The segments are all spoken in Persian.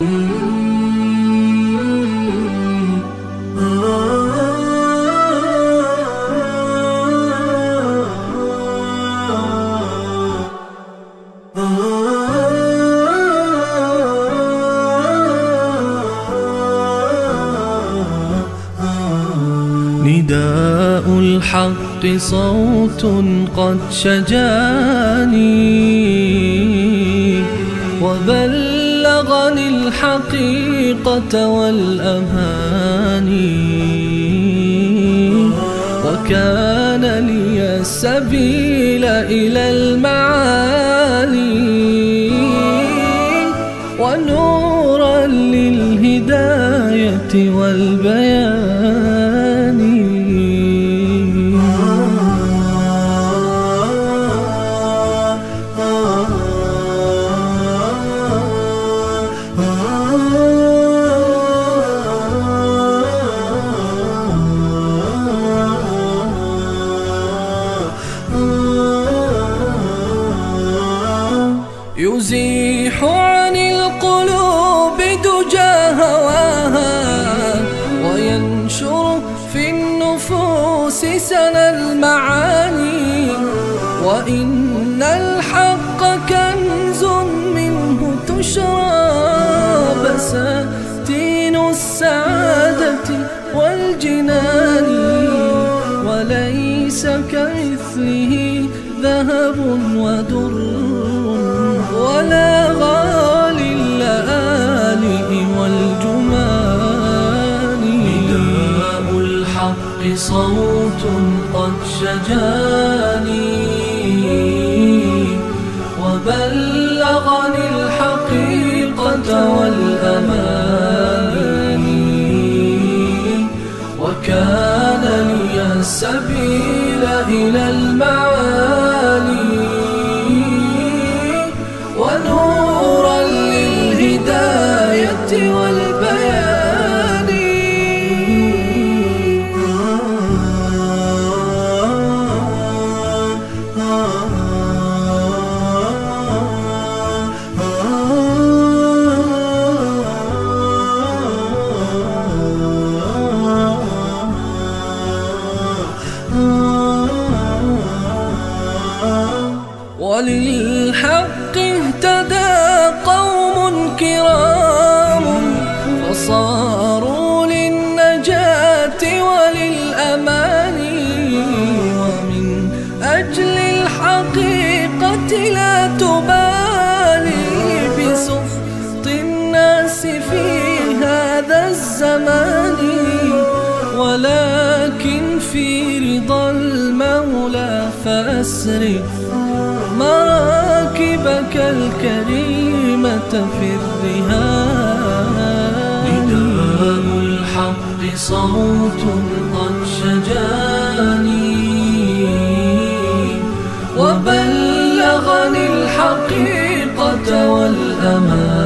نداء الحق صوت قد شجاني، وبلغني الحقيقة والأماني، وكان لي السبيل إلى المعالي، ونورا للهداية والبيان. يزيح عن القلوب دجى هواها، وينشر في النفوس سنا المعاني، وإن الحق كنز منه تشرى بساتين السعادة والجنان، وليس كمثله ذهب ودر ولا غالي اللآلئ والجمان. نداء الحق صوت قد شجاني، وبلغني الحقيقة والأماني، وكان لي السبيل إلى المعالي، ونورا للهداية والبيان. وللحق اهتدى قوم كرام، فصاروا للنجاة وللأمان، ومن أجل الحقيقة لا تبالي بسخط الناس في هذا الزمان، ولكن في رضا المولى فأسري مراكبك الكريمة في الرهان. نداء الحق صوت قد شجاني، وبلغني الحقيقة والأماني،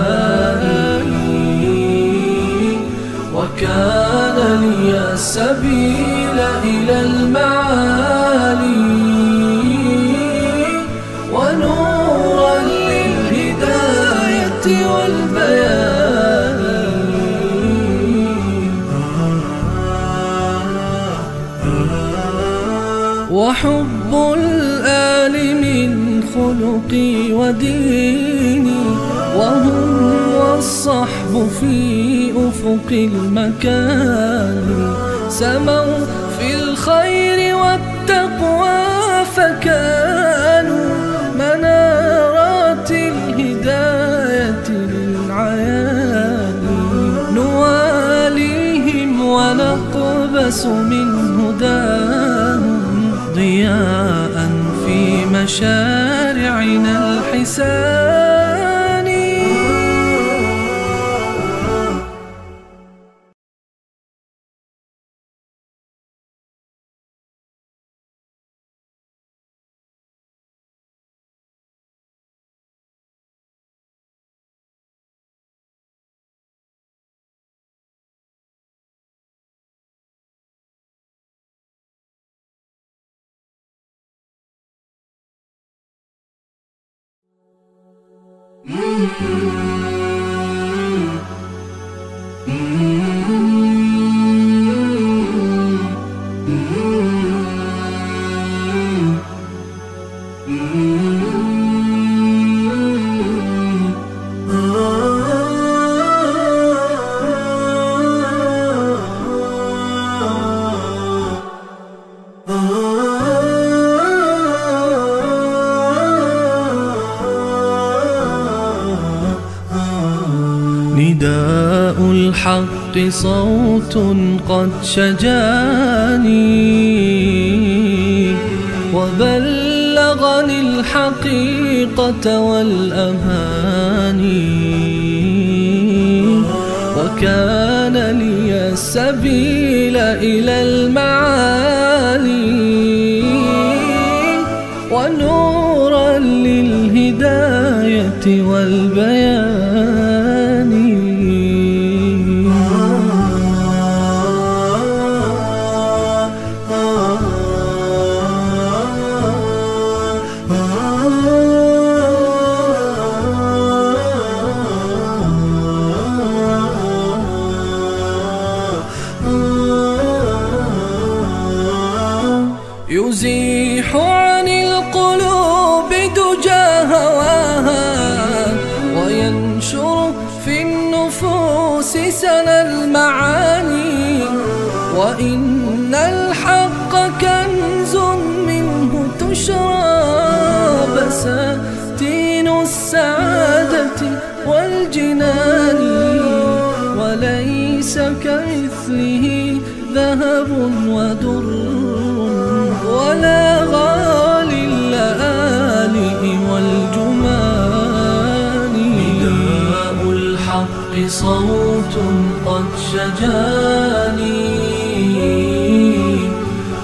وكان لي السبيل إلى المعالي، ونورا للهداية والبيان. وحب الآل من خلقي وديني، وهم والصحب في أفق المكان، سموا في الخير والتقوى فكانوا منارات الهداية للعيان، نواليهم ونقبس من هداهم ضياء في مشارعنا الحسان. نداء الحق صوت قد شجاني، وبلغني الحقيقة والأماني، وكان لي السبيل إلى المعالي، ونورا للهداية والبيان. يزيح عن القلوب دجى هواها، وينشر في النفوس سنا المعاني، وإن الحق كنز منه تشرى بساتين السعادة والجنان، وليس كمثله ذهب ودر ولا غالي اللآلئ والجمان. نداء الحق صوت قد شجاني،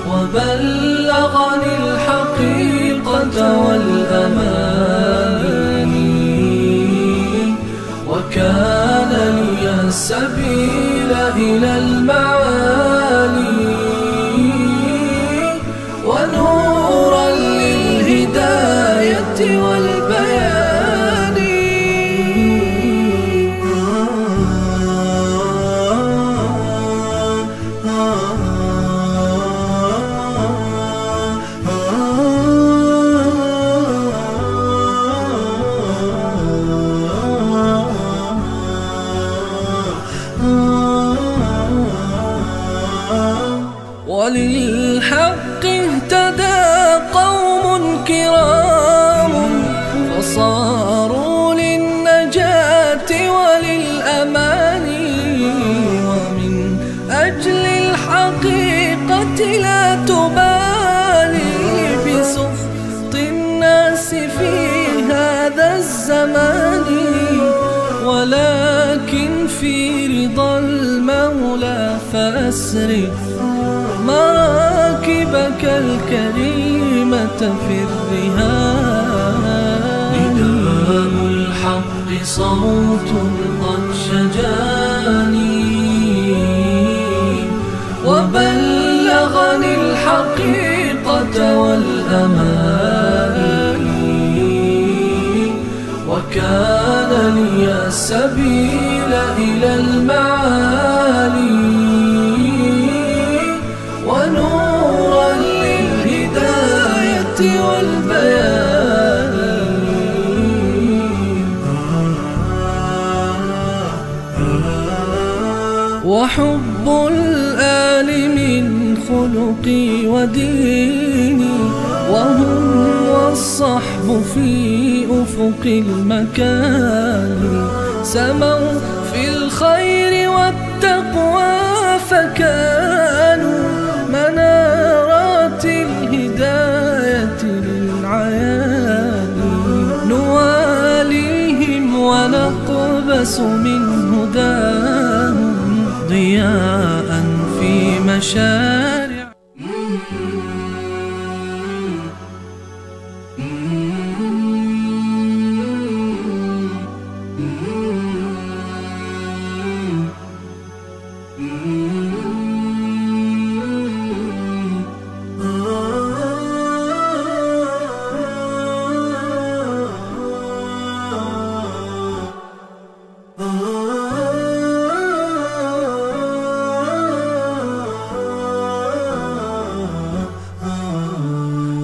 وبلغني الحقيقة والأماني، وكان لي السبيل إلى المعالي، ونورا للهداية والبيان. وللحق اهتدى قوم كرام، فصاروا للنجاة وللأمان، ومن أجل الحقيقة لا تبالي بسخط الناس في هذا الزمان، ولكن في رضا المولى فأسري مراكبك الكريمة في الرهان. نداء الحق صوت قد شجاني، وبلغني الحقيقة والأماني، وكان لي السبيل إلى المعالي، ونورا للهداية والبيان. وحب الآل من خلقي وديني، وهم والصحب في أفق المكان، سموا في الخير والتقوى فكانوا منارات الهداية للعيان، نواليهم ونقبس من هداهم ضياء في مشارع.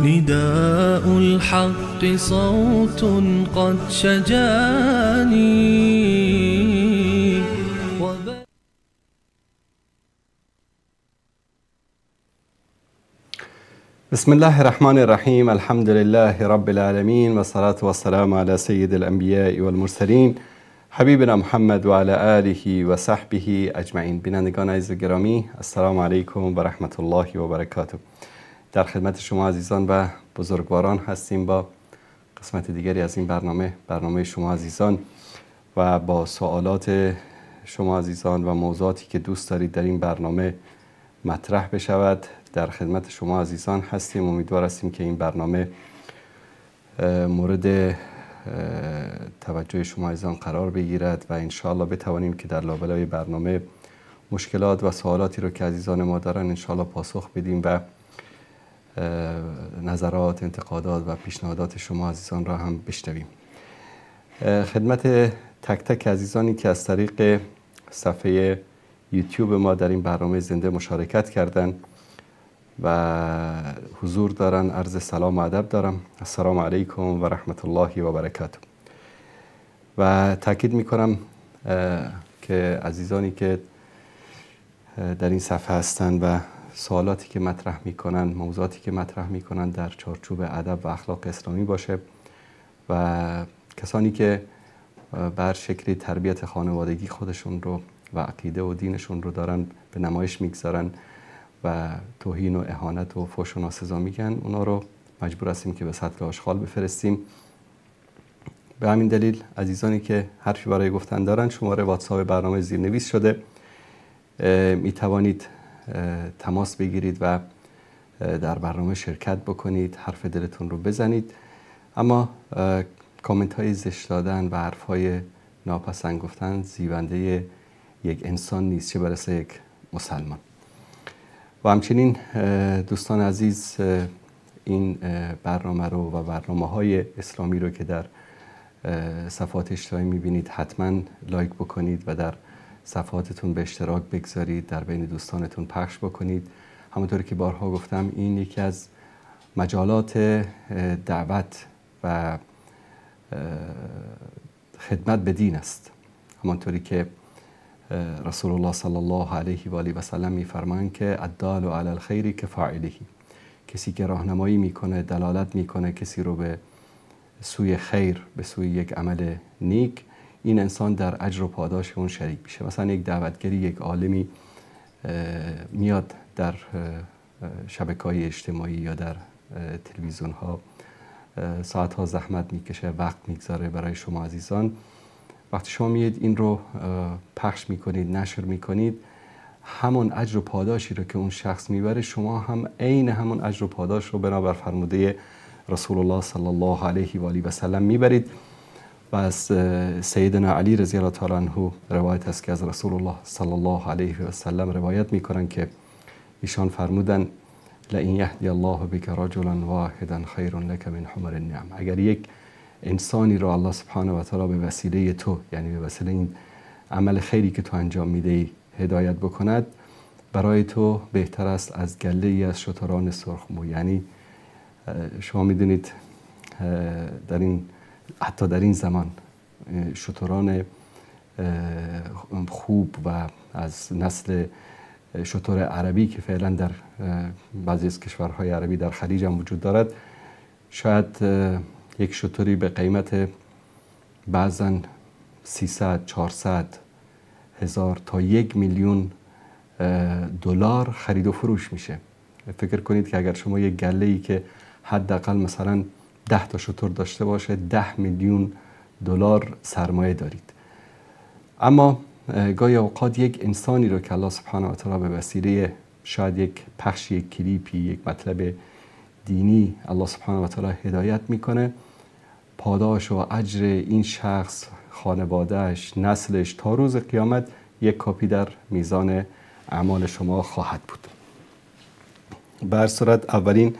نداء الحق صوت قد شجاني. بسم الله الرحمن الرحیم. الحمد لله رب العالمین و صلاة و السلام علی سید الانبیاء والمرسلین. حبیبنا محمد و علی آله و صحبه اجمعین. بینندگان عزیز و گرامی، السلام علیکم و رحمت الله و برکاته. در خدمت شما عزیزان و بزرگواران هستیم با قسمت دیگری از این برنامه، برنامه شما عزیزان، و با سوالات شما عزیزان و موضوعاتی که دوست دارید در این برنامه مطرح بشود در خدمت شما عزیزان هستیم. امیدوار هستیم که این برنامه مورد توجه شما عزیزان قرار بگیرد و انشاءالله بتوانیم که در لابلای برنامه مشکلات و سوالاتی رو که عزیزان ما دارن انشاءالله پاسخ بدیم و نظرات، انتقادات و پیشنهادات شما عزیزان را هم بشنویم. خدمت تک تک عزیزانی که از طریق صفحه یوتیوب ما در این برنامه زنده مشارکت کردند و حضور دارن عرض سلام و ادب دارم. السلام علیکم و رحمت الله و برکاته. و تاکید میکنم که عزیزانی که در این صفحه هستند و سوالاتی که مطرح میکنن، موضوعاتی که مطرح میکنن در چارچوب ادب و اخلاق اسلامی باشه و کسانی که بر شکلی تربیت خانوادگی خودشون رو و عقیده و دینشون رو دارن به نمایش میگذارن و توهین و اهانت و فحش و ناسزا میگن، اونا رو مجبور هستیم که به سطل آشغال بفرستیم. به همین دلیل عزیزانی که حرفی برای گفتن دارن، شماره واتساپ برنامه زیرنویس شده، میتوانید تماس بگیرید و در برنامه شرکت بکنید، حرف دلتون رو بزنید. اما کامنت های زشت دادن و حرف های ناپسند گفتن زیبنده یک انسان نیست، چه برسه یک مسلمان. و همچنین دوستان عزیز، این برنامه رو و برنامه های اسلامی رو که در صفحات اجتماعی میبینید حتما لایک بکنید و در صفحاتتون به اشتراک بگذارید، در بین دوستانتون پخش بکنید. همونطور که بارها گفتم، این یکی از مجالات دعوت و خدمت به دین است. همانطوری که رسول الله صلی الله علیه و آله و سلم میفرمایند که الدال علی الخیر کفاعله، کسی که راهنمایی میکنه، دلالت میکنه کسی رو به سوی خیر، به سوی یک عمل نیک، این انسان در اجر و پاداش اون شریک میشه. مثلا یک دعوتگری، یک عالمی میاد در شبکه‌های اجتماعی یا در تلویزیون ها ساعت ها زحمت میکشه، وقت میگذاره برای شما عزیزان. وقتی شما میید این رو پخش میکنید، نشر میکنید، همون اجر و پاداشی رو که اون شخص میبره، شما هم عین همون اجر و پاداش رو بنابر فرموده رسول الله صلی الله علیه و آله و سلم میبرید. و از سیدنا علی رضی الله تعالی عنه روایت است که از رسول الله صلی الله علیه و سلم روایت میکنن که ایشان فرمودن لئن یهدی الله بک رجلا واحدا خیر لک من حمر النعم. اگر یک انسانی رو الله سبحانه و تعالی به وسیله تو، یعنی به وسیله این عمل خیری که تو انجام میدهی، هدایت بکند، برای تو بهتر است از گله ای از شتران سرخمو. یعنی شما میدونید در این، حتی در این زمان، شتران خوب و از نسل شتر عربی که فعلا در بعضی از کشورهای عربی در خلیج هم وجود دارد، شاید یک شتری به قیمت بعضا 300 400 هزار تا 1 میلیون دلار خرید و فروش میشه. فکر کنید که اگر شما یک گله ای که حداقل مثلا 10 تا شتر داشته باشه، 10 میلیون دلار سرمایه دارید. اما گاهی اوقات یک انسانی رو که الله سبحانه و تعالی به وسیله شاید یک پخش، یک کلیپی، یک مطلب دینی الله سبحانه و تعالی هدایت میکنه، پاداش و اجر این شخص، خانوادهش، نسلش تا روز قیامت یک کاپی در میزان اعمال شما خواهد بود. به هر صورت اولین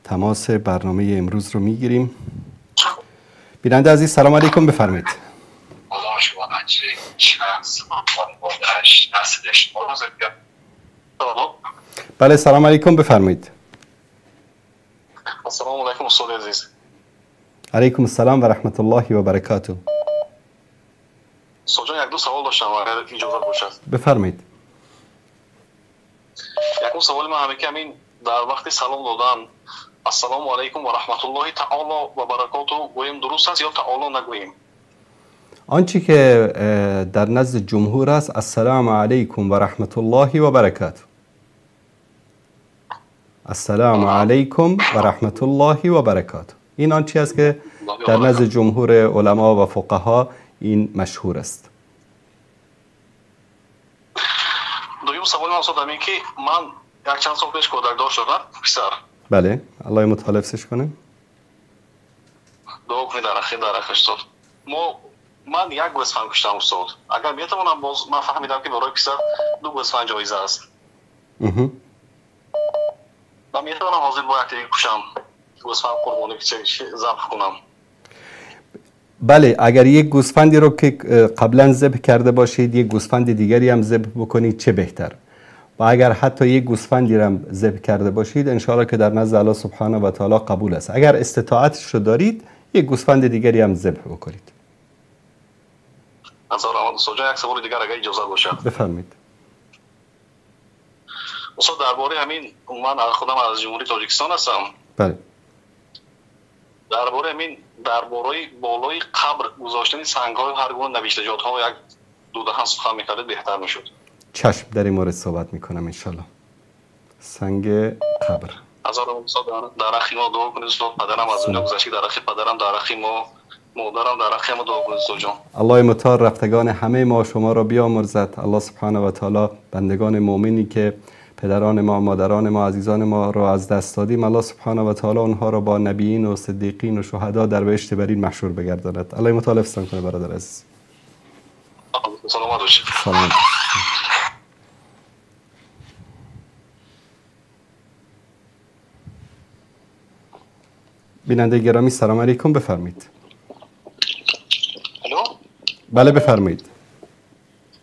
تماس برنامه امروز رو میگیریم. بیننده عزیز، سلام علیکم، بفرمایید. بله، سلام علیکم، بفرمایید. السلام علیکم استاد عزیز. علیکم السلام و رحمت الله و برکاته. استاد جان، یک دو سوال داشتم اگر اجازه باشد. بفرمایید. یکم سوال من همه که همین در وقت سلام دادن السلام علیکم و رحمت الله تعالی و برکاته گوییم درست است یا تعالی نگوییم؟ آنچه که در نزد جمهور است السلام علیکم و رحمت الله و برکاته. السلام علیکم و رحمت الله و برکاته. این آنچه است که در نزد جمهور علما و فقها این مشهور است. دویم سوال من استاد همین که من یک چند سال پیش کودکدار شدم پسر. بله، الله متعال حفظش کنه. دعا کنید در اخیر در اخیر استاد. من یک گوسفند کشتم استاد. اگر میتوانم باز من فهمیدم که برای پسر 2 گوسفند جایزه است. من میتوانم حاضر با یک دیگه کشم گوسفند قربانی که ذبح کنم. بله، اگر یک گوسفندی رو که قبلا ذبح کرده باشید یک گوسفند دیگری هم ذبح بکنید چه بهتر. و اگر حتی یک گوسفندی رو هم ذبح کرده باشید انشاءالله که در نزد الله سبحانه و تعالی قبول است. اگر استطاعتش رو دارید یک گوسفند دیگری هم ذبح بکنید. یک سوال دیگر اگر اجازه باشد. بفرمایید. استاد درباره همین من خودم از جمهوری تاجیکستان هستم. بله. درباره همین درباره بالای قبر گذاشتن سنگ‌های هر گونه نوشته‌جات‌ها یک دو دهن سخن می‌کردید بهتر می‌شد. چشم، در این مورد صحبت می‌کنم انشالله. سنگ قبر. از استاد در اخی ما دعا کنید استاد، پدرم از دنیا گذشته، در اخی پدرم، در اخی ما مادرم، در اخی ما دعا کنید استاد جان. الله متعال رفتگان همه ما شما را بیامرزد. الله سبحانه و تعالی بندگان مؤمنی که پدران ما، مادران ما، عزیزان ما را از دست دادیم، الله سبحانه و تعالی آنها را با نبیین و صدیقین و شهدا در بهشت برین محشور بگرداند. الله متعال حفظتان کنه برادر عزیز. سلامت باشید. سلامت. بیننده گرامی سلام علیکم، بفرمایید. الو. بله بفرمایید.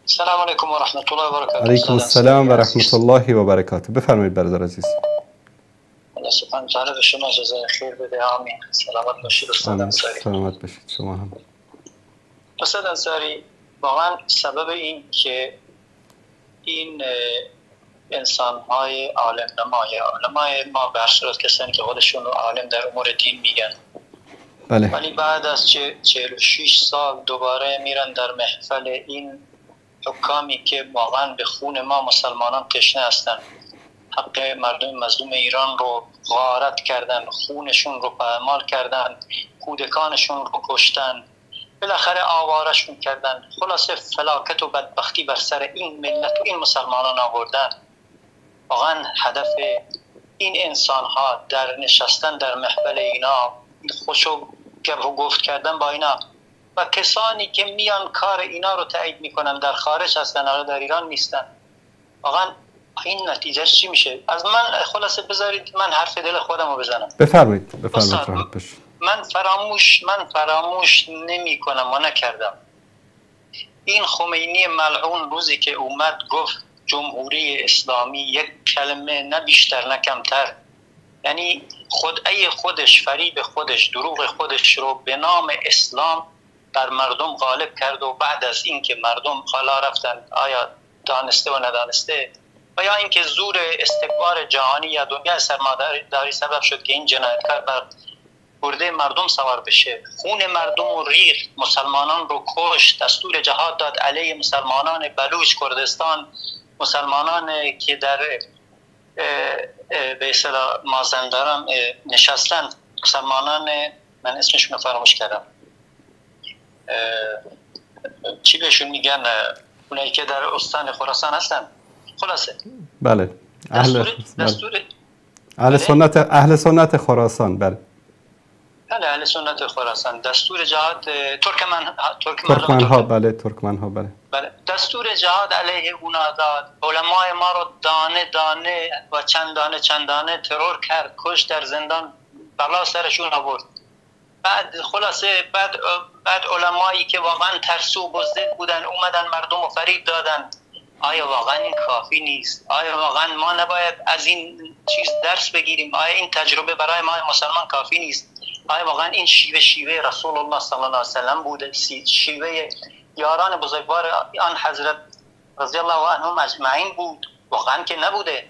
السلام علیکم و رحمت الله و برکاته. علیکم السلام و رحمت الله و برکاته. بفرمایید برادر عزیز. الله سبحانه و تعالی به شما جزای خیر بده. آمین. سلامت باشید استاد انصاری. سلامت باشید شما هم. استاد انصاری، واقعا سبب این که این انسان‌های عالم نما یا علمای ما به هر صورت کسانی که خودشون رو عالم در امور دین میگن، بله، ولی بعد از 46 سال دوباره میرن در محفل این حکامی که واقعا به خون ما مسلمانان تشنه هستن، حق مردم مظلوم ایران رو غارت کردن، خونشون رو پایمال کردن، کودکانشون رو کشتن، بالاخره آوارشون کردن، خلاصه فلاکت و بدبختی بر سر این ملت و این مسلمانان آوردن. واقعا هدف این انسان ها در نشستن در محفل اینا، خوش و گپ و گفت کردن با اینا و کسانی که میان کار اینا رو تایید میکنن در خارج هستن، حالا در ایران نیستن، واقعا این نتیجهش چی میشه؟ از من خلاصه بذارید من حرف دل خودم رو بزنم. بفرمایید، بفرمایید، راحت باشید. من فراموش نمی کنم و نکردم. این خمینی ملعون روزی که اومد گفت جمهوری اسلامی، یک کلمه نه بیشتر نه کمتر، یعنی خدعه خودش، فریب خودش، دروغ خودش رو به نام اسلام بر مردم غالب کرد و بعد از اینکه مردم حالا رفتن آیا دانسته و ندانسته و یا اینکه زور استکبار جهانی یا دنیا سرمایه‌داری سبب شد که این جنایتکار بر گرده مردم سوار بشه، خون مردم رو ریخت، مسلمانان رو کشت، دستور جهاد داد علیه مسلمانان بلوچ، کردستان، مسلمانان که در به اصطلاح مازندران نشستن، مسلمانان من اسمشون رو فراموش کردم، چی بهشون میگن اونایی که در استان خراسان هستن، خلاصه بله، اهل سنت، اهل سنت خراسان، بله بله، اهل سنت خراسان، دستور جهاد ترکمن ها، بله ترکمن ها، بله بله، دستور جهاد علیه اونا داد، علمای ما رو دانه دانه و چند دانه چند دانه ترور کرد، کش در زندان، بلا سرشون آورد. بعد خلاصه بعد علمایی که واقعا ترسو و بزدل بودن اومدن مردم رو فریب دادن. آیا واقعا این کافی نیست؟ آیا واقعا ما نباید از این چیز درس بگیریم؟ آیا این تجربه برای ما مسلمان کافی نیست؟ آیا واقعا این شیوه رسول الله صلی الله علیه و سلم بوده؟ شیوه یاران بزرگوار آن حضرت رضی الله عنهم اجمعین بود؟ واقعا که نبوده.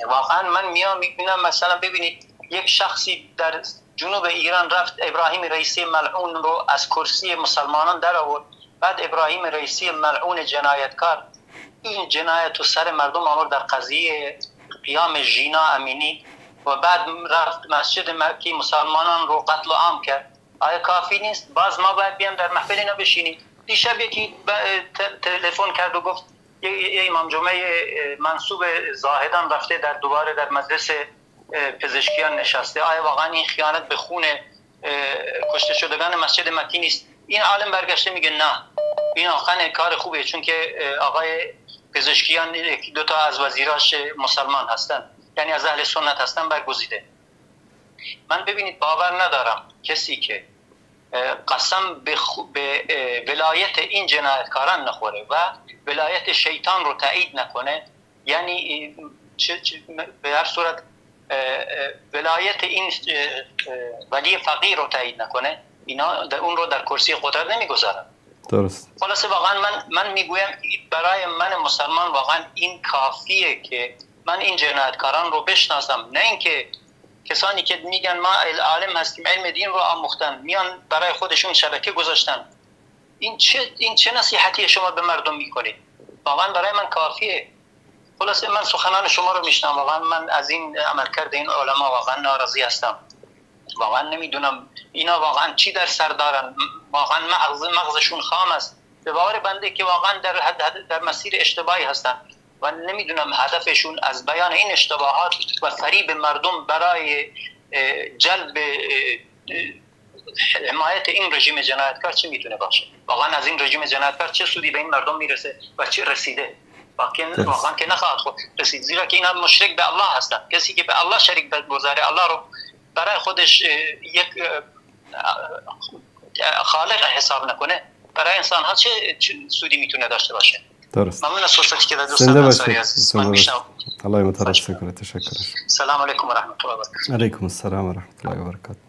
واقعا من میام میبینم مثلا ببینید یک شخصی در جنوب ایران رفت ابراهیم رئیسی ملعون رو از کرسی مسلمانان در آورد. بعد ابراهیم رئیسی ملعون جنایتکار این جنایت رو سر مردم آورد در قضیه قیام ژینا امینی و بعد رفت مسجد مکی مسلمانان رو قتل عام کرد. آیا کافی نیست؟ باز ما باید بیام در محفل اینا بشینیم. دیشب یکی تلفن کرد و گفت یه امام جمعه منصوب زاهدان رفته در دوباره در مجلس پزشکیان نشسته. آیا واقعا این خیانت به خون کشته شدگان مسجد مکی نیست؟ این عالم برگشته میگه نه، این واقعا کار خوبیه، چون که آقای پزشکیان دو تا از وزیراش مسلمان هستن، یعنی از اهل سنت هستن، برگزیده. من ببینید باور ندارم کسی که قسم به ولایت این جنایتکاران نخوره و ولایت شیطان رو تایید نکنه، یعنی به هر صورت ولایت این ولی فقیه رو تایید نکنه، اینا اون رو در کرسی قدرت نمیگذارن. درست. خلاصه واقعا من میگویم برای من مسلمان واقعا این کافیه که من این جنایتکاران رو بشناسم، نه اینکه کسانی که میگن ما عالم هستیم، علم دین رو آموختن، میان برای خودشون شبکه گذاشتن. این چه نصیحتی شما به مردم میکنید؟ واقعا برای من کافیه. خلاصه من سخنان شما رو میشنم، واقعا من از این عملکرد این علما واقعا ناراضی هستم. واقعا نمیدونم اینا واقعا چی در سر دارن، واقعا مغزشون خام است. به باور بنده که واقعا در مسیر اشتباهی هستن و نمیدونم هدفشون از بیان این اشتباهات و فریب مردم برای جلب حمایت این رژیم جنایتکار چه میتونه باشه. واقعا از این رژیم جنایتکار چه سودی به این مردم میرسه و چه رسیده؟ واقعا که نخواهد خود رسید، زیرا که اینا مشرک به الله هستن. کسی که به الله شریک بگذاره، الله رو برای خودش یک خالق حساب نکنه، برای انسان ها چه سودی میتونه داشته باشه؟ درست. ممنون از فرصتی که دوستان انصاری عزیز من میشنوم. الله مترسک کنه. تشکر. سلام علیکم و رحمت الله و برکاته. علیکم السلام و رحمت الله و برکاته.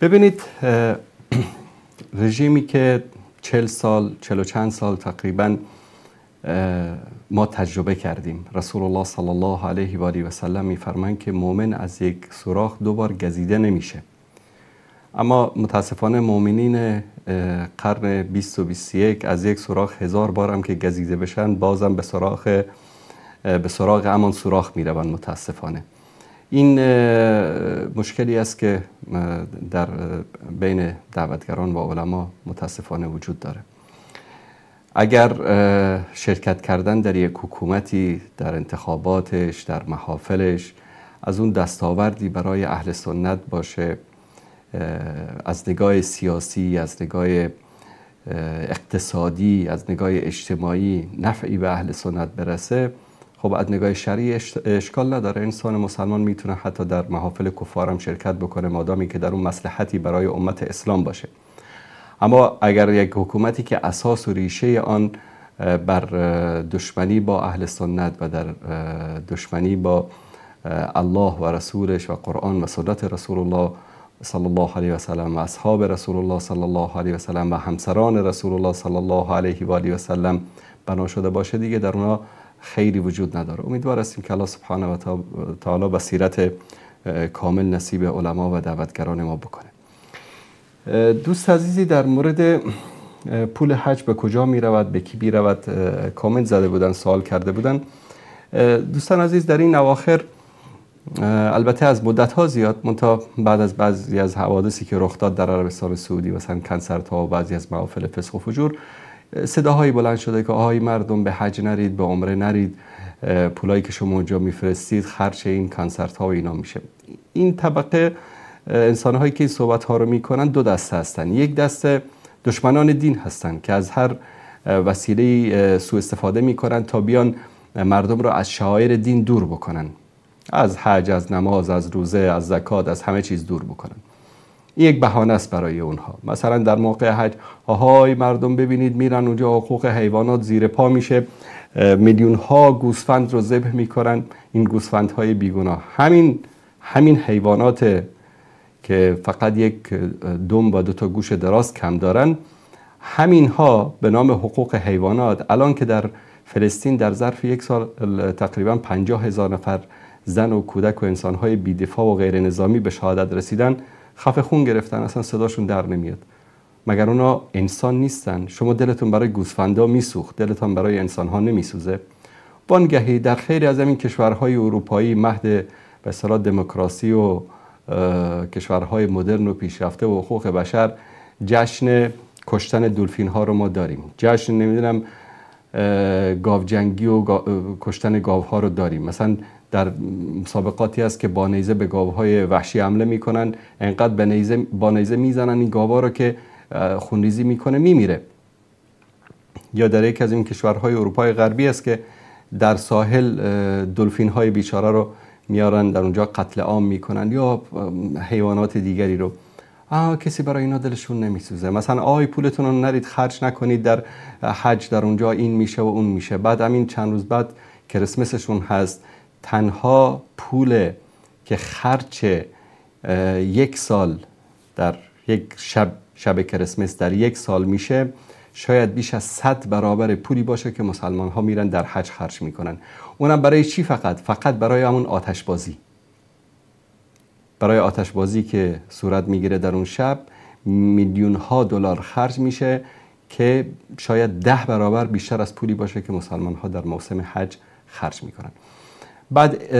ببینید رژیمی که 40 سال 40 و چند سال تقریبا ما تجربه کردیم، رسول الله صلی الله علیه و آله و سلم میفرمایند که مؤمن از یک سوراخ دو بار گزیده نمیشه. اما متاسفانه مؤمنین قرن 20 و 21 از یک سوراخ 1000 بار هم که گزیده بشن بازم به سراغ همان سوراخ میروند. متاسفانه این مشکلی است که در بین دعوتگران و علما متاسفانه وجود داره. اگر شرکت کردن در یک حکومتی، در انتخاباتش، در محافلش، از اون دستاوردی برای اهل سنت باشه، از نگاه سیاسی، از نگاه اقتصادی، از نگاه اجتماعی نفعی به اهل سنت برسه، خب از نگاه شرعی اشکال نداره. انسان مسلمان میتونه حتی در محافل کفار هم شرکت بکنه مادامی که در اون مصلحتی برای امت اسلام باشه. اما اگر یک حکومتی که اساس و ریشه آن بر دشمنی با اهل سنت و در دشمنی با الله و رسولش و قرآن و سنت رسول الله صلی الله علیه و سلم و اصحاب رسول الله صلی الله علیه و سلم و همسران رسول الله صلی الله علیه و آله و سلم بنا شده باشه، دیگه در اونا خیری وجود نداره. امیدوار هستیم که الله سبحانه و تعالی بصیرت کامل نصیب علما و دعوتگران ما بکنه. دوست عزیزی در مورد پول حج به کجا می رود، به کی می رود، کامنت زده بودن، سوال کرده بودن. دوستان عزیز، در این اواخر البته از مدت ها زیاد، منتها بعد از بعضی از حوادثی که رخ داد در عربستان سعودی، مثلا کنسرت ها و بعضی از محافل فسق و فجور، صداهایی بلند شده که آهای مردم به حج نرید، به عمره نرید، پولایی که شما اونجا میفرستید خرج این کنسرت ها و اینا میشه. این طبقه انسان هایی که این صحبت ها رو میکنن دو دسته هستن. یک دسته دشمنان دین هستن که از هر وسیله سوء استفاده میکنن تا بیان مردم رو از شعائر دین دور بکنن، از حج، از نماز، از روزه، از زکات، از همه چیز دور بکنن. این یک بهانه است برای اونها. مثلا در موقع حج، آهای مردم ببینید میرن اونجا حقوق حیوانات زیر پا میشه، میلیون ها گوسفند رو ذبح میکنن، این گوسفندهای بیگناه. همین حیوانات که فقط یک دم و دو تا گوش دراز کم دارن، همینها به نام حقوق حیوانات الان که در فلسطین در ظرف یک سال تقریبا 50,000 نفر زن و کودک و انسانهای بی‌دفاع و غیر نظامی به شهادت رسیدن خفه خون گرفتن، اصلا صداشون در نمیاد. مگر اونا انسان نیستن؟ شما دلتون برای گوسفندا میسوخت، دلتون برای انسانها نمیسوزه؟ وانگهی در خیلی از همین کشورهای اروپایی مهد به اصطلاح دموکراسی و کشورهای مدرن و پیشرفته و حقوق بشر جشن کشتن دلفین ها رو ما داریم، جشن نمیدونم گاوجنگی و کشتن گاوها رو داریم. مثلا در مسابقاتی هست که با نیزه به گاوهای وحشی حمله میکنن، انقدر با نیزه میزنن این گاوها رو که خونریزی میکنه میمیره. یا در یک از این کشورهای اروپای غربی است که در ساحل دلفین های بیچاره رو میارن در اونجا قتل عام میکنن یا حیوانات دیگری رو. کسی برای اینا دلشون نمیسوزه. مثلا آی پولتون رو نرید خرج نکنید در حج، در اونجا این میشه و اون میشه. بعد همین چند روز بعد کریسمسشون هست، تنها پول که خرج یک سال در یک شب کریسمس در یک سال میشه شاید بیش از 100 برابر پولی باشه که مسلمان ها میرن در حج خرج میکنن. اونم برای چی؟ فقط برای همون آتش بازی. برای آتش بازی که صورت میگیره در اون شب میلیون ها دلار خرج میشه که شاید 10 برابر بیشتر از پولی باشه که مسلمان ها در موسم حج خرج میکنن. بعد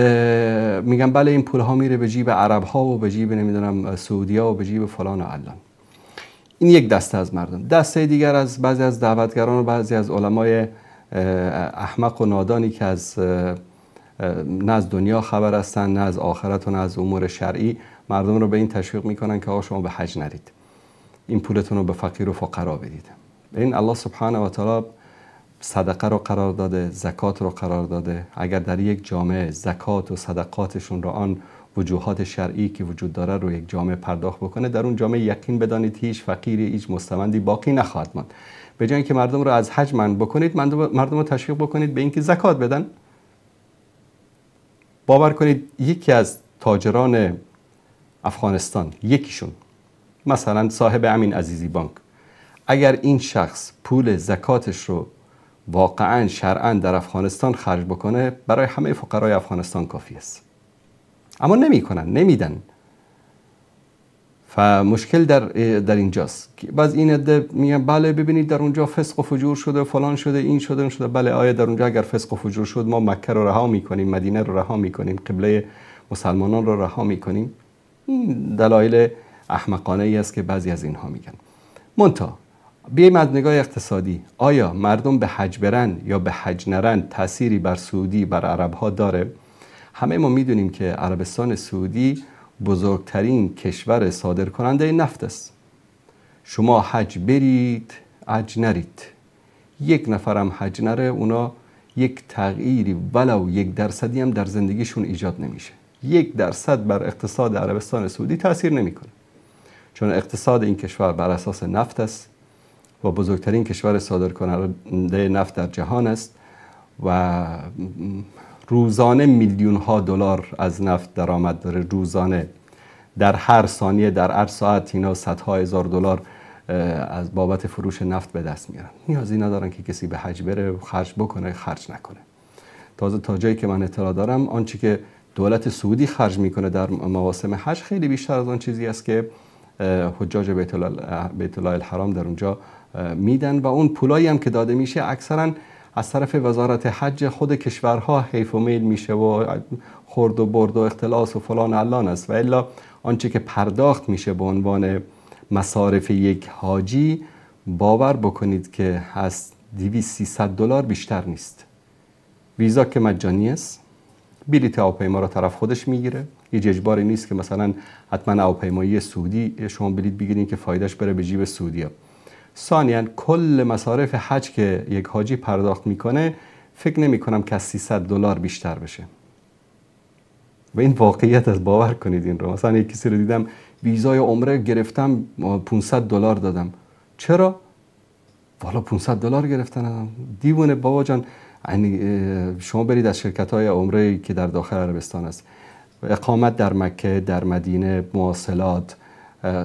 میگن بله این پول ها میره به جیب عرب ها و به جیب نمیدونم سعودی ها و به جیب فلان و علان. این یک دسته از مردم. دسته دیگر از بعضی از دعوتگران و بعضی از علمای احمق و نادانی که از نه از دنیا خبر هستن نه از آخرت و نه از امور شرعی، مردم رو به این تشویق میکنن که آقا شما به حج نرید، این پولتون رو به فقیر و فقرا بدید. این الله سبحانه و تعالی صدقه رو قرار داده، زکات رو قرار داده. اگر در یک جامعه زکات و صدقاتشون رو آن وجوهات شرعی که وجود داره رو یک جامعه پرداخت بکنه، در اون جامعه یقین بدانید هیچ فقیری هیچ مستمندی باقی نخواهد ماند. به جای اینکه مردم رو از حج منع بکنید، مردم رو تشویق بکنید به اینکه زکات بدن. باور کنید یکی از تاجران افغانستان، یکیشون مثلا صاحب امین عزیزی بانک، اگر این شخص پول زکاتش رو واقعا شرعا در افغانستان خرج بکنه، برای همه فقرای افغانستان کافی است. اما نمیکنن، نمیدن. فمشکل در اینجاست. باز این عده میگن بله ببینید در اونجا فسق و فجور شده، فلان شده، این شده، اون شده. بله آیا در اونجا اگر فسق و فجور شد ما مکه رو رها میکنیم، مدینه رو رها میکنیم، قبله مسلمانان رو رها میکنیم؟ این دلایل احمقانه ای است که بعضی از اینها میگن. منتها بیایم از نگاه اقتصادی، آیا مردم به حج برن یا به حج نرن تأثیری بر سعودی، بر عرب ها داره؟ همه ما میدونیم که عربستان سعودی بزرگترین کشور صادرکننده نفت است. شما حج برید حج نرید، یک نفرم حج نره، اونا یک تغییری ولو 1% هم در زندگیشون ایجاد نمیشه. 1% بر اقتصاد عربستان سعودی تاثیر نمیکنه، چون اقتصاد این کشور بر اساس نفت است و بزرگترین کشور صادرکننده نفت در جهان است و روزانه میلیون ها دلار از نفت درآمد داره. روزانه در هر ثانیه، در هر ساعت اینا صدها هزار دلار از بابت فروش نفت به دست میارن. نیازی ندارن که کسی به حج بره، خرج بکنه، خرج نکنه. تازه تا جایی که من اطلاع دارم آنچه که دولت سعودی خرج میکنه در مواسم حج خیلی بیشتر از آن چیزی است که حجاج بیت الله الحرام در اونجا میدن و اون پولایی هم که داده میشه اکثرا از طرف وزارت حج خود کشورها حیف و میل میشه و خورد و برد و اختلاس و فلان علان است، و الا آنچه که پرداخت میشه به عنوان مصارف یک حاجی، باور بکنید که از 200-300 دلار بیشتر نیست. ویزا که مجانی است، بلیط هواپیما را طرف خودش میگیره، هیچ اجباری نیست که مثلا حتما هواپیمایی سعودی شما بلیط بگیرین که فایدهش بره به جیب سعودیا. ثانیاً کل مصارف حج که یک حاجی پرداخت میکنه فکر نمی کنم که از 300 دلار بیشتر بشه. و این واقعیت است، باور کنید این رو. مثلا یک کسی رو دیدم ویزای عمره گرفتم 500 دلار دادم. چرا؟ والا 500 دلار گرفتن. دیوونه بابا جان، شما برید از شرکت های عمره که در داخل عربستان است، اقامت در مکه، در مدینه، مواصلات،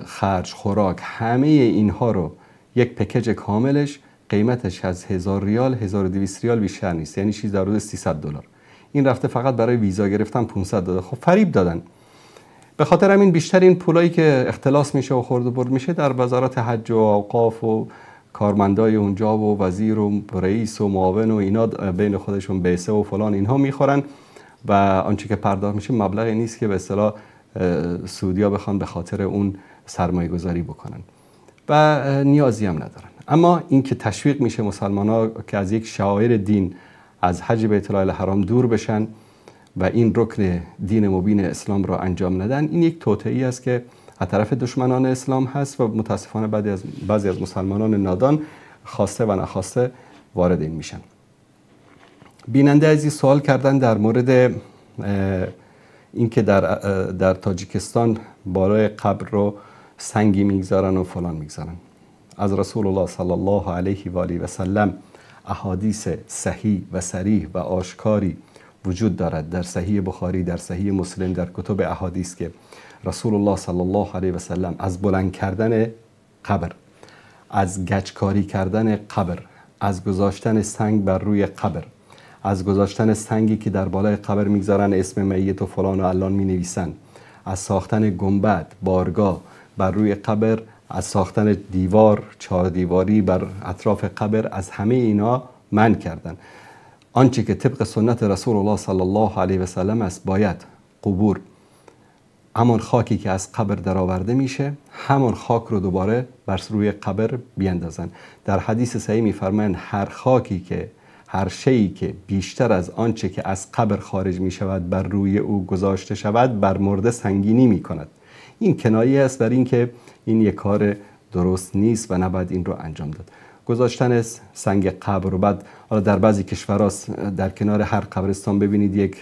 خرج، خوراک، همه اینها رو یک پکیج کاملش قیمتش از 1000 ریال 1200 ریال بیشتر نیست، یعنی چیز در حدود 300 دلار. این رفته فقط برای ویزا گرفتن 500 داده. خب فریب دادن. به خاطر همین بیشتر این پولایی که اختلاس میشه و خورد و برد میشه در وزارت حج و اوقاف و کارمندای اونجا و وزیر و رئیس و معاون و اینا بین خودشون بیسه و فلان اینها میخورن و آنچه که پرداخت میشه مبلغی نیست که به اصطلاح سعودیا بخوان به خاطر اون سرمایه گذاری بکنن و نیازی هم ندارن. اما این که تشویق میشه مسلمان ها که از یک شعائر دین، از حج بیت الله الحرام دور بشن و این رکن دین مبین اسلام را انجام ندن، این یک توطئه‌ای است که از طرف دشمنان اسلام هست و متاسفانه بعضی از مسلمانان نادان خواسته و نخواسته وارد این میشن. بیننده عزیز سوال کردن در مورد اینکه در تاجیکستان بالای قبر رو سنگی میگذارن و فلان میگذارن. از رسول الله صلی الله علیه و آله و سلم احادیث صحیح و صریح و آشکاری وجود دارد در صحیح بخاری، در صحیح مسلم، در کتب احادیث که رسول الله صلی الله علیه و سلم از بلند کردن قبر، از گچکاری کردن قبر، از گذاشتن سنگ بر روی قبر، از گذاشتن سنگی که در بالای قبر میگذارن اسم میت و فلان و علان مینویسن، از ساختن گنبد، بارگاه بر روی قبر، از ساختن دیوار، چهار دیواری بر اطراف قبر، از همه اینا منع کردن. آنچه که طبق سنت رسول الله صلی الله علیه و سلم است، باید قبور همان خاکی که از قبر درآورده میشه همان خاک رو دوباره بر روی قبر بیندازن. در حدیث صحیح میفرمایند هر خاکی که، هر شیئی که بیشتر از آنچه که از قبر خارج می شود بر روی او گذاشته شود بر مرده سنگینی می کند. این کنایه است بر اینکه این یک کار درست نیست و نباید این رو انجام داد. گذاشتن سنگ قبر و بعد حالا در بعضی کشورها در کنار هر قبرستان ببینید یک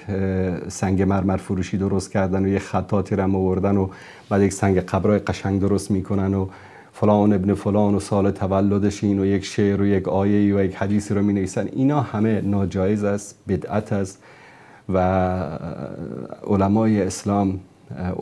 سنگ مرمر فروشی درست کردن و یک خطاطی رم آوردن و بعد یک سنگ قبرای قشنگ درست میکنن و فلان ابن فلان و سال تولدش این و یک شعر و یک آیه و یک حدیثی رو می نویسن. اینا همه ناجایز است، بدعت است و علمای اسلام،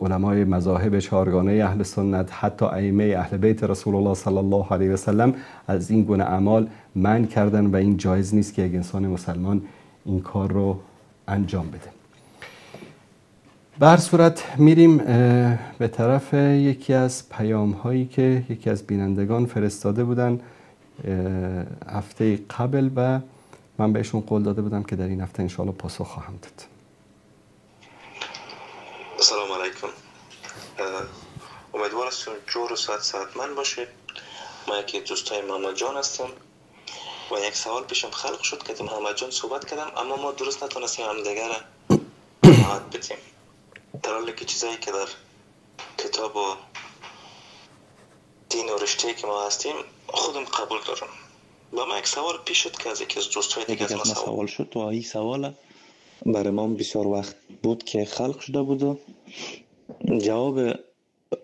علمای مذاهب چهارگانه اهل سنت، حتی ائمه اهل بیت رسول الله صلی الله علیه و سلم از این گونه اعمال منع کردن و این جایز نیست که یک انسان مسلمان این کار رو انجام بده. به هر صورت میریم به طرف یکی از پیام هایی که یکی از بینندگان فرستاده بودن هفته قبل و من بهشون قول داده بودم که در این هفته انشاءالله پاسخ خواهم داد. السلام علیکم، امیدوار هستم جور و صحتمند باشید. من یکی دوستای محمد جان هستم و یک سوال پیشم خلق شد که محمد جان صحبت کردم اما ما درست نتونستیم همدیگه را قناعت بدیم، در حالی که چیزایی که در کتاب و دین و رشته که ما هستیم خودم قبول دارم. و من یک سوال پیش شد که از یکی از دوستای دیگه از ما سوال شد و این سوال برای ما بسیار وقت بود که خلق شده بود و جواب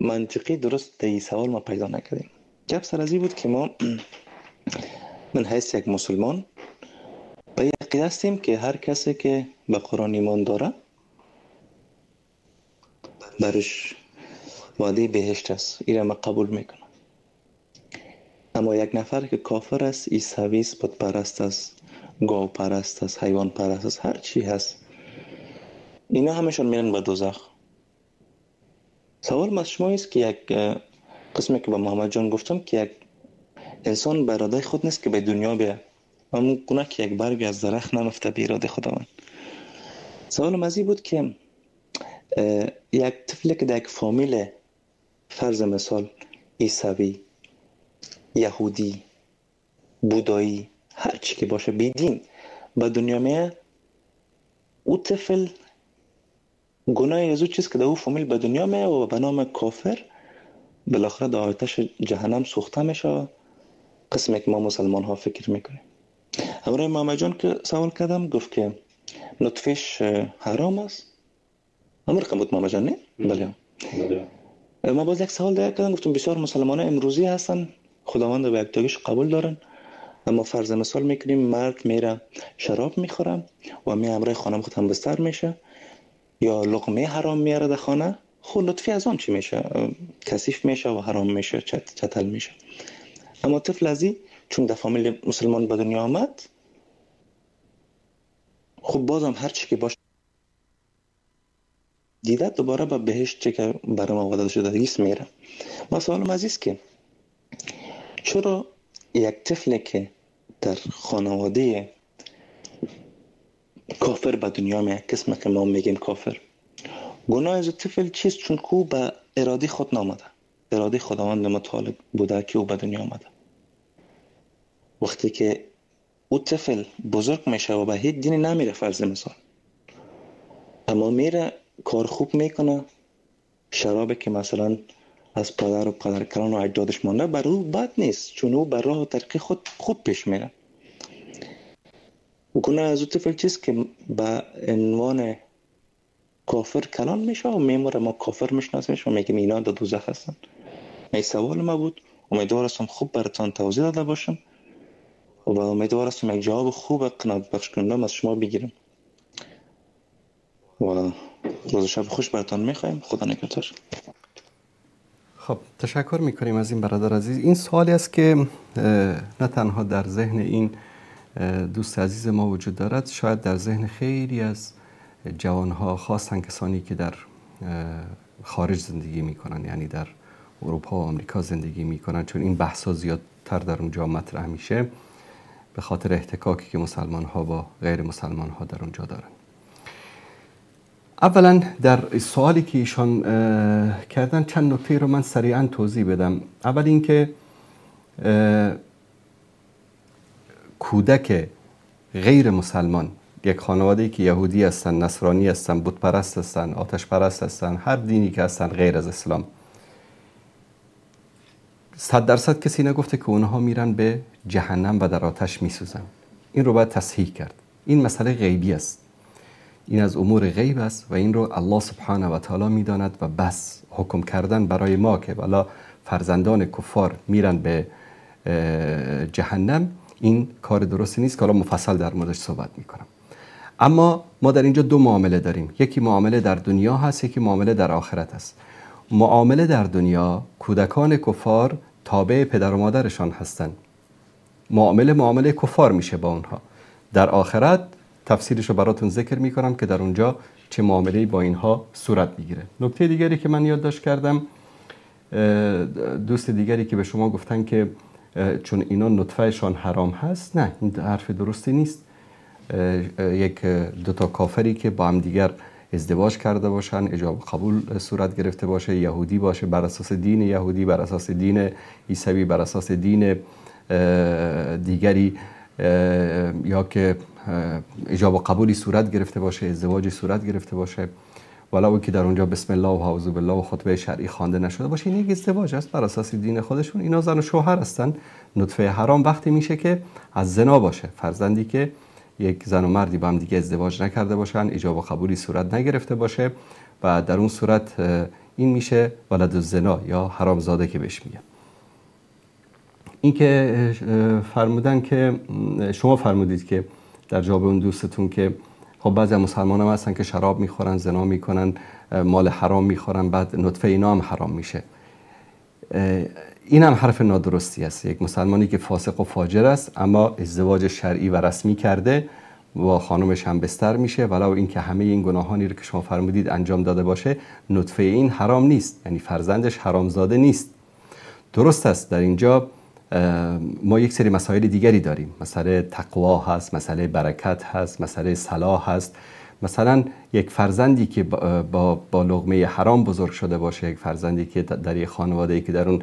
منطقی درست در این سوال ما پیدا نکردیم. گپ سر از این بود که ما من حیث یک مسلمان به عقیده هستیم که هر کسی که به قرآن ایمان داره برش وعده بهشت است، این را من قبول میکنم. اما یک نفر که کافر است، عیسوی است، بت پرست است، گاو پرست است، حیوان پرست است، هر چی هست، اینا همشون میرن به دوزخ. سوال از شما است که یک قسمی که به محمد جان گفتم که یک انسان به اراده خود نیست که به دنیا بیه، همون گونه که یک برگ از درخت نمفته به اراده خداوند. سوالم از این بود که یک طفل که در یک فامیل فرض مثال عیسوی، یهودی، بودایی، هر چی که باشه بی دین به دنیا میه، او طفل گناه از او چیز که در او فامیل به دنیا میه و به نام کافر بالاخره در آتش جهنم سوخته میشه، قسمی که ما مسلمان ها فکر میکنیم. همراه محمد جان که سوال کردم گفت که نطفش حرام است. همون رقم بود محمد جان نه؟ بله. ما باز یک سوال دیگه کردم، گفتم بسیار مسلمان ها امروزی هستن، خداوند به یکتاگیش قبول دارن، اما فرض مثال میکنیم مرد میره شراب میخوره و می همراه خانم خود هم بستر میشه یا لقمه حرام میاره در خانه، خب لطفی از آن چی میشه؟ کثیف میشه و حرام میشه، چتل میشه. اما طفل ازی چون در فامیل مسلمان به دنیا آمد، خب بازم هر چی که باشه دیده دوباره به بهشت که برای ما وعده شده است میره. ما سوالم از که چرا یک طفل که در خانواده کافر به دنیا میاد، قسمه که ما میگیم کافر، گناه از طفل چیست؟ چون که به اراده خود نامده، اراده خداوند متعال بوده که او به دنیا آمده. وقتی که او طفل بزرگ میشه و به هیچ دینی نمیره فرض مثال، اما میره کار خوب میکنه، شرابی که مثلا از پدر و پدرکلان و اجدادش مانده بر او بد نیست، چون او بر راه و طریق خود خوب پیش میره. گناه از او طفل چیست که به عنوان کافر کلان میشه و میموره، ما کافر میشناسیمش و میگیم اینا در دوزخ هستن. این سوال ما بود، امیدوار هستم خوب براتان توضیح داده باشم و امیدوار هستم یک جواب خوب قناعت بخش کننده از شما بگیرم و روز شب خوش براتان میخوایم. خدا نگهدار. خب تشکر میکنیم از این برادر عزیز. این سوالی است که نه تنها در ذهن این دوست عزیز ما وجود دارد، شاید در ذهن خیلی از جوانها، خاصا کسانی که در خارج زندگی میکنن، یعنی در اروپا و آمریکا زندگی میکنن، چون این بحثا زیادتر در اونجا مطرح میشه به خاطر احتکاکی که مسلمان ها با غیر مسلمان ها در اونجا دارن. اولا در سوالی که ایشان کردن چند نکته رو من سریعا توضیح بدم. اول اینکه کودک غیر مسلمان، یک خانواده‌ای که یهودی هستن، نصرانی هستن، بت پرست هستن، آتش پرست هستن، هر دینی که هستن غیر از اسلام، 100% کسی نگفته که اونها میرن به جهنم و در آتش میسوزن. این رو باید تصحیح کرد. این مسئله غیبی است، این از امور غیب است و این رو الله سبحانه و تعالی میداند و بس. حکم کردن برای ما که والا فرزندان کفار میرن به جهنم، این کار درستی نیست که حالا مفصل در موردش صحبت میکنم. اما ما در اینجا دو معامله داریم، یکی معامله در دنیا هست، یکی معامله در آخرت است. معامله در دنیا، کودکان کفار تابع پدر و مادرشان هستند، معامله کفار میشه با اونها. در آخرت تفسیرش رو براتون ذکر میکنم که در اونجا چه معامله‌ای با اینها صورت میگیره. نکته دیگری که من یادداشت کردم، دوست دیگری که به شما گفتن که چون اینا نطفهشان حرام هست، نه، این حرف درستی نیست. یک دو تا کافری که با هم دیگر ازدواج کرده باشن، اجاب قبول صورت گرفته باشه، یهودی باشه، بر اساس دین یهودی، بر اساس دین عیسوی، بر اساس دین دیگری، یا که اجاب قبولی صورت گرفته باشه، ازدواجی صورت گرفته باشه، ولو که در اونجا بسم الله و اعوذ بالله و خطبه شرعی خوانده نشده باشه، این یک ازدواج است بر اساس دین خودشون. اینا زن و شوهر هستن. نطفه حرام وقتی میشه که از زنا باشه، فرزندی که یک زن و مردی با هم دیگه ازدواج نکرده باشن، ایجاب و قبولی صورت نگرفته باشه و در اون صورت این میشه ولد الزنا یا حرامزاده که بهش میگن. این که فرمودن که شما فرمودید که در جواب اون دوستتون که خب بعضی مسلمان هم هستن که شراب میخورن، زنا میکنن، مال حرام میخورن، بعد نطفه اینا هم حرام میشه، این هم حرف نادرستی است. یک مسلمانی که فاسق و فاجر است اما ازدواج شرعی و رسمی کرده و خانمش هم بستر میشه، ولو اینکه همه این گناهانی رو که شما فرمودید انجام داده باشه، نطفه این حرام نیست، یعنی فرزندش حرامزاده نیست. درست است در اینجا ما یک سری مسائل دیگری داریم، مسئله تقوا هست، مسئله برکت هست، مسئله صلاح هست. مثلا یک فرزندی که با لقمه حرام بزرگ شده باشه، یک فرزندی که در یک خانواده‌ای که در اون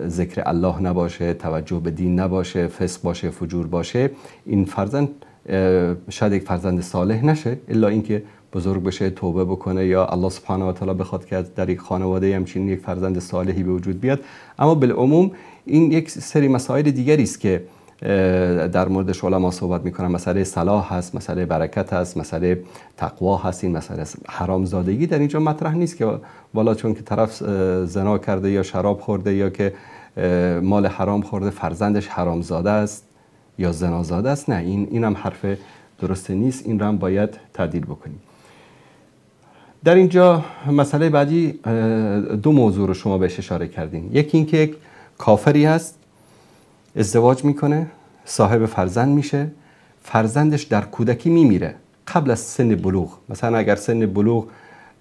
ذکر الله نباشه، توجه به دین نباشه، فسق باشه، فجور باشه، این فرزند شاید یک فرزند صالح نشه الا اینکه بزرگ بشه، توبه بکنه، یا الله سبحانه و تعالی بخواد که در یک خانواده همچین یک فرزند صالحی به وجود بیاد. اما بالعموم این یک سری مسائل دیگری است که در موردش علما صحبت میکنن. مسئله صلاح هست، مسئله برکت هست، مسئله تقوا هست. این مسئله حرامزادگی در اینجا مطرح نیست که والا چون که طرف زنا کرده یا شراب خورده یا که مال حرام خورده فرزندش حرامزاده است یا زنازاده است. نه، این هم حرف درست نیست، این را هم باید تعدیل بکنیم. در اینجا مسئله بعدی دو موضوع رو شما بهش اشاره کردین. یکی اینکه یک کافری هست، ازدواج میکنه، صاحب فرزند میشه، فرزندش در کودکی میمیره قبل از سن بلوغ. مثلا اگر سن بلوغ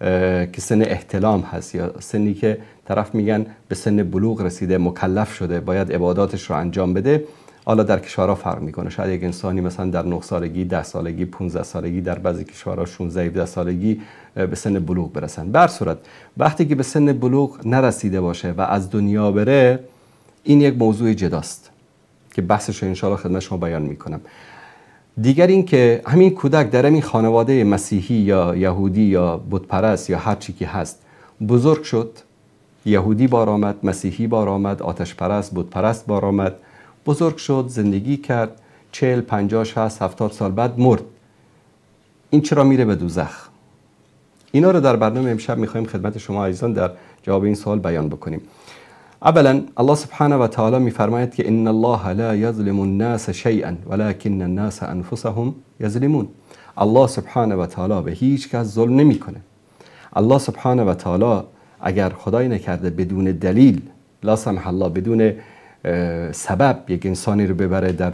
که سن احتلام هست، یا سنی که طرف میگن به سن بلوغ رسیده، مکلف شده، باید عباداتش رو انجام بده. حالا در کشورها فرق میکنه، شاید یک انسانی مثلا در 9 سالگی، 10 سالگی، 15 سالگی، در بعضی کشورها 16 17 سالگی به سن بلوغ برسن. به هر صورت وقتی که به سن بلوغ نرسیده باشه و از دنیا بره، این یک موضوع جداست که بحثش رو انشاءالله خدمت شما بیان میکنم. دیگر این که همین کودک در همین خانواده مسیحی یا یهودی یا بتپرست یا هر چی که هست بزرگ شد، یهودی بار آمد، مسیحی بار آمد، آتش پرست، بتپرست بار آمد، بزرگ شد، زندگی کرد، 40 50 60 70 سال بعد مرد. این چرا میره به دوزخ؟ اینا رو در برنامه امشب میخوایم خدمت شما عزیزان در جواب این سوال بیان بکنیم. اولا الله سبحانه و تعالی میفرماید که ان الله لا یظلم الناس شیئا ولكن الناس انفسهم یظلمون. الله سبحانه و تعالی به هیچ کس ظلم نمیکنه. الله سبحانه و تعالی اگر خدای نکرده بدون دلیل، لا سمح الله، بدون سبب یک انسانی رو ببره در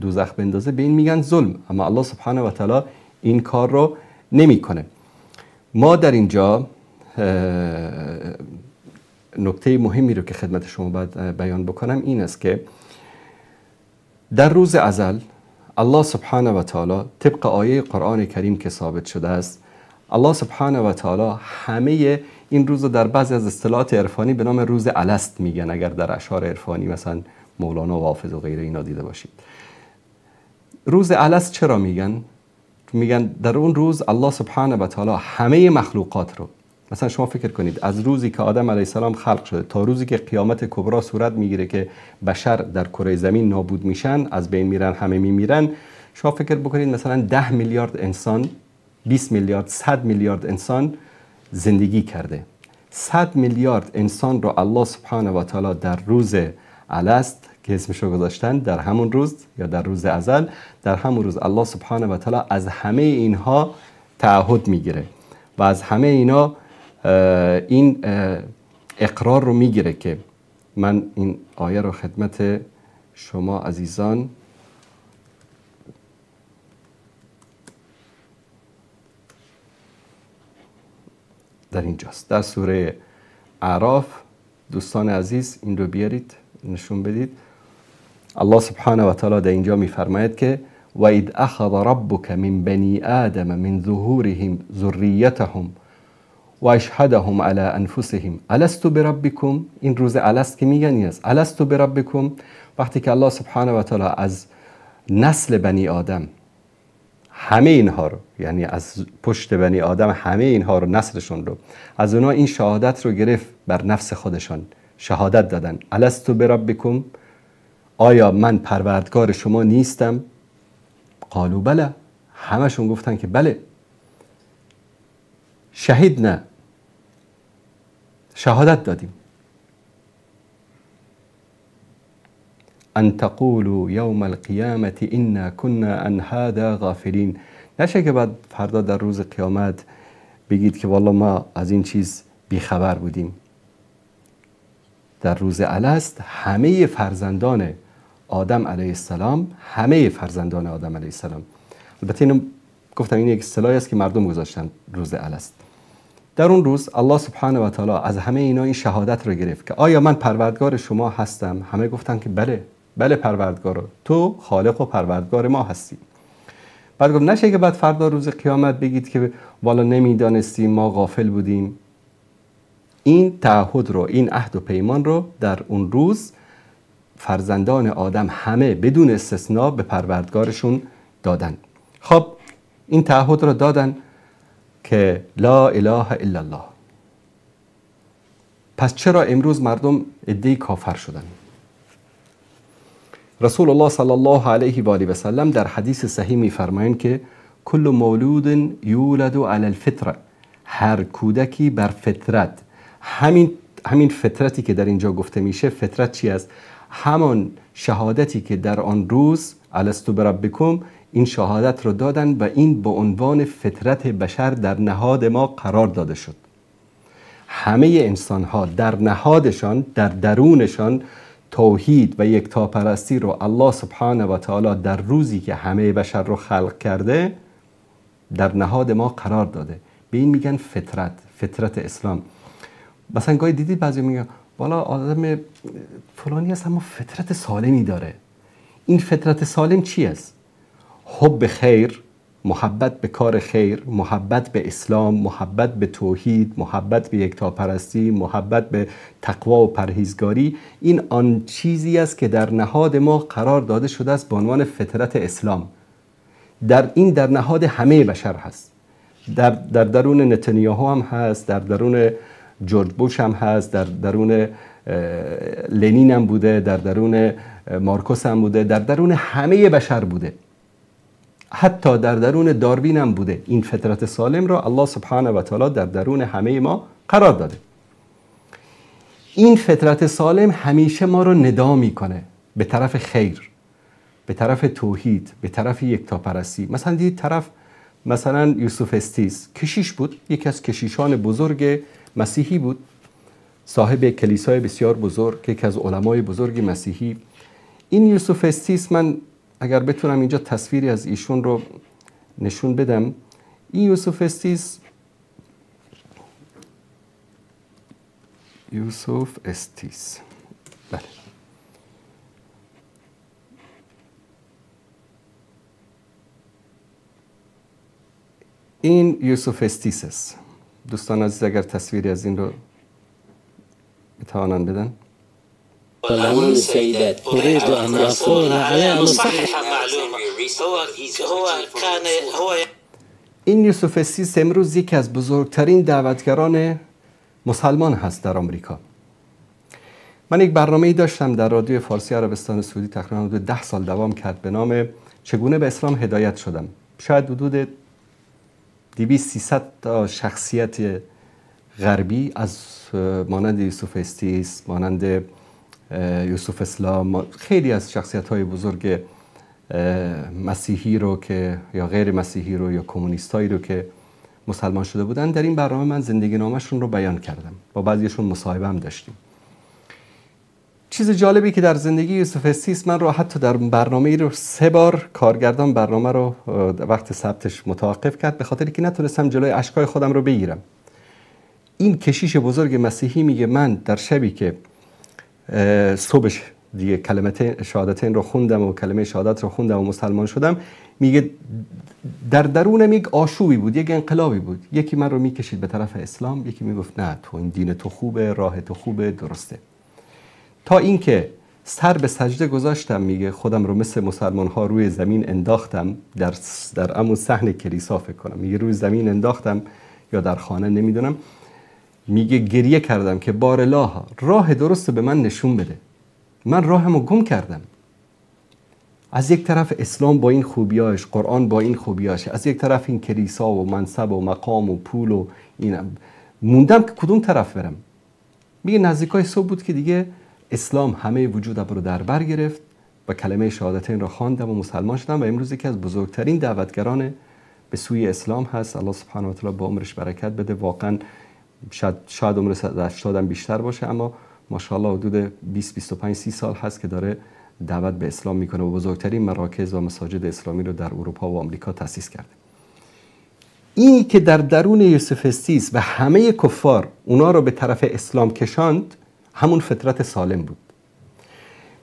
دوزخ بندازه، به این میگن ظلم. اما الله سبحانه و تعالی این کار رو نمیکنه. ما در اینجا نکته مهمی رو که خدمت شما باید بیان بکنم این است که در روز ازل الله سبحانه و تعالی طبق آیه قرآن کریم که ثابت شده است، الله سبحانه و تعالی همه این روز رو در بعضی از اصطلاحات عرفانی به نام روز الست میگن. اگر در اشعار عرفانی مثلا مولانا و حافظ و غیره اینا دیده باشید، روز الست چرا میگن؟ میگن در اون روز الله سبحانه و تعالی همه مخلوقات رو، مثلا شما فکر کنید از روزی که آدم علیه السلام خلق شده تا روزی که قیامت کبرا صورت میگیره که بشر در کره زمین نابود میشن، از بین میرن، همه میمیرن، شما فکر بکنید مثلا 10 میلیارد انسان، 20 میلیارد، 100 میلیارد انسان زندگی کرده. 100 میلیارد انسان رو الله سبحانه و تعالی در روز الست که اسمشو گذاشتن، در همون روز یا در روز ازل، در همون روز الله سبحانه و تعالی از همه اینها تعهد میگیره و از همه اینا این اقرار رو میگیره که من این آیه رو خدمت شما عزیزان در اینجاست، در سوره اعراف. دوستان عزیز این رو بیارید نشون بدید. الله سبحانه و تعالی در اینجا میفرماید که و اذ اخذ ربک من بنی آدم من ظهورهم ذریتهم و اشهدهم علی انفسهم الست بربکم. این روز الست که میگن این است، الست بربکم، وقتی که الله سبحانه و تعالی از نسل بنی آدم همه اینها رو، یعنی از پشت بنی آدم همه اینها رو، نسلشون رو، از اونها این شهادت رو گرفت بر نفس خودشان، شهادت دادن الست بربکم، آیا من پروردگار شما نیستم؟ قالوا بله، همشون گفتن که بله. شهید نه، شهادت دادیم. ان تقولوا یوم القیامة انا كنا عن هذا غافلین. نشه که بعد فردا در روز قیامت بگید که والله ما از این چیز بیخبر بودیم. در روز الست همه فرزندان آدم علیه السلام، همه فرزندان آدم علیه السلام، البته اینو گفتم این یک اصطلاحی است که مردم گذاشتن روز الست، در اون روز الله سبحانه و تعالی از همه اینا این شهادت رو گرفت که آیا من پروردگار شما هستم؟ همه گفتن که بله، بله پروردگار، تو خالق و پروردگار ما هستی. بعد گفت نشه که بعد فردا روز قیامت بگید که والا نمیدانستیم، ما غافل بودیم. این تعهد رو، این عهد و پیمان رو در اون روز فرزندان آدم همه بدون استثنا به پروردگارشون دادن. خب این تعهد رو دادن که لا اله الا الله. پس چرا امروز مردم عده‌ای کافر شدن؟ رسول الله صلی الله علیه و آله و سلم در حدیث صحیح می‌فرمایند که کل مولود یولد علی الفطره، هر کودکی بر فطرت. همین فطرتی که در اینجا گفته میشه، فطرت چی است؟ همان شهادتی که در آن روز الست بربکم، این شهادت رو دادن و این به عنوان فطرت بشر در نهاد ما قرار داده شد. همه انسان ها در نهادشان، در درونشان توحید و یکتاپرستی رو الله سبحانه و تعالی در روزی که همه بشر رو خلق کرده در نهاد ما قرار داده. به این میگن فطرت، فطرت اسلام. مثلا گاهی دیدید بعضی میگن والا آدم فلانی هست اما فطرت سالمی داره. این فطرت سالم چی است؟ حب خیر، محبت به کار خیر، محبت به اسلام، محبت به توحید، محبت به یکتاپرستی، محبت به تقوا و پرهیزگاری. این آن چیزی است که در نهاد ما قرار داده شده است به عنوان فطرت اسلام. در این در نهاد همه بشر هست. در درون نتانیاهو هم هست، در درون جورج بوش هم هست، در درون لنین هم بوده، در درون مارکوس هم بوده، در درون همه بشر بوده، حتی در درون داروین هم بوده. این فطرت سالم را الله سبحانه و تعالی در درون همه ما قرار داده. این فطرت سالم همیشه ما رو ندا میکنه به طرف خیر، به طرف توحید، به طرف یکتاپرستی. مثلا دید طرف، مثلا یوسف استیس کشیش بود، یکی از کشیشان بزرگ مسیحی بود، صاحب کلیسای بسیار بزرگ، یکی از علمای بزرگ مسیحی. این یوسف استیس، من اگر بتونم اینجا تصویری از ایشون رو نشون بدم، این یوسف استیس، یوسف استیس، بله، این یوسف استیس است. دوستان عزیز اگر تصویری از این رو بتوانند بدن. والسيدات أريد أن أقول على صحيح معلومة هو كان هو این یوسف استیس امروز یکی از بزرگترین دعوتگران مسلمان هست در آمریکا. من یک برنامه‌ای داشتم در رادیو فارسی عربستان سعودی، تقریبا حدود 10 سال دوام کرد، به نام چگونه به اسلام هدایت شدم. شاید حدود 200-300 تا شخصیت غربی از مانند یوسف استیس، مانند یوسف اسلام، خیلی از شخصیت‌های بزرگ مسیحی رو که یا غیر مسیحی رو یا کمونیستایی رو که مسلمان شده بودن، در این برنامه من زندگی نامشون رو بیان کردم، با بعضیشون مصاحبه هم داشتیم. چیز جالبی که در زندگی یوسف استیس، من رو حتی در برنامه رو 3 بار کارگردان برنامه رو وقت ثبتش متوقف کرد، به خاطر که نتونستم جلوی اشکای خودم رو بگیرم. این کشیش بزرگ مسیحی میگه من در شبی که صبحش دیگه کلمه شهادتین رو خوندم و کلمه شهادت رو خوندم و مسلمان شدم، میگه در درونم یک آشوبی بود، یک انقلابی بود. یکی من رو میکشید به طرف اسلام، یکی میگفت نه تو این دین تو خوبه، راه تو خوبه، درسته. تا اینکه سر به سجده گذاشتم، میگه خودم رو مثل مسلمان ها روی زمین انداختم، در امون صحن کلیسا فکر کنم، میگه روی زمین انداختم یا در خانه نمیدونم، میگه گریه کردم که بار الله راه درست به من نشون بده، من راهمو گم کردم. از یک طرف اسلام با این خوبیاش، قرآن با این خوبیاش، از یک طرف این کلیسا و منصب و مقام و پول و این، موندم که کدوم طرف برم. میگه نزدیکای صبح بود که دیگه اسلام همه وجودم رو در بر گرفت و کلمه شهادتین را خواندم و مسلمان شدم و امروز یکی از بزرگترین دعوتگران به سوی اسلام هست. الله سبحانه و تعالی با عمرش برکت بده. واقعا شاید عمر 80 هم بیشتر باشه، اما ماشاءالله حدود 20 25 30 سال هست که داره دعوت به اسلام میکنه و بزرگترین مراکز و مساجد اسلامی رو در اروپا و آمریکا تأسیس کرده. اینی که در درون یوسف استیس و همه کفار اونا رو به طرف اسلام کشاند، همون فطرت سالم بود.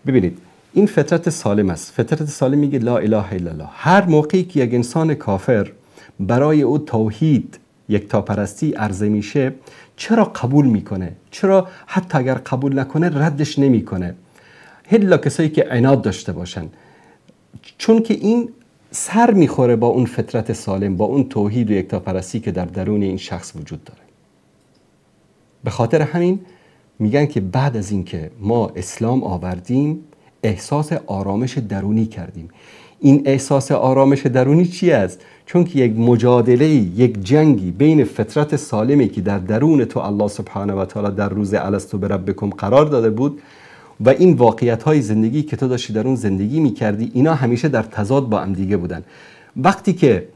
ببینید این فطرت سالم است. فطرت سالم میگه لا اله الا الله. هر موقعی که یک انسان کافر برای او توحید، یکتاپرستی عرضه میشه، چرا قبول میکنه؟ چرا حتی اگر قبول نکنه ردش نمیکنه؟ هلا کسایی که عناد داشته باشن، چون که این سر میخوره با اون فطرت سالم، با اون توحید و یکتاپرستی که در درون این شخص وجود داره. به خاطر همین میگن که بعد از اینکه ما اسلام آوردیم احساس آرامش درونی کردیم. این احساس آرامش درونی چی است؟ چون که یک مجادله، یک جنگی بین فطرت سالمی که در درون تو الله سبحانه و تعالی در روز الست بربکم قرار داده بود و این واقعیت های زندگی که تو داشتی در اون زندگی میکردی، اینا همیشه در تضاد با هم دیگه بودن. وقتی که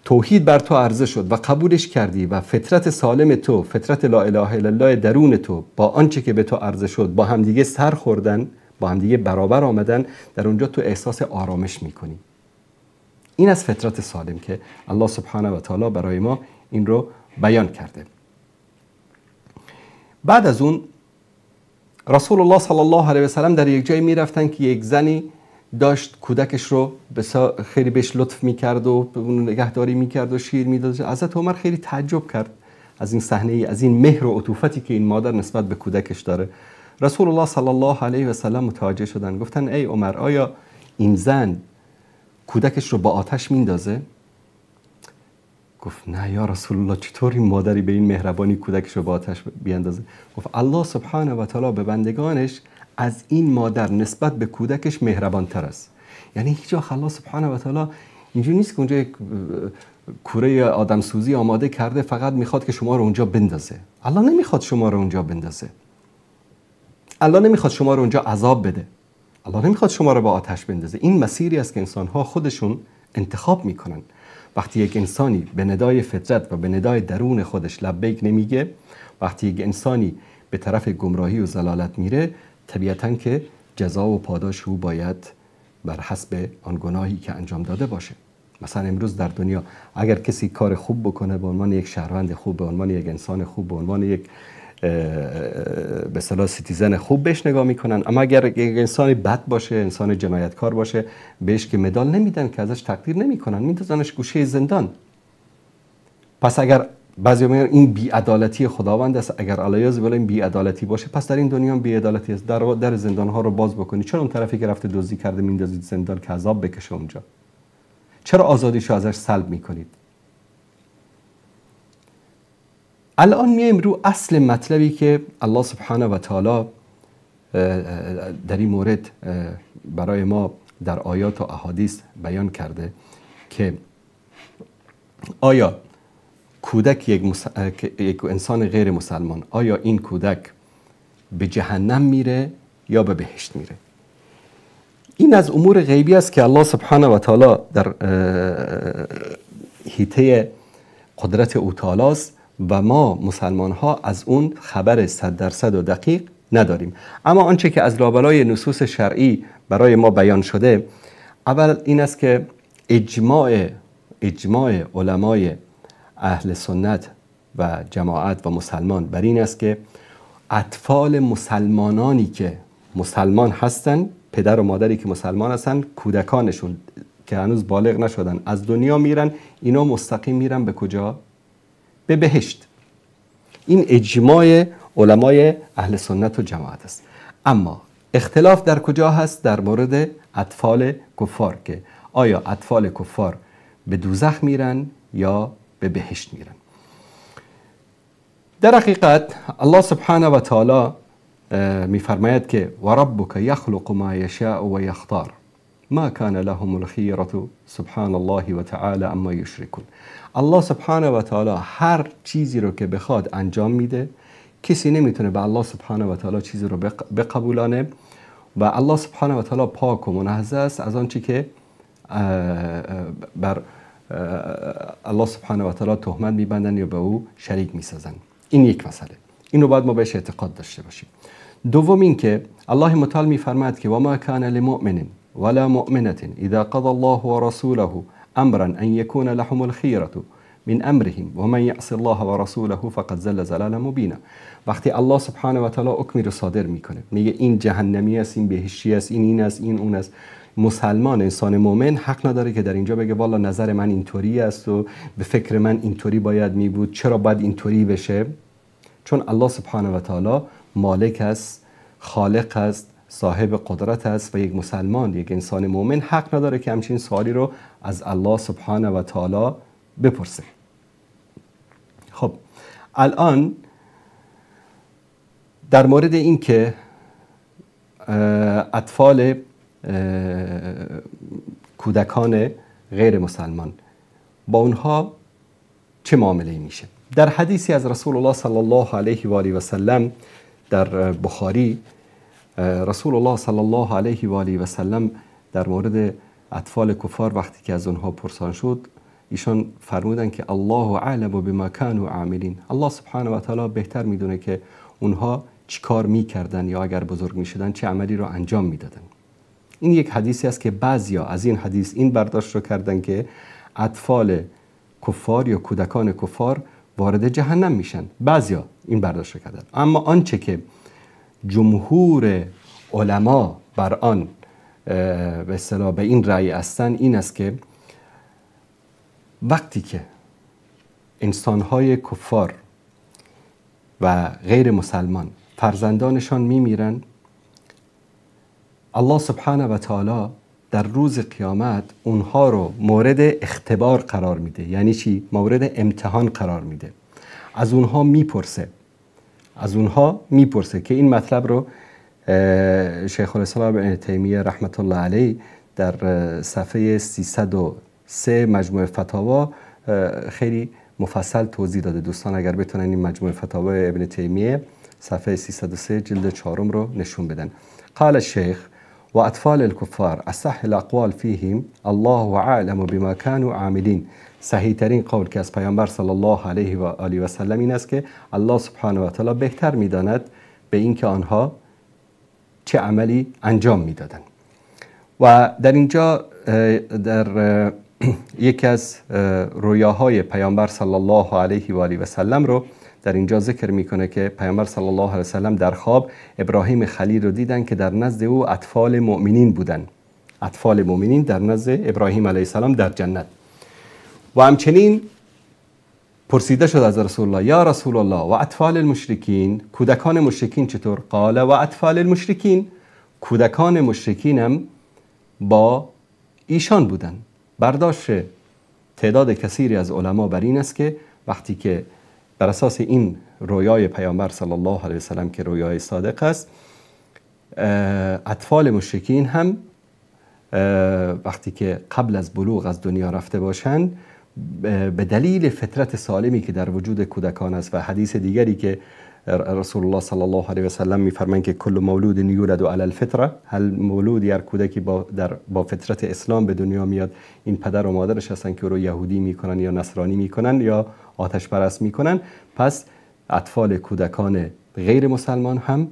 توحید بر تو عرضه شد و قبولش کردی و فطرت سالم تو، فطرت لا اله الا الله درون تو با آنچه که به تو عرضه شد با همدیگه سر خوردن، با همدیگه برابر آمدن، در اونجا تو احساس آرامش میکنی. این از فطرت سالم که الله سبحانه و تعالی برای ما این رو بیان کرده. بعد از اون رسول الله صلی الله علیه و سلم در یک جای میرفتن که یک زنی داشت کودکش رو خیلی بهش لطف میکرد و اون نگهداری میکرد و شیر میداد. حضرت عمر خیلی تعجب کرد از این صحنه، از این مهر و عطوفتی که این مادر نسبت به کودکش داره. رسول الله صلی الله علیه و سلم متوجه شدن، گفتن ای عمر، آیا این زن کودکش رو با آتش میندازه؟ گفت نه یا رسول الله، چطور این مادری به این مهربانی کودکش رو با آتش بیندازه؟ گفت الله سبحانه و تعالی به بندگانش از این مادر نسبت به کودکش مهربان تر است. یعنی هیچ وقت الله سبحانه و تعالی اینجوری نیست که اونجا یک کوره آدم سوزی آماده کرده فقط میخواد که شما رو اونجا بندازه. الله نمیخواد شما رو اونجا بندازه. الله نمیخواد شما رو اونجا عذاب بده. الله نمیخواد شما رو با آتش بندازه. این مسیری است که انسانها خودشون انتخاب میکنن. وقتی یک انسانی به ندای فطرت و به ندای درون خودش لبیک نمیگه، وقتی یک انسانی به طرف گمراهی و ضلالت میره، طبیعتاً که جزا و پاداش او باید بر حسب آن گناهی که انجام داده باشه. مثلا امروز در دنیا اگر کسی کار خوب بکنه، به عنوان یک شهروند خوب، به عنوان یک انسان خوب، به عنوان یک به اصطلاح citizen خوب بهش نگاه میکنن. اما اگر یک انسان بد باشه، انسان جنایتکار باشه، بهش که مدال نمیدن، که ازش تقدیر نمیکنن، میندازنش گوشه زندان. پس اگر بعضی میگن این بی‌عدالتی خداوند است، اگر علیاذ بالله این بی‌عدالتی باشه، پس در این دنیا هم بی‌عدالتی است. در زندان ها رو باز بکنی، چرا اون طرفی که رفته دزدی کرده میندازید زندان که عذاب بکشه اونجا؟ چرا آزادیشو ازش سلب میکنید؟ الان میایم رو اصل مطلبی که الله سبحانه و تعالی در این مورد برای ما در آیات و احادیث بیان کرده که آیا کودک یک انسان غیر مسلمان، آیا این کودک به جهنم میره یا به بهشت میره؟ این از امور غیبی است که الله سبحانه و تعالی در حیطه قدرت او تعالی است و ما مسلمان ها از اون خبر 100% و دقیق نداریم. اما آنچه که از لابلای نصوص شرعی برای ما بیان شده، اول این است که اجماع علمای اهل سنت و جماعت و مسلمان بر این است که اطفال مسلمانانی که مسلمان هستند، پدر و مادری که مسلمان هستند، کودکانشون که هنوز بالغ نشدن از دنیا میرن، اینا مستقیم میرن به کجا؟ به بهشت. این اجماع علمای اهل سنت و جماعت است. اما اختلاف در کجا هست؟ در مورد اطفال کفار، که آیا اطفال کفار به دوزخ میرن یا به بهشت میرن. در حقیقت الله سبحانه و تعالی میفرماید که و ربک یخلق ما یشاء و یختار ما کان لهم الخیرة سبحان الله و تعالی عما یشرکون. الله سبحانه و تعالی هر چیزی رو که بخواد انجام میده، کسی نمیتونه به الله سبحانه و تعالی چیزی رو بقبولانه و الله سبحانه و تعالی پاک و منزه است از آنچه که بر الله سبحانه و تعالی تهمت میبندن یا به او شریک میسازن. این یک مسئله، اینو باید ما بهش اعتقاد داشته باشیم. دوم این که الله متعال میفرماید که و ما کان لمؤمن ولا مؤمنة اذا قضى الله ورسوله امرا ان يكون لهم الخيرة من امرهم ومن يعص الله ورسوله فقد زل ضلالا مبینا. وقتی الله سبحانه و تعالی حکمی رو صادر میکنه، میگه این جهنمی است، این بهشتی است، این است، این اون است، مسلمان انسان مؤمن حق نداره که در اینجا بگه والا نظر من اینطوری است و به فکر من اینطوری باید می بود، چرا باید اینطوری بشه؟ چون الله سبحانه و تعالی مالک است، خالق است، صاحب قدرت است و یک مسلمان، یک انسان مؤمن حق نداره که همچین سوالی رو از الله سبحانه و تعالی بپرسه. خب الان در مورد این که اطفال کودکان غیر مسلمان با اونها چه معامله میشه، در حدیثی از رسول الله صلی الله علیه و آله و سلم در بخاری، رسول الله صلی الله علیه و آله و سلم در مورد اطفال کفار وقتی که از اونها پرسان شد، ایشان فرمودن که الله اعلم بما كانوا عاملین. الله سبحانه و تعالی بهتر میدونه که اونها چی کار میکردن یا اگر بزرگ میشدن چه عملی رو انجام میدادن. این یک حدیثی است که بعضیا از این حدیث این برداشت رو کردن که اطفال کفار یا کودکان کفار وارد جهنم میشن. بعضیا این برداشت رو کردن، اما آنچه که جمهور علما بر آن به اصطلاح به این رأی هستن این است که وقتی که انسانهای کفار و غیر مسلمان فرزندانشان میمیرن، الله سبحانه و تعالی در روز قیامت اونها رو مورد اختبار قرار میده. یعنی چی؟ مورد امتحان قرار میده. از اونها میپرسه، از اونها میپرسه که این مطلب رو شیخ الاسلام ابن تیمیه رحمت الله علیه در صفحه 303 مجموعه فتاوا خیلی مفصل توضیح داده. دوستان اگر بتونن این مجموعه فتاوا ابن تیمیه صفحه 303 جلد 4 رو نشون بدن. قال الشیخ و اطفال الكفار اصح الاقوال فیهم الله اعلم بما كانوا عاملین. صحیح ترین قول که از پیامبر صلی الله علیه و آله و سلم این است که الله سبحانه و تعالی بهتر میداند به اینکه آنها چه عملی انجام میدادند. و در اینجا در یکی از رویاهای پیامبر صلی الله علیه و آله و سلم رو در اینجا ذکر میکنه که پیامبر صلی الله علیه و سلم در خواب ابراهیم خلیل رو دیدن که در نزد او اطفال مؤمنین بودن. اطفال مؤمنین در نزد ابراهیم علیه السلام در جنت. و همچنین پرسیده شد از رسول الله، یا رسول الله و اطفال المشرکین، کودکان مشرکین چطور؟ قال و اطفال المشرکین، کودکان مشرکین هم با ایشان بودن. برداشت تعداد کثیری از علما بر این است که وقتی که بر اساس این رویای پیامبر صلی الله علیه و سلم که رویای صادق است، اطفال مشرکین هم وقتی که قبل از بلوغ از دنیا رفته باشند، به دلیل فطرت سالمی که در وجود کودکان است و حدیث دیگری که رسول الله صلی الله علیه و سلم میفرمایند که کل مولود یولد علی الفطره، هر مولود، هر کودکی با فطرت اسلام به دنیا میاد، این پدر و مادرش هستن که او رو یهودی میکنن یا نصرانی میکنن یا آتش پرست میکنن. پس اطفال کودکان غیر مسلمان هم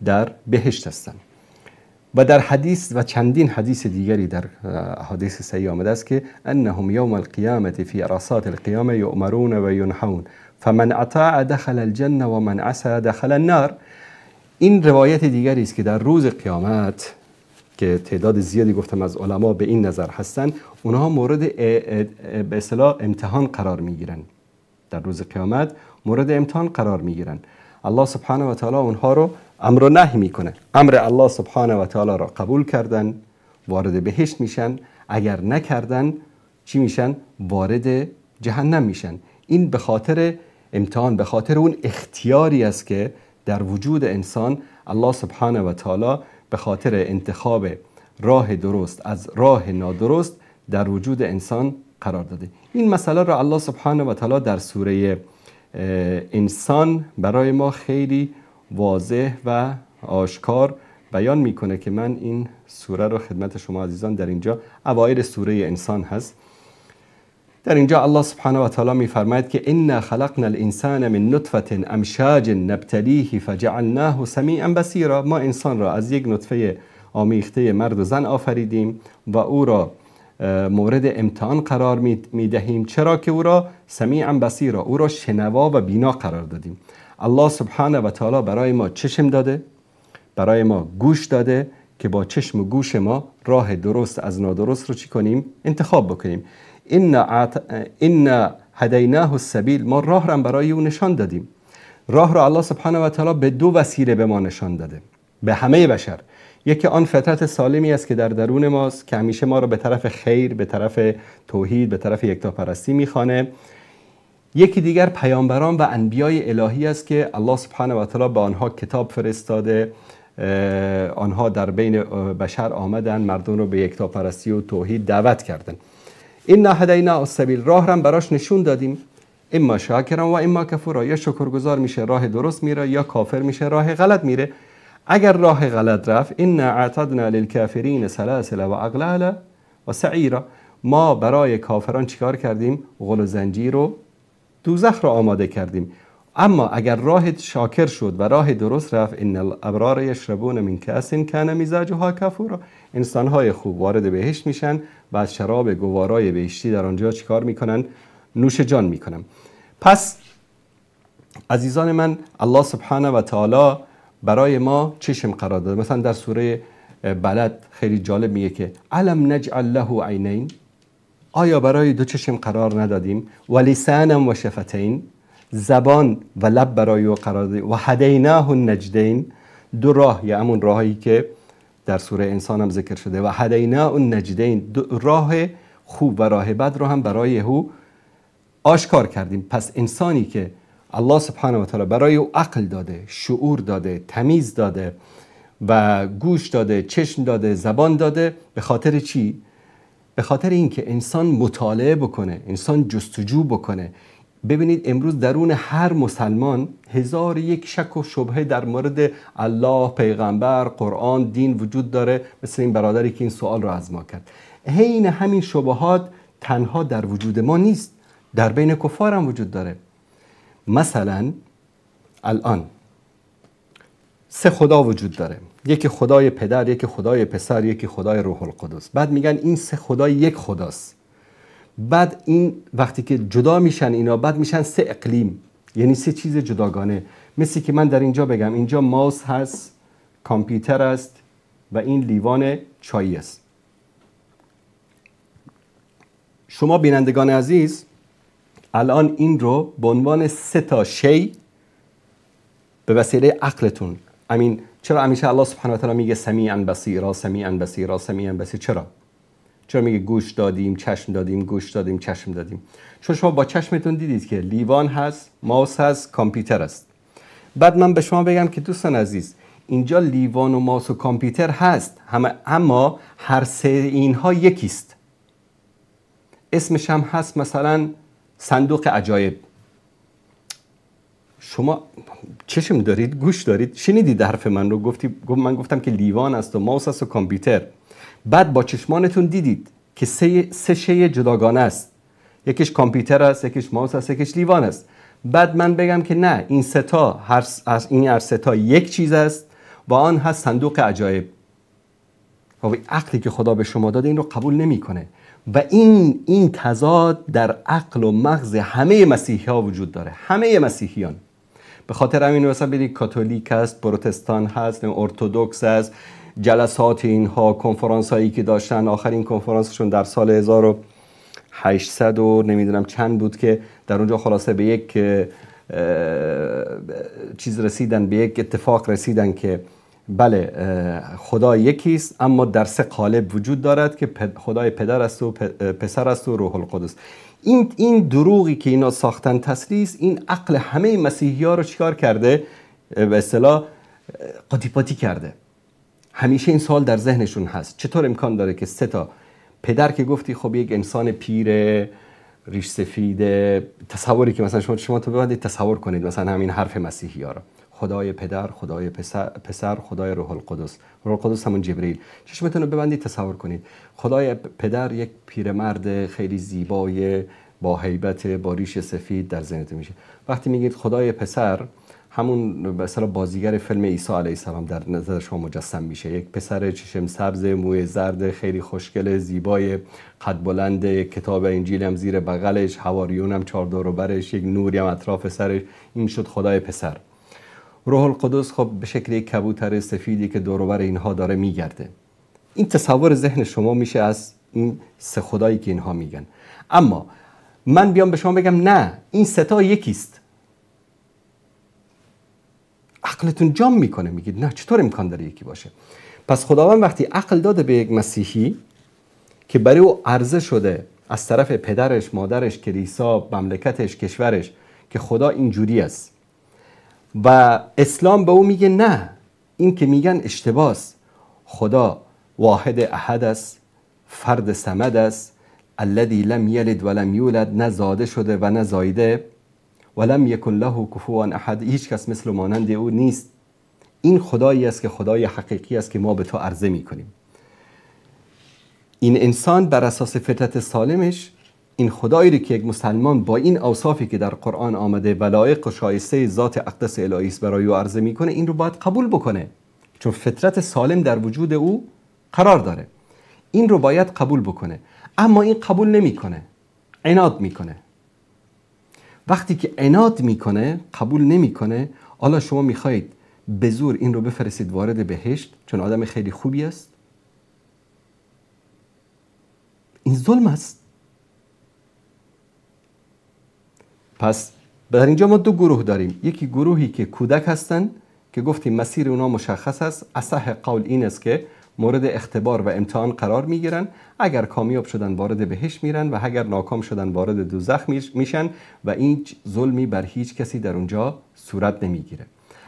در بهشت هستند. و در حدیث و چندین حدیث دیگری در حدیث صحیح آمده است که انهم یوم القیامه فی عرصات القیامه یؤمرون و ینهون فمن اطاع دخل الجنه و من عصى دخل النار. این روایت دیگری است که در روز قیامت که تعداد زیادی گفتم از علما به این نظر هستند، اونها مورد به اصطلاح امتحان قرار میگیرن. در روز قیامت مورد امتحان قرار میگیرن. الله سبحانه و تعالی اونها رو امر و نهی میکنه. امر الله سبحانه و تعالی را قبول کردن وارد بهشت میشن، اگر نکردن چی میشن؟ وارد جهنم میشن. این به خاطر امتحان، به خاطر اون اختیاری است که در وجود انسان الله سبحانه و تعالی به خاطر انتخاب راه درست از راه نادرست در وجود انسان قرار داده. این مسئله را الله سبحانه و تعالی در سوره انسان برای ما خیلی واضح و آشکار بیان میکنه که من این سوره رو خدمت شما عزیزان در اینجا، اوایل سوره انسان هست. در اینجا الله سبحانه و تعالی میفرماید که انا خلقنا الانسان من نطفه امشاج نبتلیه فجعلناه سمیعا بصیرا. ما انسان را از یک نطفه آمیخته مرد و زن آفریدیم و او را مورد امتحان قرار میدهیم، چرا که او را سمیعا بصیرا، او را شنوا و بینا قرار دادیم. الله سبحانه و تعالی برای ما چشم داده، برای ما گوش داده که با چشم و گوش ما راه درست از نادرست رو چی کنیم؟ انتخاب بکنیم. انا هدیناه السبیل، ما راه را برای او نشان دادیم. راه را الله سبحانه و تعالی به دو وسیله به ما نشان داده، به همه بشر. یکی آن فطرت سالمی است که در درون ماست که همیشه ما را به طرف خیر، به طرف توحید، به طرف یکتاپرستی میخوانه. یکی دیگر پیامبران و انبیای الهی است که الله سبحانه و تعالی به آنها کتاب فرستاده، آنها در بین بشر آمدن، مردم رو به یکتاپرستی و توحید دعوت کردند. انا هدینا السبیل، راه را براش نشون دادیم، اما شاکرا و اما کفورا، یا شکرگزار میشه راه درست میره یا کافر میشه راه غلط میره. اگر راه غلط رفت، انا اعتدنا للکافرین سلاسل و اغلالا و سعیرا، ما برای کافران چیکار کردیم؟ غل و زنجیر و دوزخ را آماده کردیم. اما اگر راه شاکر شد و راه درست رفت، ان الابرار یشربون من کأس کان مزاجها کافورا، انسانهای خوب وارد بهشت میشن و از شراب گوارای بهشتی در آنجا چیکار میکنن؟ نوش جان میکنن. پس عزیزان من، الله سبحانه و تعالی برای ما چشم قرار داده. مثلا در سوره بلد خیلی جالب میگه که الم نجعل له عینین، آیا برای دو چشم قرار ندادیم؟ و لسانا و شفتین، زبان و لب برای او قرار دادیم. و هدیناه النجدین، دو راه، یا همون راهی که در سوره انسان هم ذکر شده. و هدیناه النجدین، راه خوب و راه بد رو هم برای او آشکار کردیم. پس انسانی که الله سبحانه و تعالی برای او عقل داده، شعور داده، تمیز داده و گوش داده، چشم داده، زبان داده، به خاطر چی؟ به خاطر اینکه انسان مطالعه بکنه، انسان جستجو بکنه. ببینید امروز درون هر مسلمان هزار یک شک و شبهه در مورد الله، پیغمبر، قرآن، دین وجود داره، مثل این برادری که این سوال رو از ما کرد. حین همین شبهات تنها در وجود ما نیست، در بین کفار هم وجود داره. مثلا الان سه خدا وجود داره، یکی خدای پدر، یکی خدای پسر، یکی خدای روح القدس. بعد میگن این سه خدا یک خداست. بعد این وقتی که جدا میشن اینا، بعد میشن سه اقلیم، یعنی سه چیز جداگانه. مثل که من در اینجا بگم اینجا ماوس هست، کامپیوتر است و این لیوان چای است. شما بینندگان عزیز الان این رو به عنوان سه تا شی به وسیله عقلتون، امین چرا همیشه الله سبحانه و تعالی میگه سمیعا بصیرا، سمیعا بصیرا، سمیعا بصیر؟ چرا؟ چرا میگه گوش دادیم، چشم دادیم، گوش دادیم، چشم دادیم؟ چون شما با چشمتون دیدید که لیوان هست، ماوس هست، کامپیوتر است. بعد من به شما بگم که دوستان عزیز اینجا لیوان و ماوس و کامپیوتر هست همه، اما هر سه اینها یکیست. اسمش هم هست مثلا صندوق عجایب. شما چشم دارید، گوش دارید، شنیدید حرف من رو، گفتی، من گفتم که لیوان است و ماوس است و کامپیوتر. بعد با چشمانتون دیدید که سه شی جداگانه است، یکیش کامپیوتر است، یکیش ماوس است، یکیش لیوان است. بعد من بگم که نه، این سه تا، این هر سه تا یک چیز است و آن هست صندوق عجایب. و عقلی که خدا به شما داده این رو قبول نمیکنه و این تضاد در عقل و مغز همه مسیحی ها وجود داره، همه مسیحیان. به خاطر همین مثلا ببینید کاتولیک هست، پروتستان هست، ارتدوکس هست، جلسات اینها، کنفرانس هایی که داشتن، آخرین کنفرانسشون در سال 1800 و نمیدونم چند بود که در اونجا خلاصه به یک چیز رسیدن، به یک اتفاق رسیدن که بله خدا یکیست اما در سه قالب وجود دارد که خدای پدر است و پسر است و روح القدس. این دروغی که اینا ساختن، تثلیث، این عقل همه مسیحی ها رو چیکار کرده؟ به اصطلاح قاطی پاتی کرده. همیشه این سوال در ذهنشون هست، چطور امکان داره که سه تا پدر که گفتی خب یک انسان پیر ریش سفید، تصوری که مثلا شما تو ببندید تصور کنید مثلا همین حرف مسیحی ها رو، خدای پدر، خدای پسر، خدای روح القدس، روح القدس همون جبرئیل. چشمتون رو ببندید تصور کنید خدای پدر یک پیرمرد خیلی زیبای با هیبت، با ریش سفید در ذهنتون میشه. وقتی میگید خدای پسر، همون به اصطلاح بازیگر فیلم عیسی علیه السلام در نظر شما مجسم میشه، یک پسر چشم سبز، موی زرد، خیلی خوشگل، زیبای، قد بلند، کتاب انجیل هم زیر بغلش، حواریون هم چهار دور و برش، یک نوری هم اطراف سرش، این شد خدای پسر. روح القدس خب به شکل یک کبوتر سفیدی که دور و بر اینها داره میگرده. این تصور ذهن شما میشه از این سه خدایی که اینها میگن. اما من بیام به شما بگم نه، این سه تا یکیست، عقلتون جام میکنه، میگید نه چطور امکان داره یکی باشه؟ پس خداوند وقتی عقل داده به یک مسیحی که برای او عرضه شده از طرف پدرش، مادرش، کلیسا، مملکتش، کشورش که خدا اینجوری است، و اسلام به او میگه نه، این که میگن اشتباس، خدا واحد احد است، فرد صمد است، الذی لم یلد ولم یولد، نه زاده شده و نه زایده، ولم یکن له کفوا احد، هیچ کس مثل و مانند او نیست. این خدایی است که خدای حقیقی است که ما به تو عرضه میکنیم. این انسان بر اساس فطرت سالمش این خدایی رو که یک مسلمان با این اوصافی که در قرآن آمده و لایق و شایسته ذات اقدس الهی است برای او عرضه میکنه، این رو باید قبول بکنه، چون فطرت سالم در وجود او قرار داره. این رو باید قبول بکنه، اما این قبول نمیکنه، عناد میکنه. وقتی که عناد میکنه، قبول نمیکنه، حالا شما میخواهید به زور این رو بفرستید وارد بهشت چون آدم خیلی خوبی است؟ این ظلم است. پس در اینجا ما دو گروه داریم. یکی گروهی که کودک هستند که گفتیم مسیر اونا مشخص است. اصح قول این است که مورد اختبار و امتحان قرار میگیرن، اگر کامیاب شدن وارد بهشت میرن و اگر ناکام شدن وارد دوزخ میشن و این ظلمی بر هیچ کسی در اونجا صورت نمیگیره.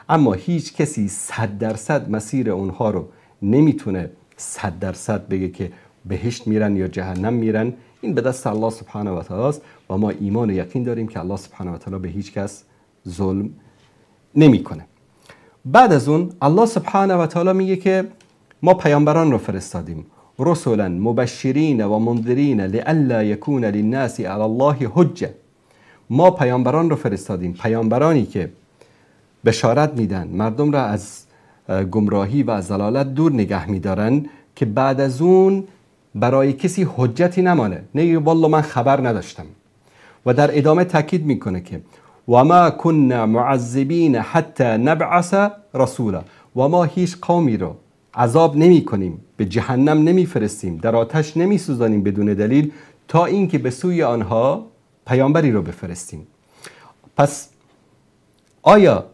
اما هیچ کسی 100% مسیر اونها رو نمیتونه 100% بگه که بهشت میرن یا جهنم میرن. این به دست الله سبحانه و تعالی است و ما ایمان و یقین داریم که الله سبحانه و تعالی به هیچ کس ظلم نمیکنه. بعد از اون الله سبحانه و تعالی میگه که ما پیامبران رو فرستادیم، رسولا مبشرین و منذرین لئلا یکون للناس علی الله حجه. ما پیامبران رو فرستادیم، پیامبرانی که بشارت میدن، مردم را از گمراهی و از ضلالت دور نگه میدارن که بعد از اون برای کسی حجتی نمانه، نگه والله من خبر نداشتم. و در ادامه تاکید میکنه که و ما كنا معذبین حتی نبعث رسولا، و ما هیچ قومی رو عذاب نمی کنیم، به جهنم نمی فرستیم، در آتش نمی سوزانیم بدون دلیل، تا اینکه به سوی آنها پیامبری رو بفرستیم. پس آیا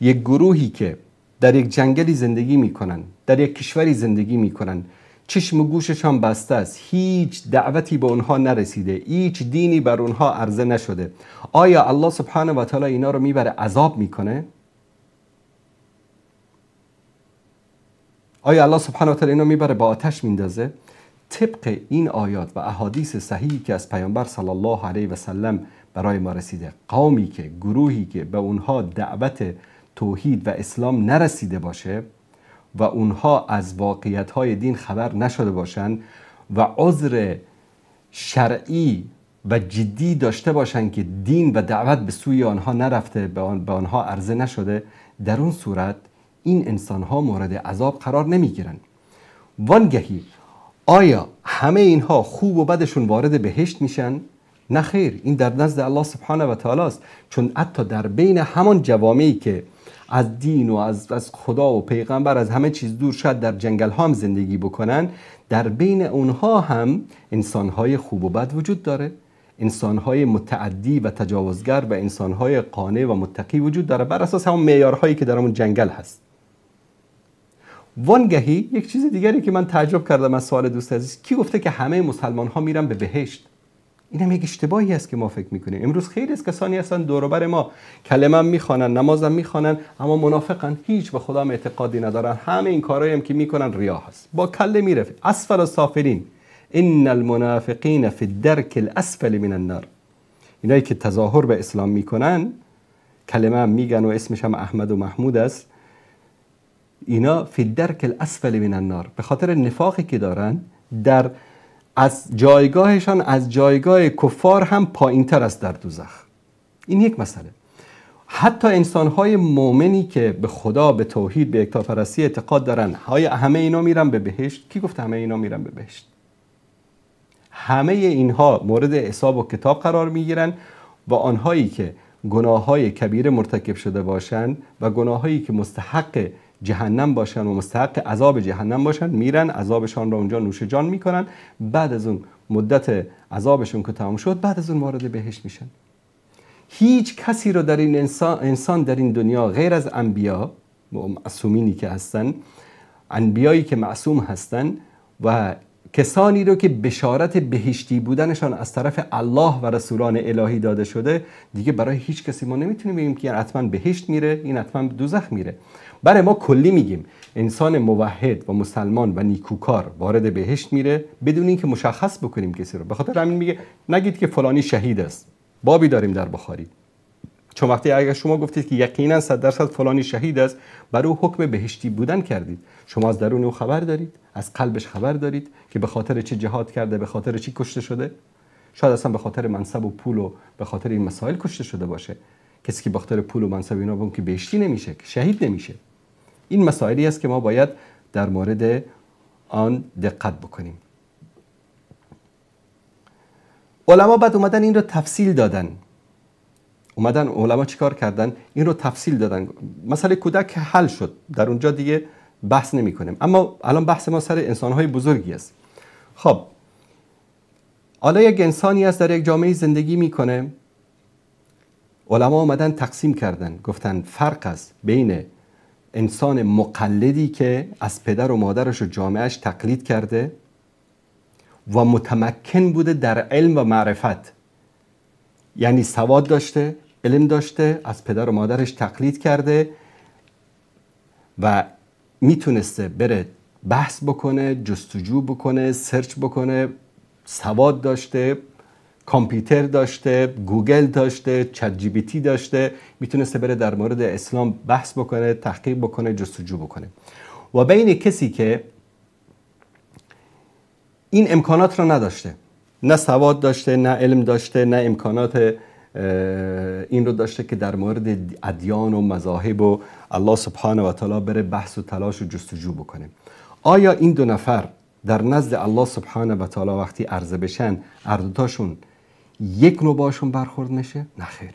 یک گروهی که در یک جنگلی زندگی میکنن، در یک کشوری زندگی میکنن، چشم و گوششان بسته است، هیچ دعوتی به اونها نرسیده، هیچ دینی بر اونها عرضه نشده، آیا الله سبحانه و تعالی اینا رو میبره عذاب میکنه؟ آیا الله سبحانه و تعالی اینا میبره با آتش میندازه؟ طبق این آیات و احادیث صحیحی که از پیامبر صلی الله علیه و سلم برای ما رسیده، قومی که، گروهی که به اونها دعوت توحید و اسلام نرسیده باشه و اونها از واقعیت‌های دین خبر نشده باشند و عذر شرعی و جدی داشته باشند که دین و دعوت به سوی آنها نرفته، به آنها عرضه نشده، در اون صورت این انسان‌ها مورد عذاب قرار نمی‌گیرن. وانگهی آیا همه اینها خوب و بدشون وارد بهشت میشن؟ نه خیر، این در نزد الله سبحانه و تعالی است. چون حتی در بین همان جوامعی که از دین و از خدا و پیغمبر از همه چیز دور، شاید در جنگل ها هم زندگی بکنن، در بین اونها هم انسانهای خوب و بد وجود داره، انسانهای متعدی و تجاوزگر و انسانهای قانع و متقی وجود داره، بر اساس همون معیارهایی که در همون جنگل هست. وانگهی یک چیز دیگری که من تعجب کردم از سوال دوست عزیز، کی گفته که همه مسلمان ها میرن به بهشت؟ این هم یک اشتباهی است که ما فکر میکنیم. امروز خیلی از کسانی هستن دور و بر ما، کلمه میخوانن، نمازم میخوانن، اما منافقن، هیچ به خدا اعتقادی ندارن، همه این کارهایی هم که میکنن ریا هست، با کله میره اسفل السافلین. ان المنافقین فی الدرک الاسفل من النار. اینایی که تظاهر به اسلام میکنن، کلمه هم میگن و اسمش هم احمد و محمود است، اینا فی الدرک الاسفل من النار، به خاطر نفاقی که دارن در از جایگاهشان از جایگاه کفار هم پایین تر است در دوزخ. این یک مسئله. حتی انسانهای مؤمنی که به خدا، به توحید، به یکتاپرستی اعتقاد دارن، های همه اینا میرن به بهشت؟ کی گفت همه اینا میرن به بهشت؟ همه اینها مورد حساب و کتاب قرار میگیرن و آنهایی که گناههای کبیره مرتکب شده باشند و گناهایی که مستحق جهنم باشن و مستحق عذاب جهنم باشن، میرن عذابشان را اونجا نوش جان میکنن. بعد از اون مدت عذابشون که تمام شد، بعد از اون وارد بهشت میشن. هیچ کسی رو در این انسان در این دنیا غیر از انبیا معصومینی که هستن، انبیایی که معصوم هستن و کسانی رو که بشارت بهشتی بودنشان از طرف الله و رسولان الهی داده شده، دیگه برای هیچ کسی ما نمیتونیم بگیم که این حتما بهشت میره، این حتما دوزخ میره. برای ما کلی میگیم انسان موحد و مسلمان و نیکوکار وارد بهشت میره بدون اینکه مشخص بکنیم کسی رو. به خاطر همین میگه نگید که فلانی شهید است. بابی داریم در بخاری، چون وقتی اگر شما گفتید که یقینا 100% فلانی شهید است، بر او حکم بهشتی بودن کردید. شما از درون او خبر دارید، از قلبش خبر دارید که به خاطر چه جهاد کرده، به خاطر چی کشته شده. شاید اصلا به خاطر منصب و پول و به خاطر این مسائل کشته شده باشه. کسی که به خاطر پول و منصب اینا بون که بهشتی نمیشه، که شهید نمیشه. این مسائلی است که ما باید در مورد آن دقت بکنیم. علما بعد اومدن این رو تفصیل دادن. اومدن علما چیکار کردن؟ این رو تفصیل دادن. مسئله کودک حل شد، در اونجا دیگه بحث نمی کنیم، اما الان بحث ما سر انسانهای بزرگی است. خب حالا یک انسانی است در یک جامعه زندگی میکنه، علما اومدن تقسیم کردن، گفتن فرق است بین انسان مقلدی که از پدر و مادرش و جامعهش تقلید کرده و متمکن بوده در علم و معرفت، یعنی سواد داشته، علم داشته، از پدر و مادرش تقلید کرده و میتونسته بره بحث بکنه، جستجو بکنه، search بکنه، سواد داشته، کامپیوتر داشته، گوگل داشته، ChatGPT داشته، میتونسته بره در مورد اسلام بحث بکنه، تحقیق بکنه، جستجو بکنه. و بین کسی که این امکانات رو نداشته، نه سواد داشته، نه علم داشته، نه امکانات این رو داشته که در مورد ادیان و مذاهب و الله سبحانه و تعالی بره بحث و تلاش و جستجو بکنه. آیا این دو نفر در نزد الله سبحانه و تعالی وقتی عرضه بشن، هر دوتاشون یک نوع باشون برخورد میشه؟ نه خیر.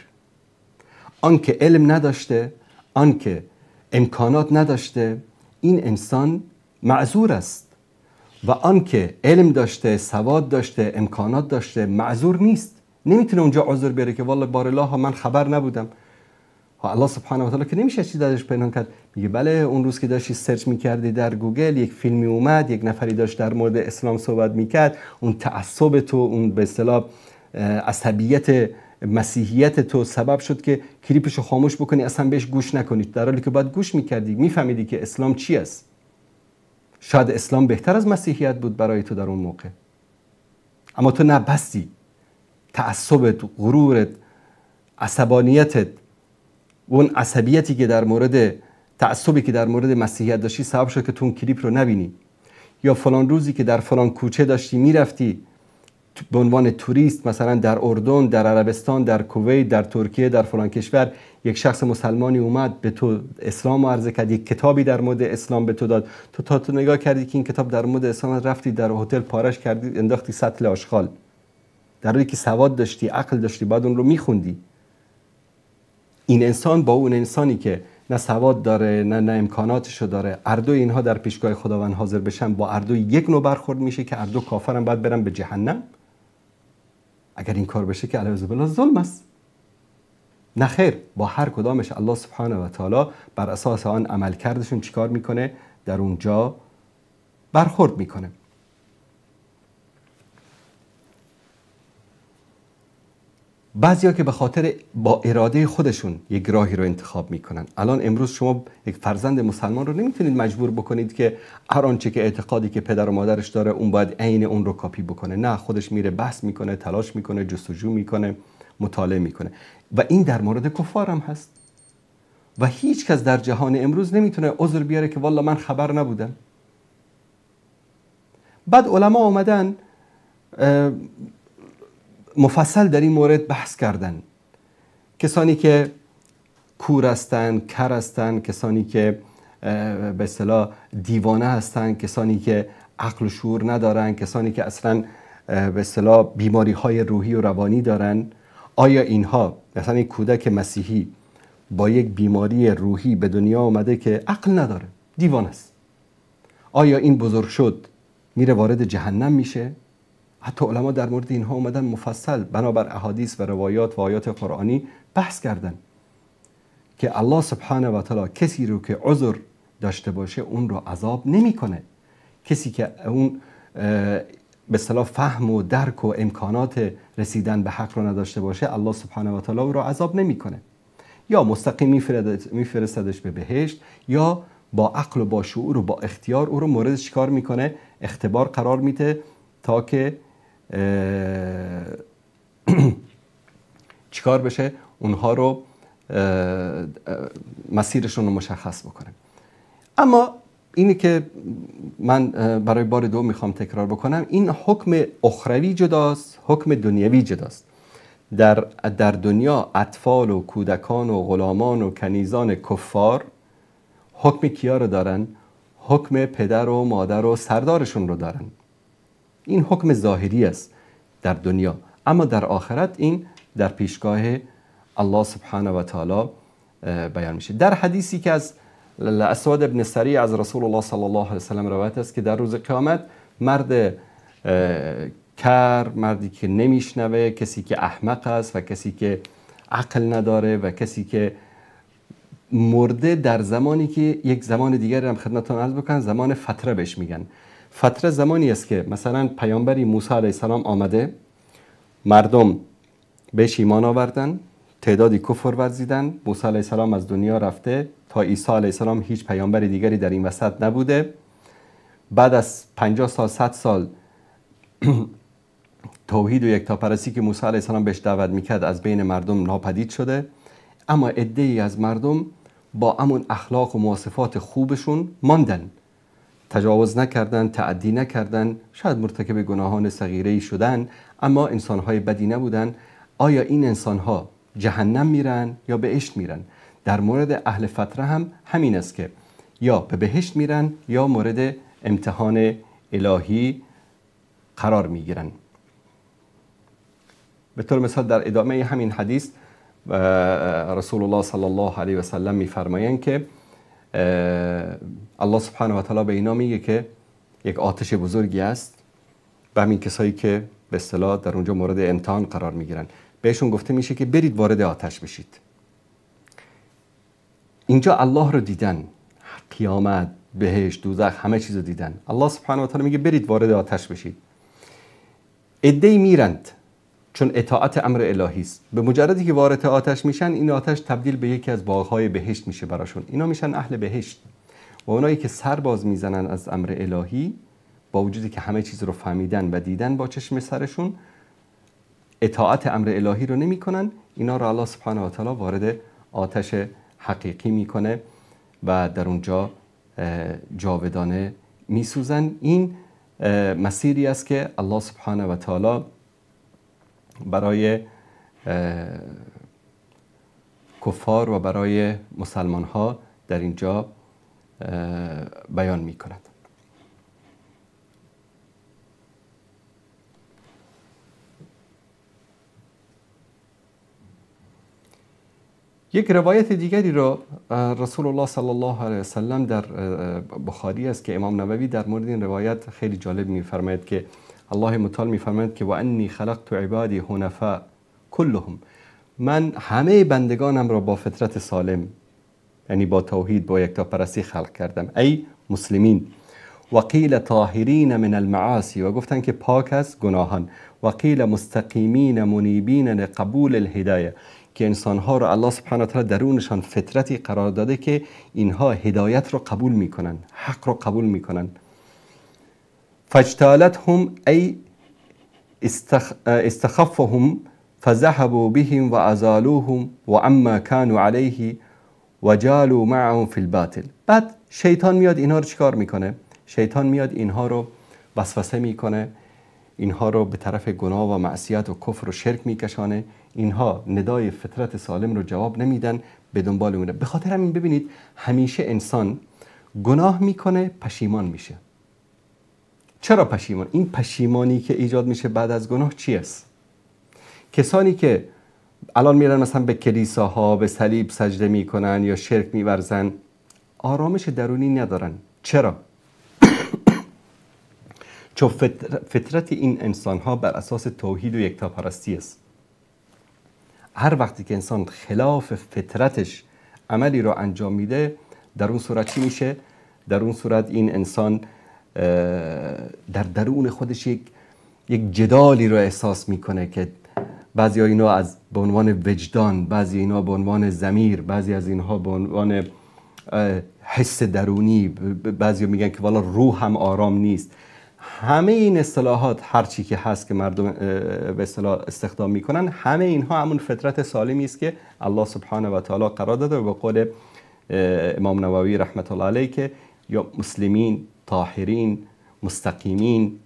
آن که علم نداشته، آن که امکانات نداشته، این انسان معذور است، و آن که علم داشته، سواد داشته، امکانات داشته، معذور نیست. نمیتونه اونجا عذر بیاره که والله بار الله من خبر نبودم. الله سبحانه و تعالی که نمیشه چیزی ازش پنهان کرد. میگه بله، اون روز که داشتی search میکردی در گوگل، یک فیلمی اومد، یک نفری داشت در مورد اسلام صحبت میکرد، اون تعصب تو، اون به اصطلاح عصبیت مسیحیت تو سبب شد که کلیپشو خاموش بکنی، اصلا بهش گوش نکنی، در حالی که باید گوش میکردی، میفهمیدی که اسلام چی است. شاید اسلام بهتر از مسیحیت بود برای تو در اون موقع، اما تو نبستی. تعصبت، غرورت، عصبانیتت، اون عصبیتی که در مورد تعصبی که در مورد مسیحیت داشتی سبب شد که تو اون کلیپ رو نبینی. یا فلان روزی که در فلان کوچه داشتی میرفتی به عنوان توریست، مثلا در اردن، در عربستان، در کویت، در ترکیه، در فلان کشور، یک شخص مسلمانی اومد به تو اسلام عرضه کرد، یک کتابی در مورد اسلام به تو داد، تو تا تو نگاه کردی که این کتاب در مورد اسلام، رفتی در هتل پارش کردی، انداختی سطل آشغال، در حالی که سواد داشتی، عقل داشتی، بعد اون رو میخوندی. این انسان با اون انسانی که نه سواد داره، نه امکاناتشو داره، هر دو اینها در پیشگاه خداوند حاضر بشن، با هر دو یک نوع برخورد میشه که هر دو کافرن، باید برن به جهنم. اگر این کار بشه که علیه بالله ظلم است. نه خیر، با هر کدامش الله سبحانه و تعالی بر اساس آن عمل کردشون چیکار میکنه؟ در اونجا برخورد میکنه. بعضیا که به خاطر با اراده خودشون یک راهی رو انتخاب میکنن. الان امروز شما یک فرزند مسلمان رو نمیتونید مجبور بکنید که هر آنچه که اعتقادی که پدر و مادرش داره اون باید عین اون رو کاپی بکنه. نه، خودش میره بحث میکنه، تلاش میکنه، جستجو میکنه، مطالعه میکنه. و این در مورد کفار هم هست. و هیچ کس در جهان امروز نمیتونه عذر بیاره که والله من خبر نبودم. بعد علما اومدن مفصل در این مورد بحث کردن. کسانی که کور هستند، کر هستند، کسانی که به اصطلاح دیوانه هستند، کسانی که عقل و شعور ندارن، کسانی که اصلا به اصطلاح بیماری های روحی و روانی دارن، آیا اینها، مثلا یک کودک مسیحی با یک بیماری روحی به دنیا آمده که عقل نداره، دیوانه است، آیا این بزرگ شد میره وارد جهنم میشه؟ حتی علما در مورد اینها اومدن مفصل بنابر احادیث و روایات و آیات قرآنی بحث کردن که الله سبحانه و تعالی کسی رو که عذر داشته باشه اون رو عذاب نمیکنه. کسی که اون به اصطلاح فهم و درک و امکانات رسیدن به حق رو نداشته باشه، الله سبحانه و تعالی او رو عذاب نمیکنه. یا مستقیم میفرستدش به بهشت، یا با عقل و با شعور و با اختیار او رو مورد شکار میکنه، اختبار قرار میده تا که چیکار بشه، اونها رو مسیرشون رو مشخص بکنه. اما اینی که من برای بار دو میخوام تکرار بکنم، این حکم اخروی جداست، حکم دنیوی جداست. در دنیا اطفال و کودکان و غلامان و کنیزان کفار حکم کیا رو دارن؟ حکم پدر و مادر و سردارشون رو دارن. این حکم ظاهری است در دنیا، اما در آخرت این در پیشگاه الله سبحانه و تعالی بیان میشه. در حدیثی که از اسود ابن سری از رسول الله صلی الله علیه وسلم روایت است که در روز قیامت مرد کر، مردی که نمیشنوه، کسی که احمق است و کسی که عقل نداره و کسی که مرده در زمانی که یک زمان دیگر هم خدمتتون عرض بکنم، زمان فتره بهش میگن. فتره زمانی است که مثلا پیامبری موسی علیه السلام آمده، مردم بهش ایمان آوردن، تعدادی کفر ورزیدن، موسی علیه السلام از دنیا رفته، تا عیسی علیه السلام هیچ پیامبر دیگری در این وسط نبوده. بعد از 50 سال 100 سال توحید و یکتاپرستی که موسی علیه السلام بهش دعوت میکرد از بین مردم ناپدید شده، اما عده‌ای از مردم با همون اخلاق و مواصفات خوبشون ماندن، تجاوز نکردن، تعدی نکردن، شاید مرتکب گناهان صغیره‌ای شدن، اما انسانهای بدی نبودن. آیا این انسانها جهنم میرن یا بهشت میرن؟ در مورد اهل فتره هم همین است که یا به بهشت میرن یا مورد امتحان الهی قرار میگیرن. به طور مثال در ادامه همین حدیث رسول الله صلی الله علیه و سلم میفرمایند که الله سبحانه و تعالی به اینا میگه که یک آتش بزرگی است به همین کسایی که به اصطلاح در اونجا مورد امتحان قرار میگیرن، بهشون گفته میشه که برید وارد آتش بشید. اینجا الله رو دیدن، قیامت، بهشت، دوزخ، همه چیز رو دیدن. الله سبحانه و تعالی میگه برید وارد آتش بشید. عده‌ای میرند چون اطاعت امر الهی است. به مجردی که وارد آتش میشن، این آتش تبدیل به یکی از باغ‌های بهشت میشه براشون. اینا میشن اهل بهشت. و اونایی که سر باز میزنن از امر الهی، با وجودی که همه چیز رو فهمیدن و دیدن با چشم سرشون، اطاعت امر الهی رو نمیکنن، اینا رو الله سبحانه و تعالی وارد آتش حقیقی میکنه و در اونجا جاودانه میسوزن. این مسیری است که الله سبحانه و تعالی برای کفار و برای مسلمان ها در اینجا بیان می کند. یک روایت دیگری را رسول الله صلی الله علیه وسلم در بخاری است که امام نووی در مورد این روایت خیلی جالب می‌فرماید که الله متعال می‌فرماید که و انی خلقت عبادی حنفاء کلهم، من همه بندگانم را با فطرت سالم، یعنی با توحید، با یکتاپرستی خلق کردم، ای مسلمین. و قیل طاهرین من المعاصی، و گفتن که پاک از گناهان. و قیل مستقیمین منیبین لقبول الهدایه، که انسانها رو الله سبحانه و تعالی درونشان فطرتی قرار داده که اینها هدایت رو قبول میکنن، حق رو قبول میکنن. فاجتالتهم ای استخفهم فذهبوا بهم وازالوهم وعما كانوا عليه وجالوا معهم في الباطل. بعد شیطان میاد اینها رو چیکار میکنه؟ شیطان میاد اینها رو وسوسه میکنه، اینها رو به طرف گناه و معصیت و کفر و شرک میکشانه. اینها ندای فطرت سالم رو جواب نمیدن، به دنبال اونه. به خاطر همین ببینید همیشه انسان گناه میکنه، پشیمان میشه. چرا پشیمان؟ این پشیمانی که ایجاد میشه بعد از گناه چی است؟ کسانی که الان میرن مثلا به کلیساها، به صلیب سجده میکنن یا شرک میورزن، آرامش درونی ندارن. چرا؟ چون فطرت این انسانها بر اساس توحید و یکتاپرستی است. هر وقتی که انسان خلاف فطرتش عملی رو انجام میده، در اون صورت چی میشه؟ در اون صورت این انسان در درون خودش یک جدالی رو احساس میکنه که بعضی اینا از به عنوان وجدان، بعضی اینا به عنوان ضمیر، بعضی از اینها به عنوان حس درونی، بعضی میگن که والا روح هم آرام نیست. همه این اصطلاحات هر چی که هست که مردم به اصطلاح استخدام میکنن، همه اینها همون فطرت سالمی است که الله سبحانه و تعالی قرار داده و به قول امام نووی رحمت الله علیه که یا مسلمین، طاهرین، مستقیمین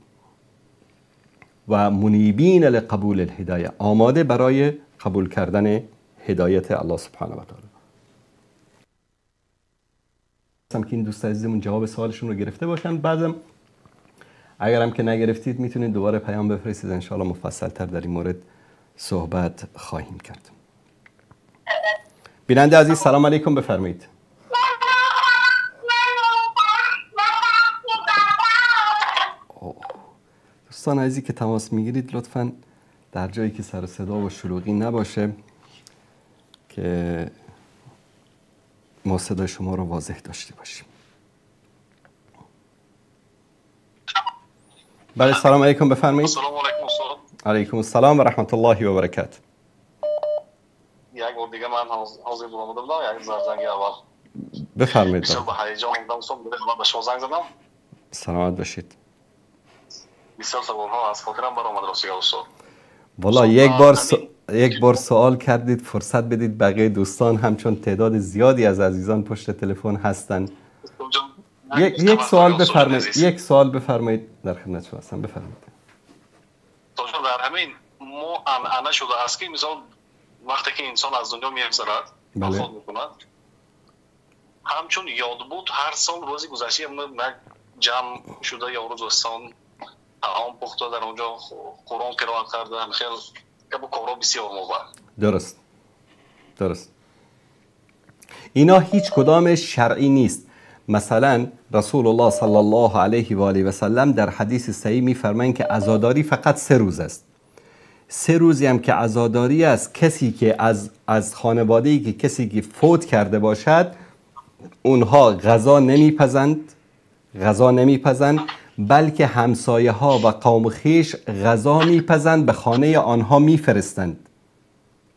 و منیبین لقبول الهدایه، آماده برای قبول کردن هدایت الله سبحانه و تعالی. که این دوست عزیزمون جواب سوالشون رو گرفته باشن. بعدم اگرم که نگرفتید میتونید دوباره پیام بفرستید، انشاءالله مفصل تر در این مورد صحبت خواهیم کرد. بیننده عزیز سلام علیکم، بفرمایید. دوستان عزیزی که تماس میگیرید لطفاً در جایی که سر صدا و شلوغی نباشه که ما صدای شما رو واضح داشته باشیم. بله سلام علیکم، بفرمایید. سلام علیکم استاد. علیکم السلام و رحمت الله و برکاته. یک بار دیگه من حاضر بودم، یک زنگ اول. بفرمایید. بسیار با هیجان بودم استاد، به شما زنگ زدم. سلامت باشید. بسیار سوال‌ها از خاطرم برآمد راستی استاد. والا یک بار سوال کردید، فرصت بدید بقیه دوستان هم، چون تعداد زیادی از عزیزان پشت تلفن هستن. یک سوال بفرمایید، یک سوال بفرمایید، در خدمت شما هستم، بفرمایید. در همین ما عنعنه شده است که مثلا وقتی که انسان از دنیا میگذرد، وفات میکند، همچون یاد بود هر سال روزی گذشته جمع شده یا روز دوستان طعام پخته، در اونجا قرآن قرائت کردن، خیلی که با کارا بسیار موقع. درست. اینا هیچ کدامش شرعی نیست. مثلا رسول الله صلی الله علیه و آله و سلم در حدیث صحیح میفرمایند که عزاداری فقط 3 روز است. 3 روزی هم که عزاداری است، کسی که از خانواده‌ای که کسی که فوت کرده باشد، اونها غذا نمیپزند، بلکه همسایه ها و قوم خویش غذا میپزند، به خانه آنها میفرستند.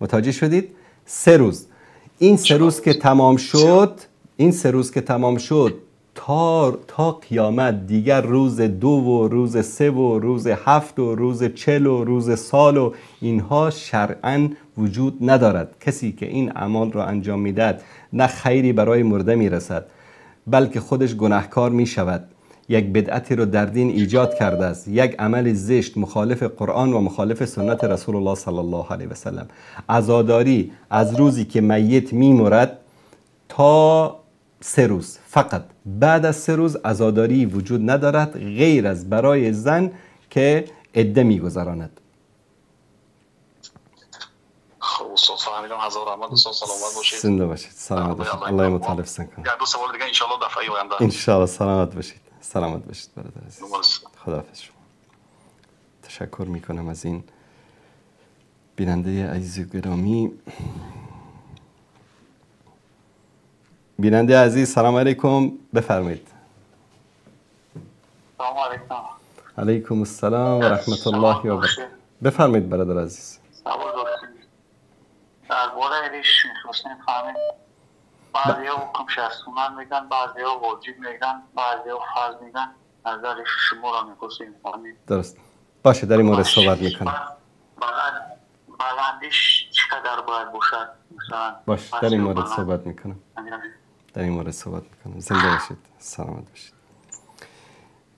متوجه شدید؟ 3 روز. این 3 روز که تمام شد، این 3 روز که تمام شد تا قیامت دیگر روز 2 و روز 3 و روز 7 و روز 40 و روز سال و اینها شرعاً وجود ندارد. کسی که این اعمال را انجام میدهد نه خیری برای مرده میرسد، بلکه خودش گناهکار میشود. یک بدعتی رو در دین ایجاد کرده است، یک عمل زشت مخالف قرآن و مخالف سنت رسول الله صلی الله علیه و سلم. عزاداری از روزی که میت میمرد تا 3 روز فقط. بعد از 3 روز عزاداری وجود ندارد غیر از برای زن که عده میگذراند. خب استاد فهمیدم، هزار رحمت استاد، سلامت باشید. زنده باشید، سلامت باشید. الله متعال حفظ کنه. دو سوال دیگه ان شاء الله دفعه آینده. ان شاء الله. سلامت باشید، سلامت باشید برادر عزیز. خداحافظ شما. تشکر میکنم از این بیننده عزیز گرامی. بیننده عزیز سلام علیکم، بفرمایید. سلام علیکم. علیکم السلام و رحمت الله و برکاته. بفرمایید برادر عزیز. درباره ریش میخواستیم فهمیم. بعضی ها حکم 60 میگن، بعضی ها واجب میگن، بعضی ها فرض میگن. نظر شما را میخواستیم فهمیم. درست باشه، در این مورد صحبت میکنم. بلندیش چقدر باید باشد مثلا؟ باشه، در این مورد صحبت میکنم. در این مورد صحبت میکنم. زنده باشید، سلامت باشید.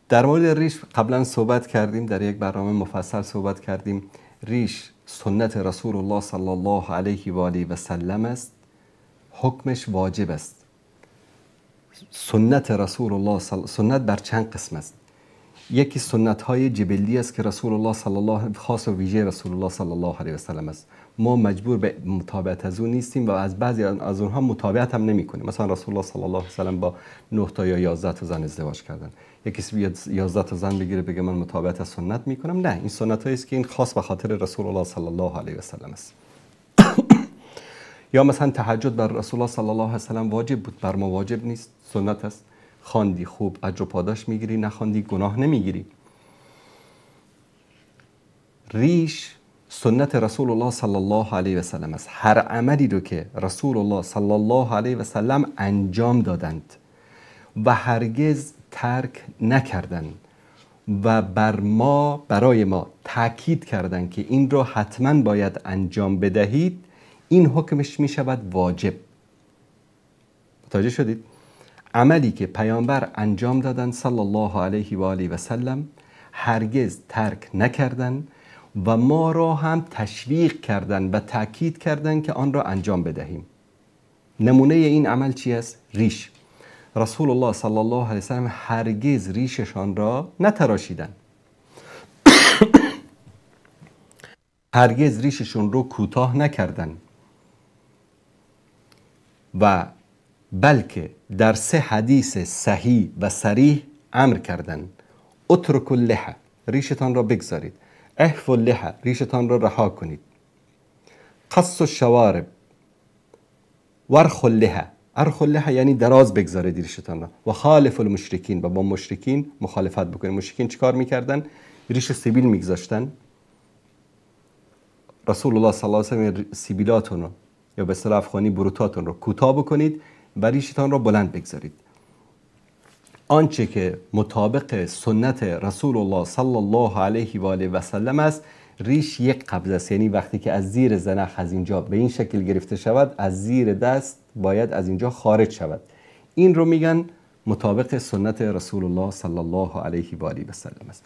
در مورد ریش قبلا صحبت کردیم، در یک برنامه مفصل صحبت کردیم. ریش سنت رسول الله صلی الله علیه و آله و سلم است، حکمش واجب است. سنت رسول الله سنت بر چند قسم است. یکی سنت های جبلی است که رسول الله صلی الله خاص و ویژه رسول الله صلی الله علیه و سلم است. ما مجبور به متابعت از اون نیستیم و از بعضی از اونها متابعت هم نمی کنیم. مثلا رسول الله صلی الله علیه و سلم با 9 تا یا 11 تا زن ازدواج کردن. یکی بیاد 11 تا زن بگیره بگه من متابعت از سنت میکنم، نه، این سنت هایی است که این خاص به خاطر رسول الله صلی الله علیه و سلم است. یا مثلا تهجد بر رسول الله صلی الله علیه و سلم واجب بود، بر ما واجب نیست، سنت است. خواندی خوب اجر و پاداش میگیری، نخواندی گناه نمیگیری. ریش سنت رسول الله صلی الله علیه و سلم است. هر عملی رو که رسول الله صلی الله علیه و سلم انجام دادند و هرگز ترک نکردند و بر ما، برای ما تاکید کردند که این رو حتما باید انجام بدهید، این حکمش می شود واجب. متوجه شدید؟ عملی که پیامبر انجام دادند صلی الله علیه و آله و سلم هرگز ترک نکردند و ما را هم تشویق کردند و تاکید کردند که آن را انجام بدهیم. نمونه این عمل چی است؟ ریش. رسول الله صلی الله علیه و سلم هرگز ریششان را نتراشیدند، هرگز ریششون رو کوتاه نکردند. و بلکه در 3 حدیث صحیح و صریح امر کردن. اترک اللحى، ریشتان را بگذارید. احف اللحى، ریشتان را رها کنید. قص الشوارب، ورخ اللحى، ارخ اللحى یعنی دراز بگذارید ریشتان را. و خالف المشرکین، و با مشرکین مخالفت بکنید. مشرکین چیکار میکردن؟ ریش سیبیل میگذاشتن. رسول الله صلی الله علیه و سلم سیبیلاتون رو یا به اصطلاح افغانی بروتاتون رو کوتاه بکنید و ریشتان رو بلند بگذارید. آنچه که مطابق سنت رسول الله صلی الله علیه و آله و سلم است، ریش یک قبضه است، یعنی وقتی که از زیر زنخ از اینجا به این شکل گرفته شود، از زیر دست باید از اینجا خارج شود. این رو میگن مطابق سنت رسول الله صلی الله علیه و آله و سلم است.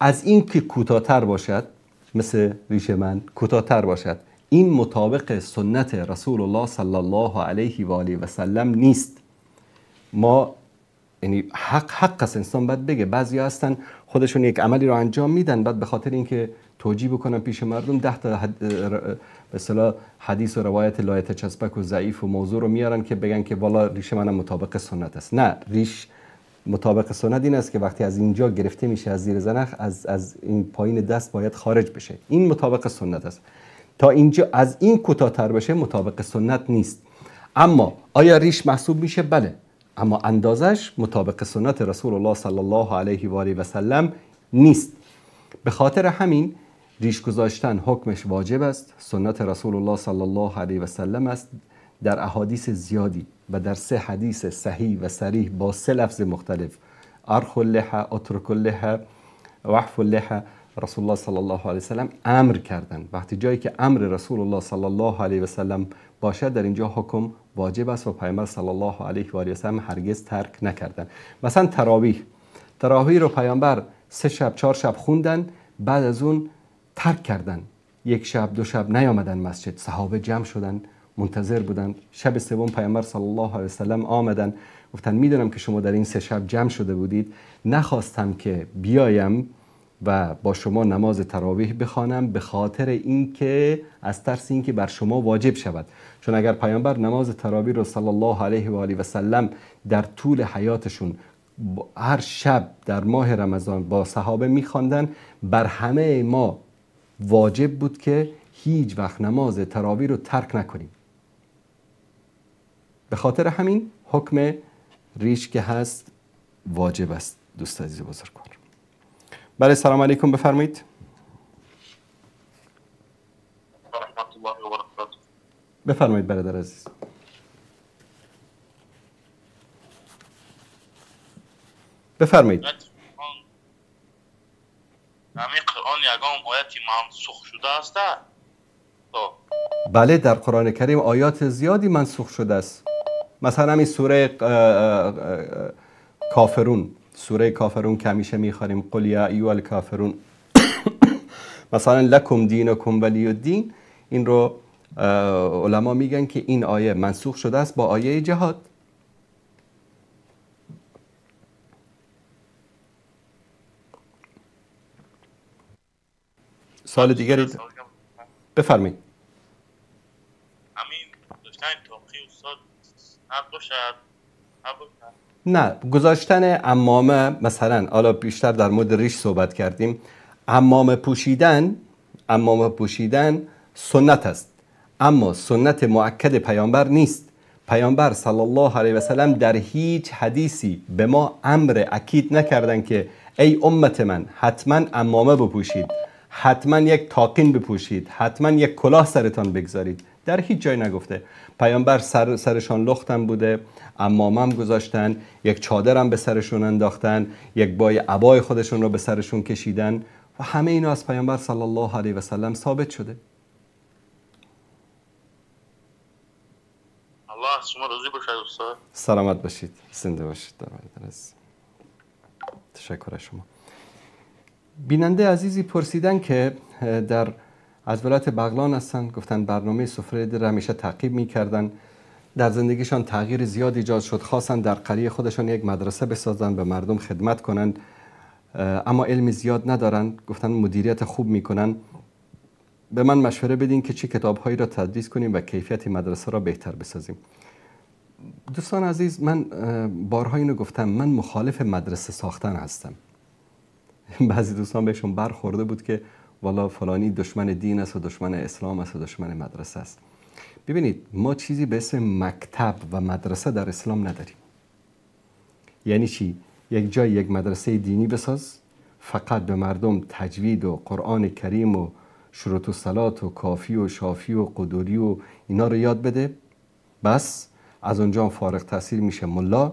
از این که کوتاه‌تر باشد، مثل ریش من کوتاه‌تر باشد، این مطابق سنت رسول الله صلی الله علیه و آله و سلم نیست. ما یعنی حق است، انسان باید بگه. بعضی هستن خودشون یک عملی رو انجام میدن، بعد به خاطر اینکه توجیه بکنن پیش مردم 10 تا به اصطلاح حدیث و روایت لایت چسبک و ضعیف و موضوع رو میارن که بگن که والا ریش منم مطابق سنت است. نه، ریش مطابق سنت این است که وقتی از اینجا گرفته میشه از زیر زنخ، از این پایین دست باید خارج بشه. این مطابق سنت است. تا اینجا از این کوتاه‌تر بشه مطابق سنت نیست. اما آیا ریش محسوب میشه؟ بله، اما اندازش مطابق سنت رسول الله صلی الله علیه و آله و سلم نیست. به خاطر همین ریش گذاشتن حکمش واجب است، سنت رسول الله صلی الله علیه و سلم است. در احادیث زیادی و در 3 حدیث صحیح و صریح با 3 لفظ مختلف، ارخ اللحى، اترک اللحى، وحف اللحى، رسول الله صلی الله علیه و سلم امر کردن. وقتی جایی که امر رسول الله صلی الله علیه و سلم باشد، در اینجا حکم واجب است و پیامبر صلی الله علیه و آله و سلم هرگز ترک نکردن. مثلا تراویح رو پیامبر 3 شب 4 شب خوندن، بعد از اون ترک کردن، 1 شب 2 شب نیامدن مسجد. صحابه جمع شدن، منتظر بودند. شب سوم پیامبر صلی الله علیه و سلم آمدن، گفتن میدونم که شما در این 3 شب جمع شده بودید، نخواستم که بیایم و با شما نماز تراویح بخوانم به خاطر اینکه از ترس اینکه بر شما واجب شود. چون اگر پیامبر نماز تراویح رو صلی الله علیه و آله و سلم در طول حیاتشون هر شب در ماه رمضان با صحابه میخواندن، بر همه ما واجب بود که هیچ وقت نماز تراویح رو ترک نکنیم. به خاطر همین حکم ریش که هست واجب است. دوست عزیز بزرگوار، بله، سلام علیکم، بفرمایید. بفرمایید برادر عزیز. بفرمایید. همین قرآن یگان آیتی منسوخ شده است؟ بله، در قرآن کریم آیات زیادی منسوخ شده است. مثلا همین سوره کافرون، سوره کافرون که همیشه میخوانیم، قل یا ایها الکافرون، مثلا لکم دینکم ولی الدین، این رو علما میگن که این آیه منسوخ شده است با آیه جهاد. سوال دیگری بفرمایید. نه، گذاشتن عمامه مثلا، حالا بیشتر در مورد ریش صحبت کردیم، عمامه پوشیدن سنت است، اما سنت مؤکد پیامبر نیست. پیامبر صلی الله علیه و سلم در هیچ حدیثی به ما امر اکید نکردن که ای امت من حتما عمامه بپوشید، حتما یک تاقین بپوشید، حتما یک کلاه سرتان بگذارید. در هیچ جای نگفته. پیامبر سرشان لختم بوده، عمامم گذاشتن، یک چادرم به سرشون انداختن، یک بای عبای خودشون رو به سرشون کشیدن و همه اینا از پیامبر صلی الله علیه و سلم ثابت شده. الله شما راضی باشد استاد. سلامت باشید، زنده باشید. تشکر از شما. بیننده عزیزی پرسیدن که در از ولایت بغلان هستن، گفتن برنامه سفره دل همیشه تعقیب میکردن، در زندگیشان تغییر زیاد ایجاد شد، خواستن در قریه خودشان یک مدرسه بسازن، به مردم خدمت کنند، اما علم زیاد ندارن، گفتن مدیریت خوب میکنن. به من مشوره بدین که چه کتابهایی را تدریس کنیم و کیفیت مدرسه را بهتر بسازیم. دوستان عزیز، من بارها اینو گفتم، من مخالف مدرسه ساختن هستم. بعضی دوستان بهشون برخورده بود که والا فلانی دشمن دین است و دشمن اسلام است و دشمن مدرسه است. ببینید، ما چیزی به اسم مکتب و مدرسه در اسلام نداریم. یعنی چی؟ یک جای یک مدرسه دینی بساز، فقط به مردم تجوید و قرآن کریم و شروط و صلات و کافی و شافی و قدوری و اینا رو یاد بده، بس از اونجا فارغ تحصیل میشه ملا.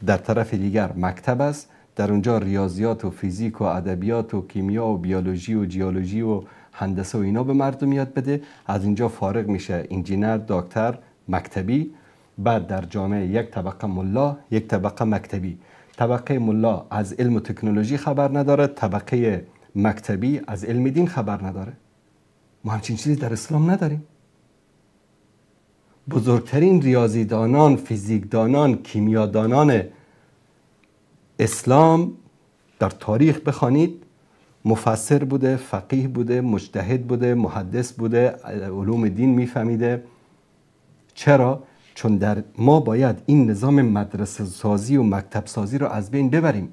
در طرف دیگر مکتب است، در اونجا ریاضیات و فیزیک و ادبیات و کیمیا و بیولوژی و جیولوژی و هندسه و اینا به مردم یاد بده، از اینجا فارغ میشه انجینر، دکتر، مکتبی. بعد در جامعه یک طبقه ملا، یک طبقه مکتبی. طبقه ملا از علم و تکنولوژی خبر نداره، طبقه مکتبی از علم دین خبر نداره. ما همچین چیزی در اسلام نداریم. بزرگترین ریاضیدانان، فیزیکدانان، کیمیادانان اسلام در تاریخ بخوانید مفسر بوده، فقیه بوده، مجتهد بوده، محدث بوده، علوم دین میفهمیده. چرا؟ چون در ما باید این نظام مدرسه سازی و مکتب سازی رو از بین ببریم.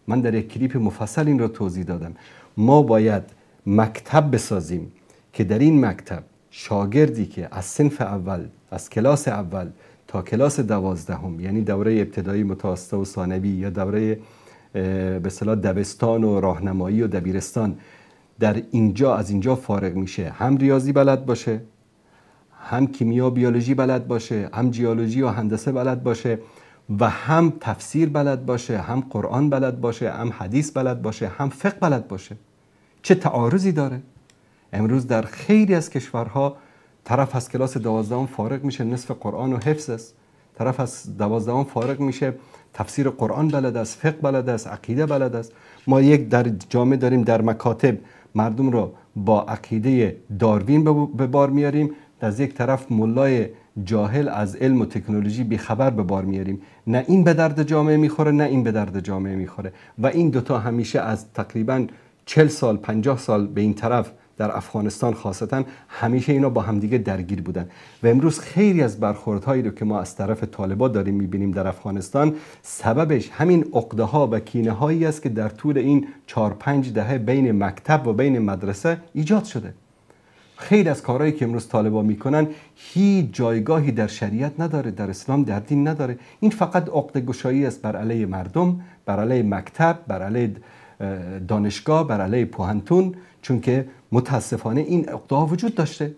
من در یک کلیپ مفصل این رو توضیح دادم. ما باید مکتب بسازیم که در این مکتب شاگردی که از صنف اول، از کلاس اول تا کلاس 12، یعنی دوره ابتدایی، متوسطه و ثانوی، یا دوره به اصطلاح دبستان و راهنمایی و دبیرستان، در اینجا از اینجا فارغ میشه، هم ریاضی بلد باشه، هم کیمیا و بیولوژی بلد باشه، هم جیولوژی و هندسه بلد باشه، و هم تفسیر بلد باشه، هم قرآن بلد باشه، هم حدیث بلد باشه، هم فقه بلد باشه. چه تعارضی داره؟ امروز در خیلی از کشورها طرف از کلاس 12 فارغ میشه، نصف قرآن و حفظ است. طرف از 12 فارغ میشه، تفسیر قرآن بلد است، فقه بلد است، عقیده بلد است. ما یک در جامعه داریم، در مکاتب مردم رو با عقیده داروین به بار میاریم، از یک طرف ملای جاهل از علم و تکنولوژی بیخبر به بار میاریم. نه این به درد جامعه میخوره، نه این به درد جامعه میخوره. و این دوتا همیشه از تقریبا 40 سال 50 سال به این طرف در افغانستان خاصتا همیشه اینا با همدیگه درگیر بودن. و امروز خیلی از برخوردهایی رو که ما از طرف طالبان داریم میبینیم در افغانستان، سببش همین عقده ها و کینه هایی است که در طول این 4-5 دهه بین مکتب و بین مدرسه ایجاد شده. خیلی از کارهایی که امروز طالبان میکنن هیچ جایگاهی در شریعت نداره، در اسلام، در دین نداره. این فقط عقده گشایی است بر علیه مردم، بر علیه مکتب، بر علیه دانشگاه، بر علیه پوهنتون، چون که متاسفانه این عقده ها وجود داشته.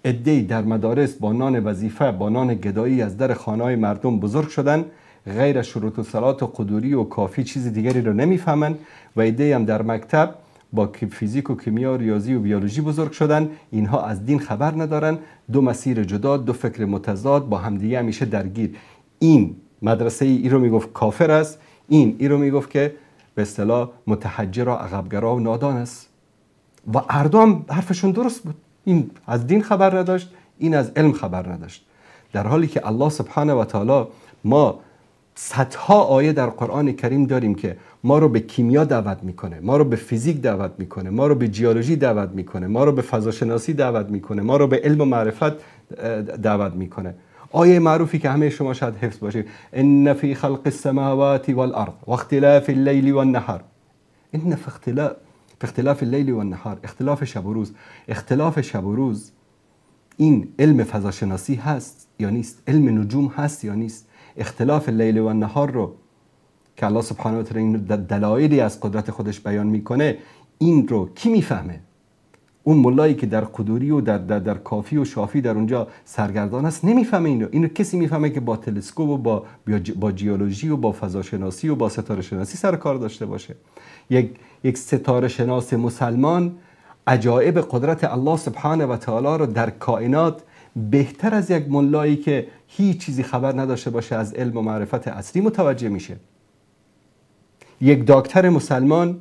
عده‌ای در مدارس با نان وظیفه، با نان گدایی از در خانه‌های مردم بزرگ شدن، غیر شروط و صلات و قدوری و کافی چیز دیگری رو نمیفهمن، و عده‌ای هم در مکتب با فیزیک و کیمیا و ریاضی و بیولوژی بزرگ شدن، اینها از دین خبر ندارن. دو مسیر جدا، دو فکر متضاد، با همدیگه همیشه درگیر. این مدرسه ای رو میگفت کافر است، این ای رو میگفت که به اصطلاح متحجر و عقبگرا و نادان است. و اردوام حرفشون درست بود، این از دین خبر نداشت، این از علم خبر نداشت. در حالی که الله سبحانه و تعالی، ما صدها آیه در قرآن کریم داریم که ما رو به کیمیا دعوت میکنه، ما رو به فیزیک دعوت میکنه، ما رو به جیولوژی دعوت میکنه، ما رو به فضاشناسی دعوت میکنه، ما رو به علم و معرفت دعوت میکنه. آیه معروفی که همه شما شاید حفظ باشید، ان فی خلق السماوات والارض واختلاف اللیل والنهار. ان فی اختلاف اللیل والنهار، اختلاف شب و روز. اختلاف شب و روز این علم فضاشناسی هست یا نیست؟ علم نجوم هست یا نیست؟ اختلاف لیل و نهار رو که الله سبحانه و تعالی این دلایلی از قدرت خودش بیان میکنه، این رو کی میفهمه؟ اون ملایی که در قدوری و در کافی و شافی در اونجا سرگردان است نمیفهمه اینو. اینو کسی میفهمه که با تلسکوپ و با جیولوژی و با فضاشناسی و با ستاره شناسی سر کار داشته باشه. یک ستاره شناس مسلمان عجایب قدرت الله سبحانه و تعالی رو در کائنات بهتر از یک ملایی که هیچ چیزی خبر نداشته باشه از علم و معرفت عصری متوجه میشه. یک دکتر مسلمان،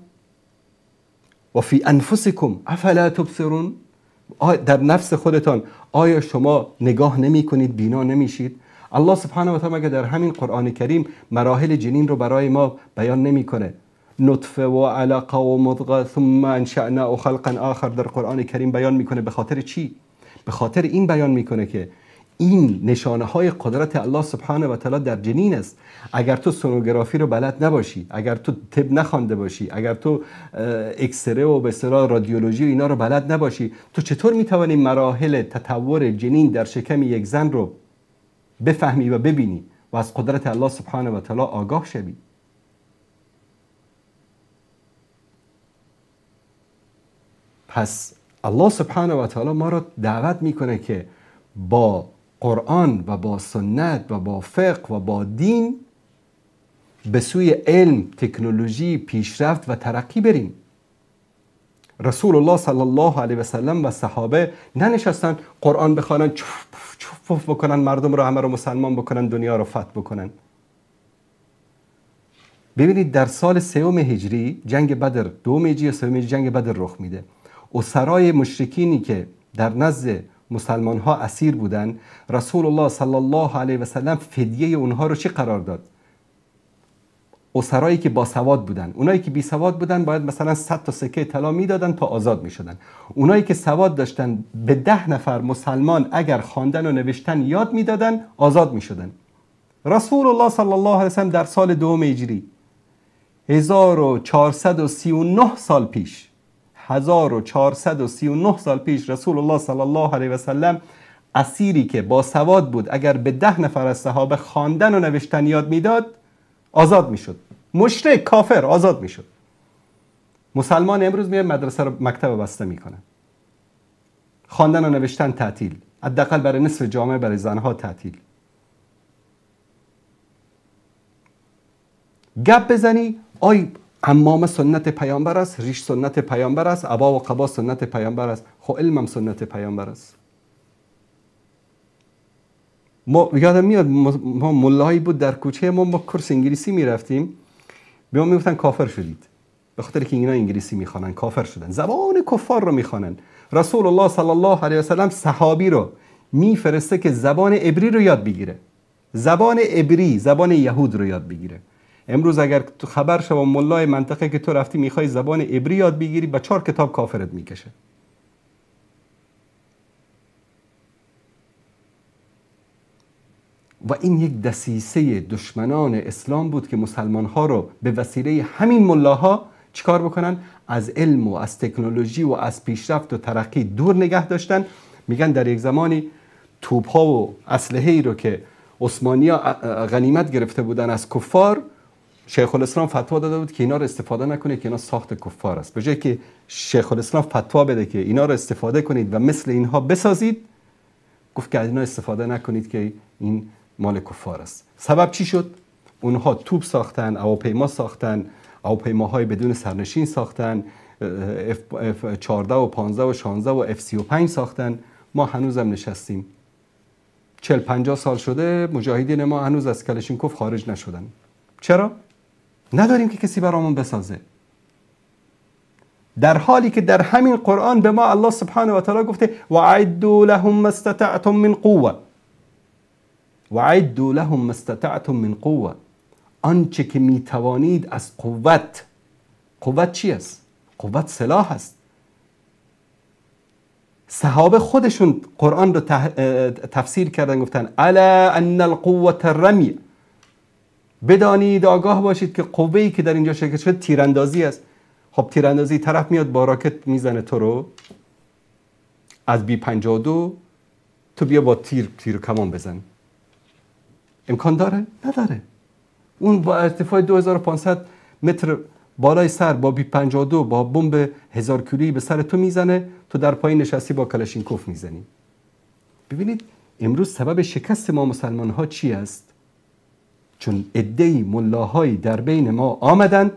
و فی انفسکم افلا تبصرون، در نفس خودتان آیا شما نگاه نمی کنید، بینا نمیشید؟ الله سبحانه و تعالی مگه در همین قرآن کریم مراحل جنین رو برای ما بیان نمیکنه؟ نطفه و علقه و مضغه ثم انشأنا خلقا آخر در قرآن کریم بیان میکنه، به خاطر چی؟ به خاطر این بیان میکنه که این نشانه های قدرت الله سبحانه و تعالی در جنین است. اگر تو سونوگرافی رو بلد نباشی، اگر تو طب نخوانده باشی، اگر تو اکسره و به اصطلاح رادیولوژی و اینا رو بلد نباشی، تو چطور میتوانی مراحل تطور جنین در شکم یک زن رو بفهمی و ببینی و از قدرت الله سبحانه و تعالی آگاه شوی؟ پس الله سبحانه و تعالی ما رو دعوت میکنه که با قرآن و با سنت و با فقه و با دین به سوی علم، تکنولوژی، پیشرفت و ترقی بریم. رسول الله صلی الله علیه و سلم و صحابه ننشستن قرآن بخوانن، چوف چوف بکنن، مردم رو همه رو مسلمان بکنن، دنیا رو فتح بکنن. ببینید در سال سوم هجری جنگ بدر، دوم هجری یا سوم هجری جنگ بدر رخ میده. اسرای مشرکینی که در نزد مسلمان ها اسیر بودن، رسول الله صلی الله علیه و سلم فدیه اونها رو چی قرار داد؟ اسرایی که با سواد بودن، اونایی که بی سواد بودن باید مثلا 100 تا سکه طلا میدادن تا آزاد میشدن. اونایی که سواد داشتن به 10 نفر مسلمان اگر خواندن و نوشتن یاد میدادن آزاد میشدن. رسول الله صلی الله علیه و سلم در سال دوم هجری، 1439 سال پیش، 1439 سال پیش رسول الله صلی الله علیه و سلم اسیری که با سواد بود اگر به 10 نفر از صحابه خواندن و نوشتن یاد میداد آزاد میشد. مشرک کافر آزاد میشد. مسلمان امروز میاد مدرسه رو، مکتب بسته میکنه، خواندن و نوشتن تعطیل، حداقل برای نصف جامعه، برای زنها تعطیل. گپ بزنی آی عمامه سنت پیامبر است، ریش سنت پیامبر است، عبا و قبا سنت پیامبر است. خب علمم سنت پیامبر است. ما یادم میاد ما ملایی بود در کوچه ما، ما کورس انگلیسی میرفتیم، به ما میگفتن کافر شدید، به خاطر که اینا انگلیسی میخوانن کافر شدن، زبان کفار رو میخوانن. رسول الله صلی الله علیه و سلم صحابی رو میفرسته که زبان عبری رو یاد بگیره، زبان عبری، زبان یهود رو یاد بگیره. امروز اگر تو خبر شو ملای منطقه که تو رفتی میخوای زبان عبری یاد بگیری، با 4 کتاب کافرت میکشه. و این یک دسیسه دشمنان اسلام بود که مسلمان ها رو به وسیله همین ملاها چیکار بکنن؟ از علم و از تکنولوژی و از پیشرفت و ترقی دور نگه داشتن. میگن در یک زمانی توپ ها و اسلحه ای رو که عثمانی‌ها غنیمت گرفته بودن از کفار، شیخ الاسلام فتوا داده بود که اینا رو استفاده نکنید که اینا ساخت کفار است. به جای که شیخ الاسلام فتوا بده که اینا رو استفاده کنید و مثل اینها بسازید، گفت که از اینا استفاده نکنید که این مال کفار است. سبب چی شد؟ اونها توپ ساختن، هواپیما ساختن، هواپیماهای بدون سرنشین ساختن، F14 و 15 و 16 و F35 ساختن. ما هنوزم نشستیم، 40-50 سال شده مجاهدین ما هنوز از کلشینکوف خارج نشدن. چرا؟ نداریم که کسی برامون بسازه. در حالی که در همین قرآن به ما الله سبحانه و تعالی گفته وَعِدُّوا لَهُمْ مَا اسْتَطَعْتُم مِّن قُوَّةٍ، وَعِدُّوا لَهُمْ مَا اسْتَطَعْتُم مِّن قُوَّةٍ، آنچه که میتوانید از قوت. قوت چی است؟ قوت سلاح است. صحابه خودشون قرآن رو تفسیر کردن، گفتن الا ان القوة الرمی، بدانید آگاه باشید که قوه‌ای که در اینجا شکل شده تیراندازی است. خب تیراندازی طرف میاد با راکت میزنه تو رو از B52، تو بیا با تیر کمان بزن. امکان داره؟ نداره. اون با ارتفاع 2500 متر بالای سر با B52 با بمب 1000 کیلویی به سر تو میزنه، تو در پایین نشستی با کلاشینکوف میزنی. ببینید امروز سبب شکست ما مسلمان ها چی است؟ چون عده‌ای ملاهایی در بین ما آمدند،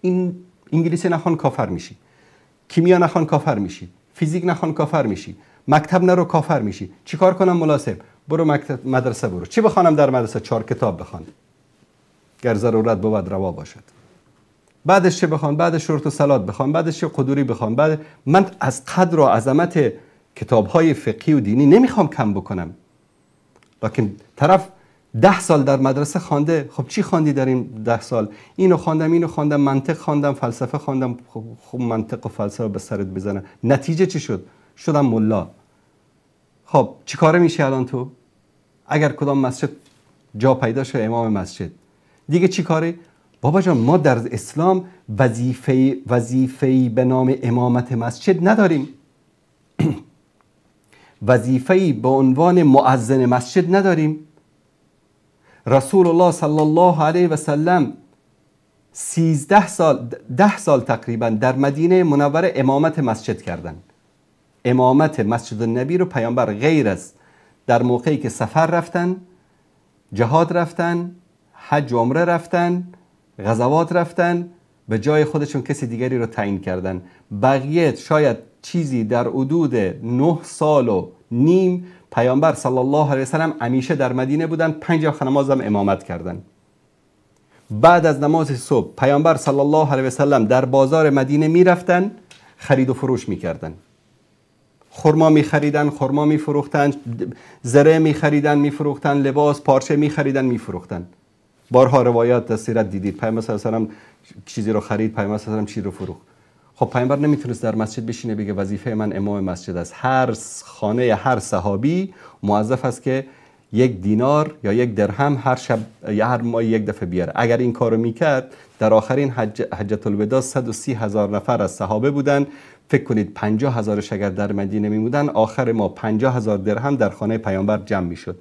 این انگلیسی نخوان کافر میشی، کیمیا نخوان کافر میشی، فیزیک نخوان کافر میشی، مکتب نرو کافر میشی. چیکار کنم مناسب؟ برو مکتب، مدرسه برو. چی بخوانم در مدرسه؟ 4 کتاب بخوان، گر ضرورت بود روا باشد. بعدش چه بخوان؟ بعدش شرط و صلات بخوان، بعدش چه قدوری بخوان. بعد من از قدر و عظمت کتاب‌های فقهی و دینی نمیخوام کم بکنم، لکن طرف 10 سال در مدرسه خوانده. خب چی خواندی در این 10 سال؟ اینو خواندم، اینو خواندم، منطق خواندم، فلسفه خواندم. خب منطق و فلسفه به سرت بزنه. نتیجه چی شد؟ شدم ملا. خب چی کاره میشه الان تو؟ اگر کدام مسجد جا پیدا شه امام مسجد دیگه چی کاره؟ بابا جان ما در اسلام وظیفه‌ای به نام امامت مسجد نداریم. وظیفه‌ای به عنوان مؤذن مسجد نداریم. رسول الله صلی الله علیه و سلم 13 سال 10 سال تقریبا در مدینه منوره امامت مسجد کردن. امامت مسجد النبی رو پیامبر غیر از در موقعی که سفر رفتن، جهاد رفتن، حج و عمره رفتن، غزوات رفتن، به جای خودشون کسی دیگری رو تعیین کردن. بقیه شاید چیزی در حدود 9 سال و نیم پیامبر صلی الله علیه وسلم همیشه در مدینه بودن، 5 وقت نماز هم امامت کردن. بعد از نماز صبح پیامبر صلی الله علیه وسلم در بازار مدینه میرفتن، خرید و فروش میکردن. خرما میخریدن، خرما میفروختن، زره میخریدن میفروختن، لباس پارچه میخریدن میفروختن. بارها روایات در سیرت دیدید پیامبر صلی الله علیه و سلم چیزی رو خرید، پیامبر صلی الله علیه و سلم چیزی رو فروخت. خب پیامبر نمیتونست در مسجد بشینه بگه وظیفه من امام مسجد است. هر خانه هر صحابی موظف است که 1 دینار یا 1 درهم هر شب یا هر ماه یک دفعه بیاره. اگر این کارو میکرد در آخرین حجت الوداع 130,000 نفر از صحابه بودن. فکر کنید 50,000 اگر در مدینه میمودن، آخر ما 50,000 درهم در خانه پیامبر جمع میشد.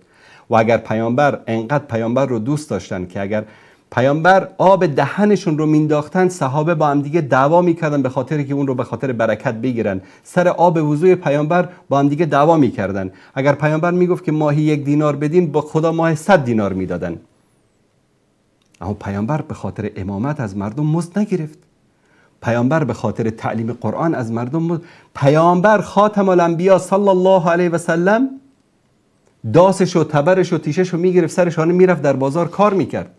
و اگر پیامبر انقدر پیامبر رو دوست داشتن که اگر پیامبر آب دهنشون رو مینداختن، صحابه با هم دیگه دعوا میکردن به خاطر که اون رو به خاطر برکت بگیرن. سر آب وضوی پیامبر با هم دیگه دعوا میکردن. اگر پیامبر میگفت که ماهی 1 دینار بدین، با خدا ماه 100 دینار میدادن. اما پیامبر به خاطر امامت از مردم مزد نگرفت. پیامبر به خاطر تعلیم قرآن از مردم مزد. پیامبر خاتم الانبیا صلی الله علیه و سلم داسش و تبرش و تیشش رو میگرفت سرشانه میرفت در بازار کار میکرد.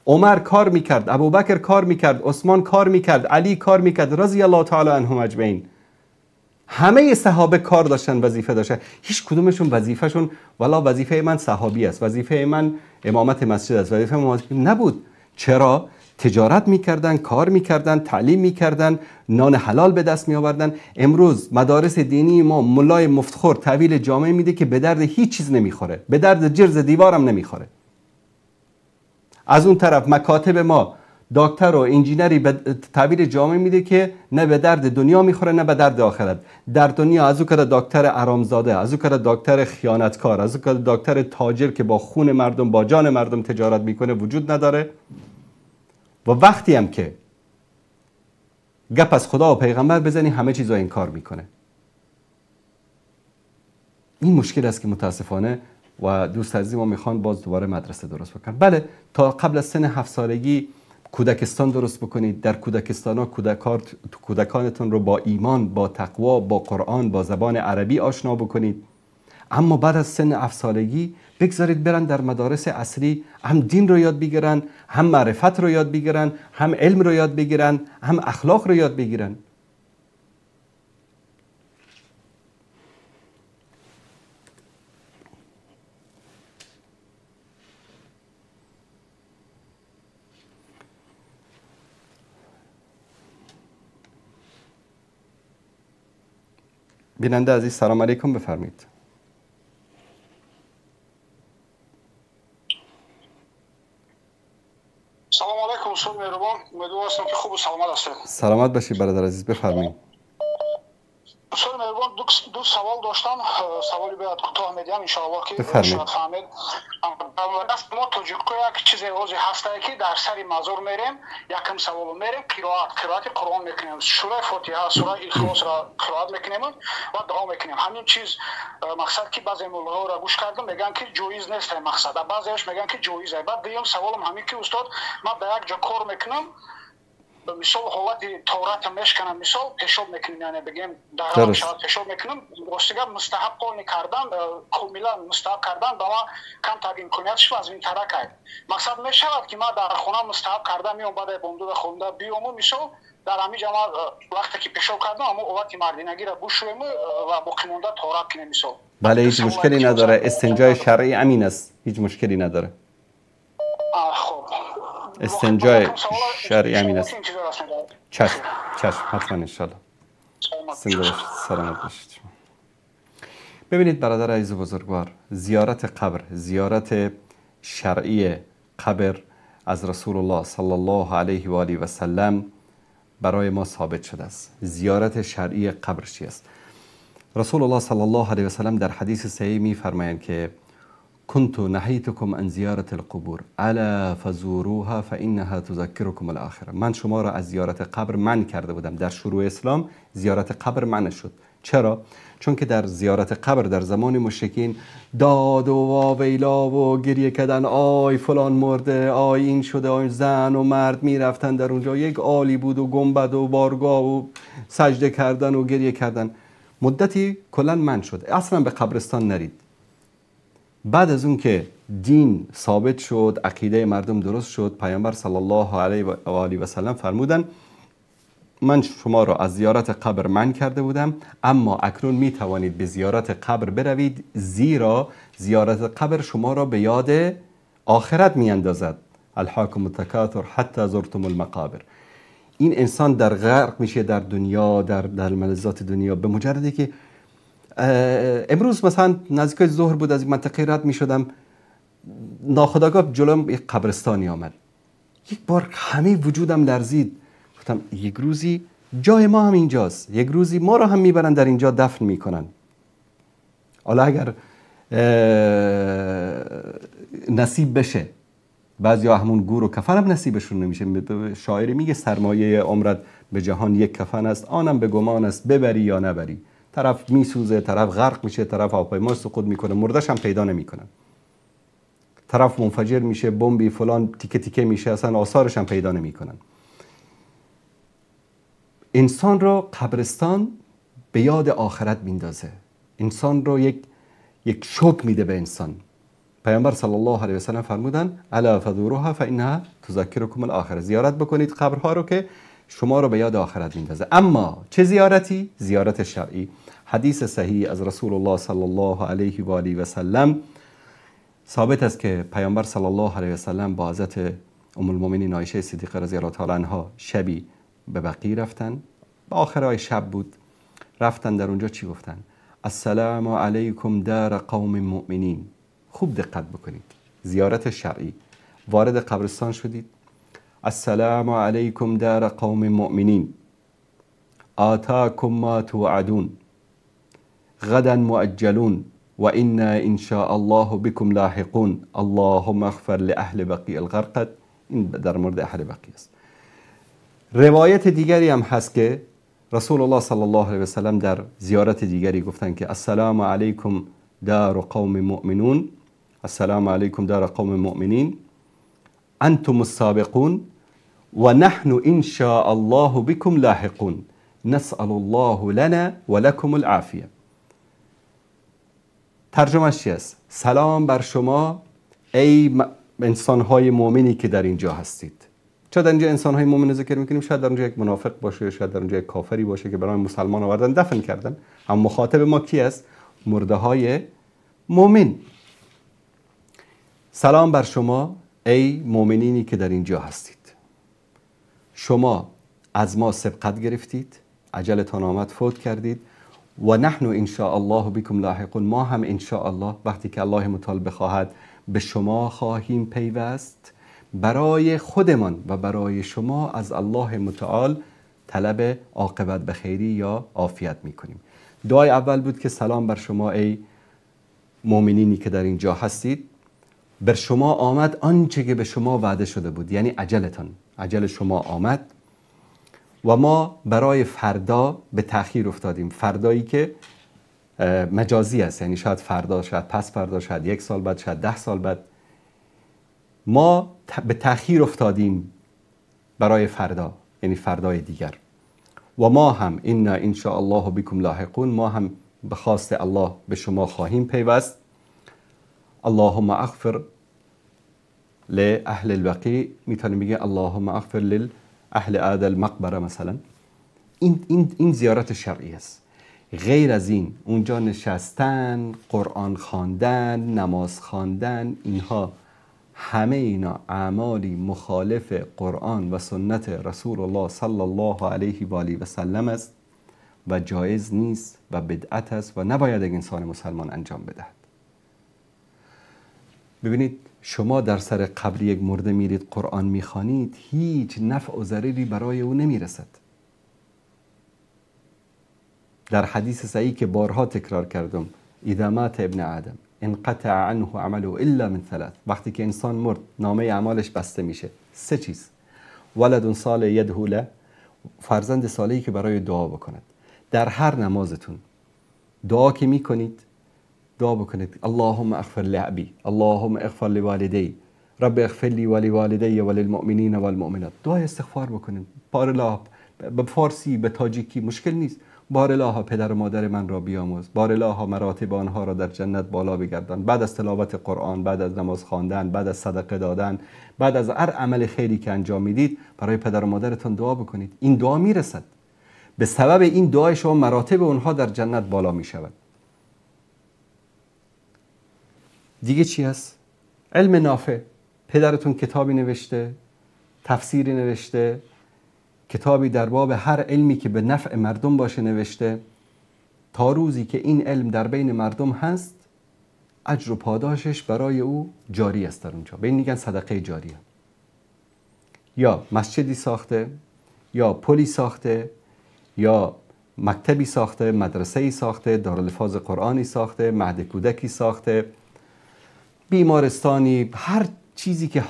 عمر کار میکرد، ابوبکر کار میکرد، عثمان کار میکرد، علی کار میکرد، رضی الله تعالی عنهم اجمعین. همه صحابه کار داشتن، وظیفه داشتن. هیچ کدومشون وظیفهشون والا وظیفه من صحابی است، وظیفه من امامت مسجد است، وظیفه من نبود. چرا؟ تجارت میکردن، کار میکردن، تعلیم میکردن، نان حلال به دست میآوردن. امروز مدارس دینی ما ملای مفتخور تحویل جامعه میده که به درد هیچ چیز نمیخوره، به درد جرز دیوارم نمیخوره. از اون طرف مکاتب ما دکتر و انجینری به تحویل جامعه میده که نه به درد دنیا میخوره نه به درد آخرت. در دنیا از او که دکتر ارامزاده، از او که دکتر خیانتکار، از او که دکتر تاجر که با خون مردم با جان مردم تجارت میکنه وجود نداره. و وقتی هم که گپ از خدا و پیغمبر بزنی همه چیز رو انکار میکنه. این مشکل است که متاسفانه و دوست عزیز ما میخوان باز دوباره مدرسه درست بکنن. بله، تا قبل از سن 7 سالگی کودکستان درست بکنید. در کودکستان ها کودکانتون رو با ایمان، با تقوا، با قرآن، با زبان عربی آشنا بکنید. اما بعد از سن 7 سالگی بگذارید برن در مدارس اصلی، هم دین رو یاد بگیرن، هم معرفت رو یاد بگیرن، هم علم رو یاد بگیرن، هم اخلاق رو یاد بگیرن. بیننده عزیز سلام علیکم، بفرمایید. سلام علیکم استاد مهربان، امیدوارم هستم که خوب و سلامت هستید. سلامت باشید برادر عزیز، بفرمایید. استاد مهربان، دو سوال داشتم، سوالی باید کوتاه میدیم ان شاء الله که شاید فهمید. ما تاجیکو یک چیز واضح هست که در سر مزار میریم، یکم سوال میریم، قرائت قرآن میکنیم، سوره فاتحه، سوره اخلاص را قرائت میکنیم و دعا میکنیم. همین چیز مقصد که بعضی مولوی را گوش کردم میگن که جایز نیست مقصد، بعضیش میگن که جایز است. بعد دیگه سوالم همین که استاد من به یک جا کار میکنم، مثال حالت تورات میشکنم، مثال پیشاب میکنم، یعنی بگیم در شب پیشاب میکنم، راستیگه مستحب قول کردن، کاملا مستحب کردن به ما کم تا امکانیت شو از این ترک کرد. مقصد میشود که ما در خانه مستحب کردن میام، بعد بوندو خونده بیام، مثال در همین جا وقتی که پیشاب کردم اما حالت مردینگی را بشویم و باقی مونده تورات کنیم مثال. بله، هیچ مشکلی نداره، استنجای شرعی امین است، هیچ مشکلی نداره. خب استنجای شرعی همین است. چشم چشم، حتما انشالله. سلامت باشید. ببینید برادر عزیز و بزرگوار، زیارت قبر، زیارت شرعی قبر از رسول الله صلی الله علیه و آله و سلم برای ما ثابت شده است. زیارت شرعی قبر چی است؟ رسول الله صلی الله علیه و سلم در حدیث صحیح می فرمایند که كنت نهیتکم عن زیارت القبور الا فزوروها فانها تذکرکم الاخره. من شما را از زیارت قبر منع کرده بودم. در شروع اسلام زیارت قبر منع شد. چرا؟ چون که در زیارت قبر در زمان مشرکین داد و واویلا و گریه کردن، آی فلان مرده، آی این شده، آی زن و مرد میرفتن در اونجا، یک آلی بود و گنبد و بارگاه و سجده کردن و گریه کردن. مدتی کلا منع شد، اصلا به قبرستان نرید. بعد از اون که دین ثابت شد، عقیده مردم درست شد، پیامبر صلی الله علیه و آله و سلم فرمودن من شما را از زیارت قبر منع کرده بودم، اما اکنون می توانید به زیارت قبر بروید، زیرا زیارت قبر شما را به یاد آخرت می اندازد. الحاکم التکاثر حتی زرتم المقابر. این انسان در غرق میشه در دنیا، در ملذات دنیا. به مجردی که امروز مثلا نزدیک ظهر بود، از این منطقه رد می شدم، ناخودآگاه جلوم یک قبرستانی آمد. یک بار همه وجودم لرزید. گفتم یک روزی جای ما هم اینجاست، یک روزی ما را هم میبرن در اینجا دفن میکنن. حالا اگر نصیب بشه، بعضیا همون گور و کفن هم نصیبشون نمیشه. شاعری میگه سرمایه عمرت به جهان یک کفن است، آنم به گمان است ببری یا نبری. طرف میسوزه، طرف غرق میشه، طرف هواپیما سقوط میکنه، مردش هم پیدا نمیکنن. طرف منفجر میشه، بمبی فلان تیکه تیکه میشه، اصلا آثارش هم پیدا نمیکنن. انسان رو قبرستان به یاد آخرت میندازه، انسان رو یک شوک میده به انسان. پیامبر صلی الله علیه و سلم فرمودن الا فزوروها فانها تذکرکم الاخره. زیارت بکنید قبرها رو که شما رو به یاد آخرت میندازه. اما چه زیارتی؟ زیارت شرعی. حدیث صحیح از رسول الله صلی الله علیه و آله و سلم ثابت است که پیامبر صلی الله علیه و سلم با حضرت ام المؤمنین عایشه صدیقه رضی الله تعالی عنها شبی به بقیع رفتن. به آخرای شب بود، رفتن در اونجا چی گفتن؟ السلام علیکم دار قوم مؤمنین. خوب دقت بکنید، زیارت شرعی. وارد قبرستان شدید، السلام علیکم دار قوم مؤمنین آتاکم ما توعدون غدا مؤجلون و انا ان شاء الله بكم لاحقون اللهم اغفر لاهل بقیع الغرقد. این در مورد اهل بقیع است. روایت دیگری هم هست که رسول الله صلی الله علیه و سلم در زیارت دیگری گفتن که السلام علیکم دار قوم مؤمنون، السلام علیکم دار قوم مؤمنین انتم السابقون و نحن ان شاء الله بكم لاحقون نسأل الله لنا ولكم العافیه. ترجمهش چی است؟ سلام بر شما ای انسانهای مؤمنی که در اینجا هستید. چرا در اینجا انسانهای مؤمن ذکر میکنیم؟ شاید در اونجا یک منافق باشه، شاید در اونجا یک کافری باشه که برای مسلمان آوردن دفن کردن. اما مخاطب ما کی است؟ مرده های مؤمن. سلام بر شما ای مؤمنینی که در اینجا هستید. شما از ما سبقت گرفتید، عجلتان آمد، فوت کردید. و نحن ان شاء الله بكم لاحقون. ما هم ان شاء الله وقتی که الله متعال بخواهد به شما خواهیم پیوست. برای خودمان و برای شما از الله متعال طلب عاقبت به خیری یا عافیت میکنیم. دعای اول بود که سلام بر شما ای مؤمنینی که در اینجا هستید. بر شما آمد آنچه که به شما وعده شده بود، یعنی عجلتان، عجل شما آمد و ما برای فردا به تأخیر افتادیم. فردایی که مجازی است، یعنی شاید فردا، شاید پس فردا، شاید یک سال بعد، شاید 10 سال بعد. ما به تأخیر افتادیم برای فردا، یعنی فردای دیگر. و ما هم انا ان شاء الله بكم لاحقون، ما هم به خواست الله به شما خواهیم پیوست. اللهم اغفر لأهل البقیع، میتونیم بگیم اللهم اغفر لأهل هذا المقبره مثلا. این زیارت شرعی است. غیر از این اونجا نشستن، قرآن خواندن، نماز خواندن، اینها همه اینا اعمالی مخالف قرآن و سنت رسول الله صلی الله علیه و آله و سلم است و جایز نیست و بدعت است و نباید یک انسان مسلمان انجام بدهد. ببینید شما در سر قبر یک مرده میرید قرآن میخوانید، هیچ نفع و ضرری برای او نمیرسد. در حدیث صحیح که بارها تکرار کردم، اذا مات ابن آدم انقطع عنه عمله الا من ثلاث، وقتی که انسان مرد نامه اعمالش بسته میشه. سه چیز: ولد صالح یدعو له، فرزند صالحی که برای دعا بکند. در هر نمازتون دعا که میکنید دعا بکنید اللهم اغفر لابی، اللهم اغفر لوالدی، رب اغفر لی ولوالدی وللمؤمنین والمؤمنات. دعای استغفار بکنید. بار الله، به فارسی به تاجیکی مشکل نیست. بار الله پدر و مادر من را بیاموز، بار الله مراتب آنها را در جنت بالا بگردان. بعد از تلاوت قرآن، بعد از نماز خواندن، بعد از صدقه دادن، بعد از هر عمل خیری که انجام میدید برای پدر و مادرتان دعا بکنید. این دعا میرسد. به سبب این دعای شما مراتب اونها در جنت بالا می شود. دیگه چی هست؟ علم نافع. پدرتون کتابی نوشته، تفسیری نوشته، کتابی در باب هر علمی که به نفع مردم باشه نوشته. تا روزی که این علم در بین مردم هست اجر و پاداشش برای او جاری است در اونجا. به این میگن صدقه جاریه. یا مسجدی ساخته، یا پلی ساخته، یا مکتبی ساخته، مدرسه‌ای ساخته، دارالحفاظ قرآنی ساخته، مهد کودکی ساخته، بیمارستانی، هر چیزی که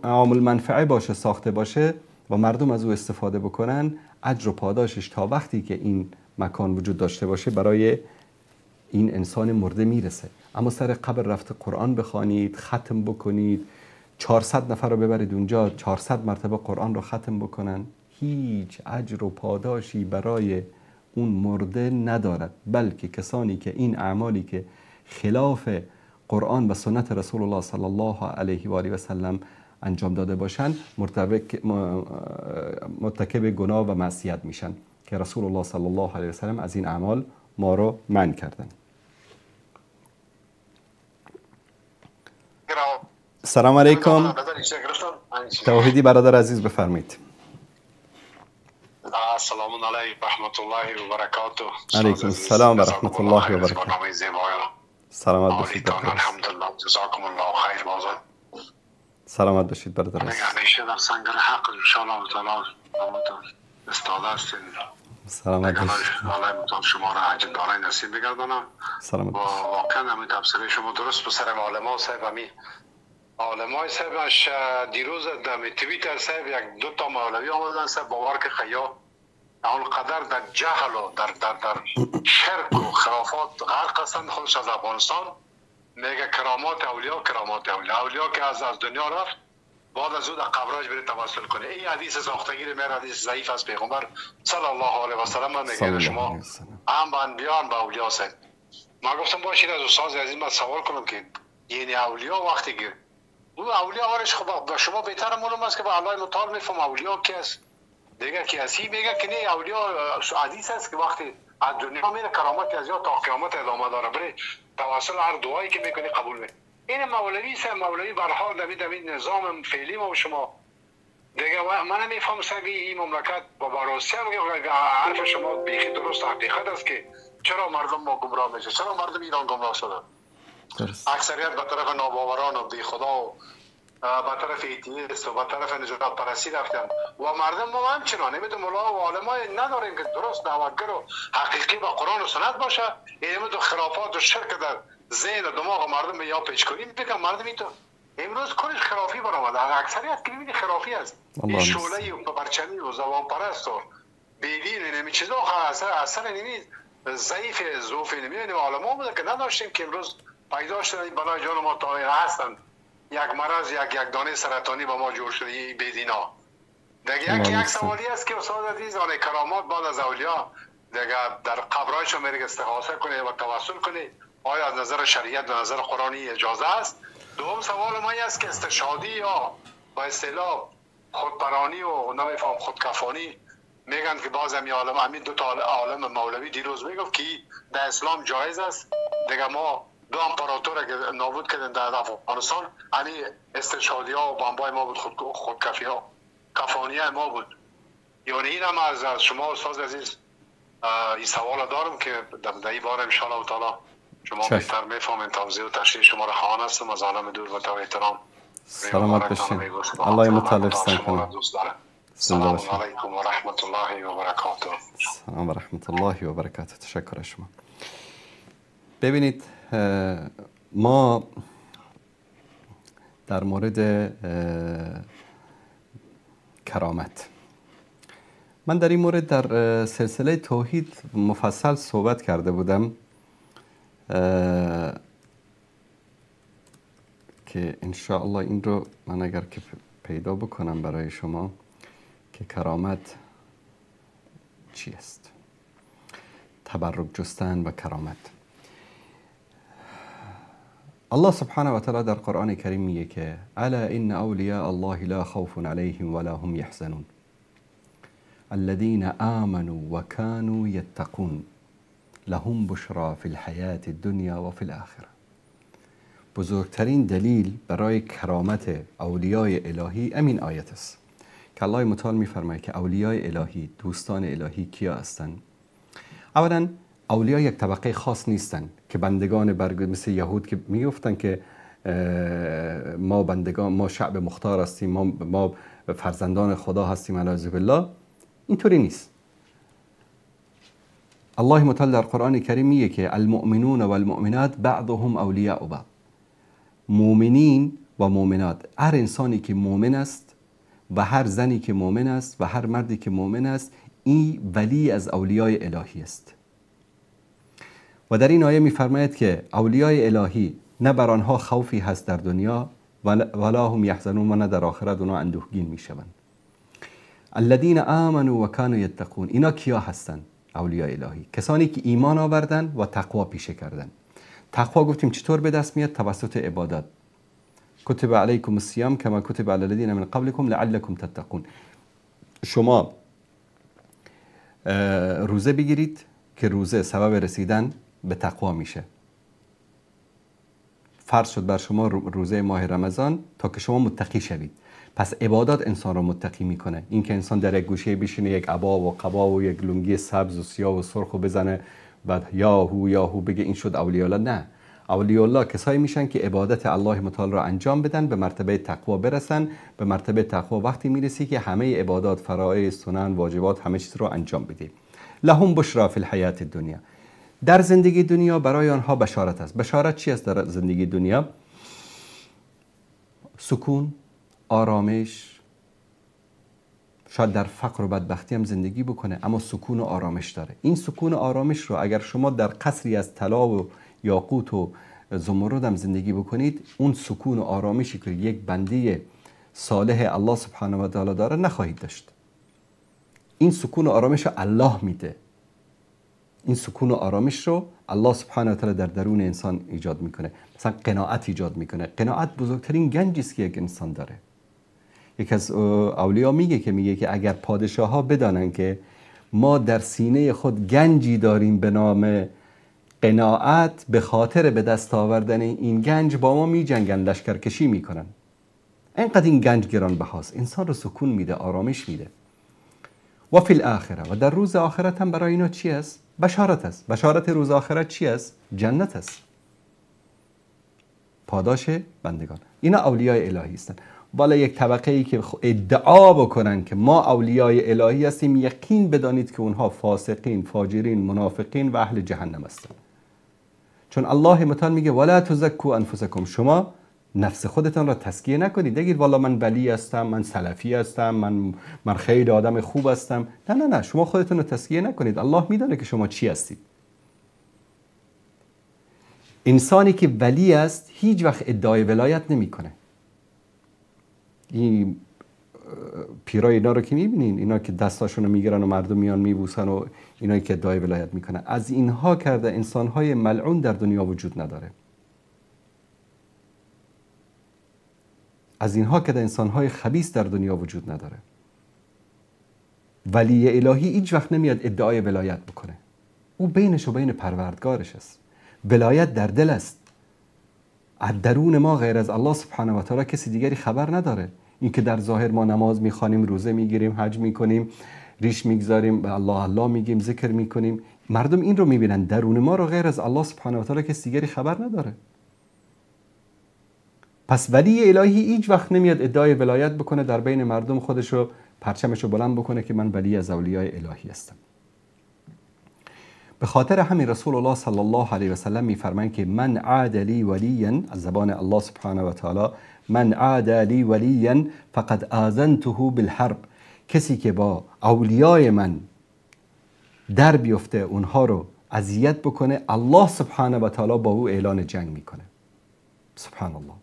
عامل منفعه باشه ساخته باشه و مردم از او استفاده بکنن، اجر و پاداشش تا وقتی که این مکان وجود داشته باشه برای این انسان مرده میرسه. اما سر قبر رفته قرآن بخوانید، ختم بکنید، 400 نفر رو ببرید اونجا 400 مرتبه قرآن رو ختم بکنن، هیچ اجر و پاداشی برای اون مرده ندارد، بلکه کسانی که این اعمالی که خلاف قرآن و سنت رسول الله صلی الله علیه و آله و سلم انجام داده باشند مرتکب گناه و معصیت میشن که رسول الله صلی الله علیه و سلم از این اعمال ما رو منع کردن. سلام علیکم. توحیدی برادر عزیز بفرمایید. سلام علیکم و رحمت الله و برکاته. علیکم السلام و رحمت الله و برکاته. سلامت باشید برادر. الحمدلله، جزاکم الله خیر. بازم سلامت باشید برادر. همیشه در سنگر حق ان شاء الله تعالی استاد هستین. سلامت باشید. الله متعال شما را اجر دارای نصیب بگردانم. سلامت باشید. واقعا همین تبصره شما درست به سر علما صاحب، همین عالمای صاحبش دیروز در توییتر صاحب یک دو تا مولوی آمدن صاحب، باور که خیا آنقدر در جهل و در در در شرک و خرافات غرق هستند خودش از افغانستان. میگه کرامات اولیا، کرامات اولیا، اولیا که از دنیا رفت بعد از او در قبرش بره توسل کنه. این حدیث ساختگی میره، حدیث ضعیف از پیغمبر صلی الله علیه و سلم. میگه شما هم به انبیا هم به اولیا هستید. ما گفتم باشید از استاد عزیز من سوال کنم که یعنی اولیا وقتی که او اولیا آرش خب به شما بهتر معلوم است که به الله متعال میفهم اولیا کی است دیگه کی است. میگه که نه اولیا حدیث است که وقتی از دنیا میره کرامت از یا تا قیامت ادامه داره، بره توسل هر دعایی که میکنی قبول میشه. این مولوی سه مولوی به هر حال در نظام فعلی ما و شما دیگه من نمیفهم سر این مملکت با باروسی هم حرف شما بیخی درست حقیقت است که چرا مردم ما گمراه میشه، چرا مردم ایران گمراه شدن. اکثریت به طرف ناباوران و بی خدا و به طرف atheist و به طرف نجات پرستی رفتن و مردم ما همچنان نمیدونم ملا و عالمای نداریم که درست دعوتگر و حقیقی با قرآن و سنت باشه. این دو خرافات و شرک در ذهن و دماغ مردم یا پیچ کنیم بگم مردم این تو امروز کلش خرافی برآمده، اکثریت که میبینی خرافی است. این شعله و پرچمی و زبان پرست و بیدین و نمی چیزا اصلا نمی ضعیف ضعف نمی عالما بوده که نداشتیم که امروز پیدا شده. این بلای جان ما تا هستند، یک مرض یک دانه سرطانی با ما جور شده این بیدینا. دیگه یک سوالی است که استاد عزیز آن کرامات بعد از اولیا دیگه در قبرایشون میره استغاثه کنه و توسل کنه، آیا از نظر شریعت و نظر قرآنی اجازه است؟ دوم سوال ما است که استشهادی یا با اصطلاح خودپرانی و نمیفهم خودکفانی میگن که باز هم عالم همین دو تا عالم مولوی دیروز میگفت که در اسلام جایز است. دیگه ما دو امپراتور که نابود کردن در افغانستان، یعنی استشهادی ها و بمبای ما بود، خودکفی ها کفانی ما بود. یعنی این هم از شما استاد عزیز این سوال دارم که در این بار ان شاء الله تعالی شما بهتر میفهمین. توضیح و تشریح شما را خواهان هستم. از عالم دور و تو احترام. سلامت باشین. الله متعال کنه. سلام علیکم و رحمت الله و برکاته. سلام و رحمت الله و برکاته. تشکر از شما. ببینید ما در مورد کرامت، من در این مورد در سلسله توحید مفصل صحبت کرده بودم که انشاءالله این رو من اگر که پیدا بکنم برای شما که کرامت چی است، تبرک جستن و کرامت. الله سبحانه و تعالی در قرآن کریم میگه که الا ان اولیاء الله لا خوف علیهم ولا هم یحزنون الذين آمنوا وكانوا يتقون لهم بشرى في الحیات الدنیا و فی الاخره. بزرگترین دلیل برای کرامت اولیای الهی امین آیت است که الله متعال میفرماید که اولیای الهی، دوستان الهی کیا هستند؟ اولا اولیا یک طبقه خاص نیستند که بندگان برگ مثل یهود که میگفتن که ما بندگان، ما شعب مختار هستیم، ما فرزندان خدا هستیم، اعوذ بالله. اینطوری نیست. الله متعال در قرآن کریم میگه که المؤمنون والمؤمنات بعضهم اولیاء بعض. مؤمنین و مؤمنات، هر انسانی که مؤمن است و هر زنی که مؤمن است و هر مردی که مؤمن است، این ولی از اولیای الهی است. و در این آیه میفرماید که اولیای الهی نه بر آنها خوفی هست در دنیا ولا هم یحزنون و نه در آخرت آنها اندوهگین میشوند. الذین آمنوا و کانوا یتقون، اینا کیا هستند؟ اولیای الهی، کسانی که ایمان آوردن و تقوا پیشه کردن. تقوا گفتیم چطور به دست میاد؟ توسط عبادت. کتب علیکم الصیام کما کتب علی الذین من قبلکم لعلکم تتقون. شما روزه بگیرید که روزه سبب رسیدن به تقوا میشه. فرض شد بر شما روزه ماه رمضان تا که شما متقی شوید. پس عبادات انسان رو متقی میکنه. این که انسان در یک گوشه بشینه، یک عبا و قبا و یک لنگی سبز و سیاه و سرخ و بزنه، بعد یاهو یاهو بگه این شد اولیاء الله. نه، اولیاء الله کسایی میشن که عبادت الله متعال را انجام بدن، به مرتبه تقوا برسن. به مرتبه تقوا وقتی میرسی که همه عبادات، فرائض، سنن، واجبات، همه چیز رو انجام بدی. لهم بشرا فی الحیات الدنیا، در زندگی دنیا برای آنها بشارت است. بشارت چی است در زندگی دنیا؟ سکون، آرامش. شاید در فقر و بدبختی هم زندگی بکنه اما سکون و آرامش داره. این سکون و آرامش رو اگر شما در قصری از طلا و یاقوت و زمرد هم زندگی بکنید، اون سکون و آرامشی که یک بنده صالح الله سبحانه و تعالی داره نخواهید داشت. این سکون و آرامش رو الله میده. این سکون و آرامش رو الله سبحانه و تعالی در درون انسان ایجاد میکنه. مثلا قناعت ایجاد میکنه. قناعت بزرگترین گنجی است که یک انسان داره. یک از اولیا میگه که اگر پادشاه ها بدانن که ما در سینه خود گنجی داریم به نام قناعت، به خاطر به دست آوردن این گنج با ما میجنگن، لشکرکشی میکنن. اینقدر این گنج گرانبهاست. انسان رو سکون میده، آرامش میده. و فی الاخره، و در روز آخرت هم برای اینا چی است؟ بشارت است. بشارت روز آخرت چی است؟ جنت است، پاداش بندگان. اینا اولیای الهی هستند. بالا یک طبقه ای که ادعا بکنن که ما اولیای الهی هستیم، یقین بدانید که اونها فاسقین، فاجرین، منافقین و اهل جهنم هستند. چون الله متعال میگه ولا تزکوا انفسکم، شما نفس خودتان را تزکیه نکنید. نگید والا من ولی هستم، من سلفی هستم، من خیلی آدم خوب هستم. نه نه نه، شما خودتون رو تزکیه نکنید. الله میدانه که شما چی هستید. انسانی که ولی است هیچ وقت ادعای ولایت نمیکنه. این پیرای اینا رو که میبینین، اینا که دستاشون رو میگیرن و مردم میان میبوسن و اینایی که ادعای ولایت میکنن، از اینها کرده انسانهای ملعون در دنیا وجود نداره. از اینها که انسانهای خبیث در دنیا وجود نداره. ولی الهی هیچ وقت نمیاد ادعای ولایت بکنه. او بینش و بین پروردگارش است. ولایت در دل است. از درون ما غیر از الله سبحانه و تعالی کسی دیگری خبر نداره. این که در ظاهر ما نماز میخوانیم، روزه میگیریم، حج میکنیم، ریش میگذاریم، به الله الله میگیم، ذکر میکنیم، مردم این رو میبینن، درون ما رو غیر از الله سبحانه و تعالی کسی دیگری خبر نداره. پس ولی الهی هیچ وقت نمیاد ادعای ولایت بکنه در بین مردم، خودش رو پرچمش رو بلند بکنه که من ولی از اولیای الهی هستم. به خاطر همین رسول الله صلی الله علیه و سلم میفرمایند که من عاد لی ولیا، از زبان الله سبحانه و تعالی، من عاد لی ولیا فقد آذنته بالحرب. کسی که با اولیای من در بیفته، اونها رو اذیت بکنه، الله سبحانه و تعالی با او اعلان جنگ میکنه. سبحان الله.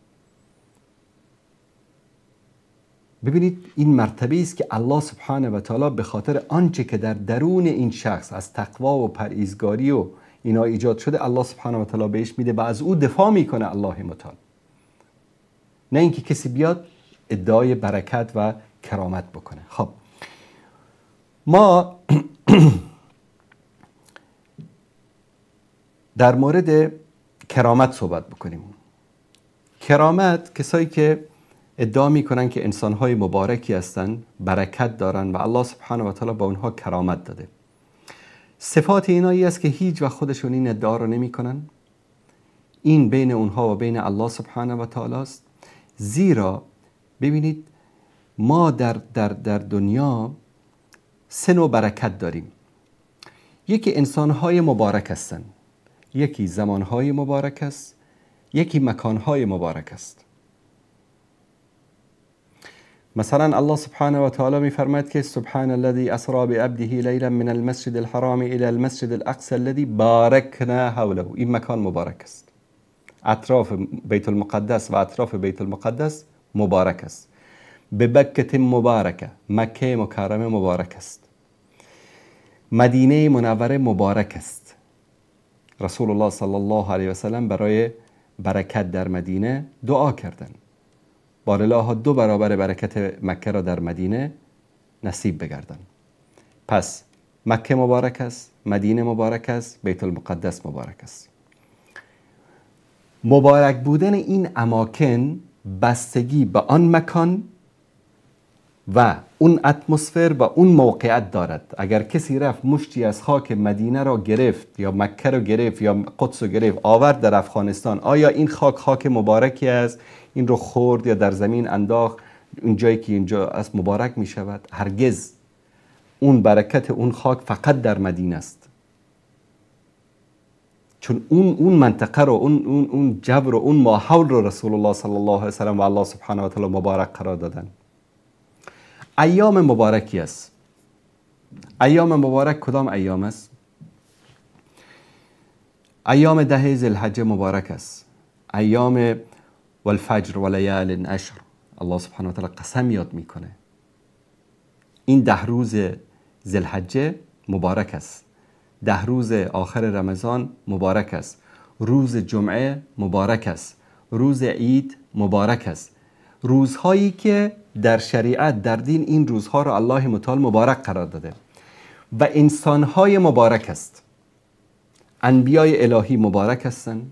ببینید این مرتبه است که الله سبحانه و تعالی به خاطر آنچه که در درون این شخص از تقوا و پرهیزگاری و اینا ایجاد شده، الله سبحانه و تعالی بهش میده و از او دفاع میکنه الله متعال. نه اینکه کسی بیاد ادعای برکت و کرامت بکنه. خب ما در مورد کرامت صحبت بکنیم. کرامت، کسایی که ادعا میکنن که انسانهای مبارکی هستن، برکت دارن و الله سبحانه و تعالی با اونها کرامت داده، صفات اینایی است که هیچ وقت خودشون این ادعا رو نمیکنن. این بین اونها و بین الله سبحانه و تعالی است. زیرا ببینید ما در در در دنیا سه نوع برکت داریم. یکی انسانهای مبارک هستن، یکی زمانهای مبارک است، یکی مکانهای مبارک است. مثلا الله سبحانه و تعالی میفرماید که سبحان الذي اسرا بعبده لیلا من المسجد الحرام الى المسجد الاقصى الذي بارکنا حوله. این مکان مبارک است. اطراف بیت المقدس و اطراف بیت المقدس مبارک است. به بکت مبارکه، مکه مکرمه مبارک است. مدینه منوره مبارک است. رسول الله صلی الله علیه و سلم برای برکت در مدینه دعا کردند. بارالله 2 برابر برکت مکه را در مدینه نصیب بگردن. پس مکه مبارک است، مدینه مبارک است، بیت المقدس مبارک است. مبارک بودن این اماکن بستگی به آن مکان و اون اتمسفر و اون موقعیت دارد. اگر کسی رفت مشتی از خاک مدینه را گرفت یا مکه را گرفت یا قدس را گرفت آورد در افغانستان، آیا این خاک خاک مبارکی است؟ این رو خورد یا در زمین انداخت، اون جایی که اینجا است مبارک می شود؟ هرگز. اون برکت اون خاک فقط در مدینه است، چون اون منطقه رو، اون جو رو، اون ماحول رو رسول الله صلی الله علیه و سلم و الله سبحانه و تعالی مبارک قرار دادن. ایام مبارکی است. ایام مبارک کدام ایام است؟ ایام 10 ذوالحجه مبارک است. ایام والفجر و لیال عشر، الله سبحانه و تعالی قسم یاد میکنه. این 10 روز ذوالحجه مبارک است. 10 روز آخر رمضان مبارک است. روز جمعه مبارک است. روز عید مبارک است. روزهایی که در شریعت، در دین، این روزها را الله متعال مبارک قرار داده و انسانهای مبارک است. انبیای الهی مبارک هستند،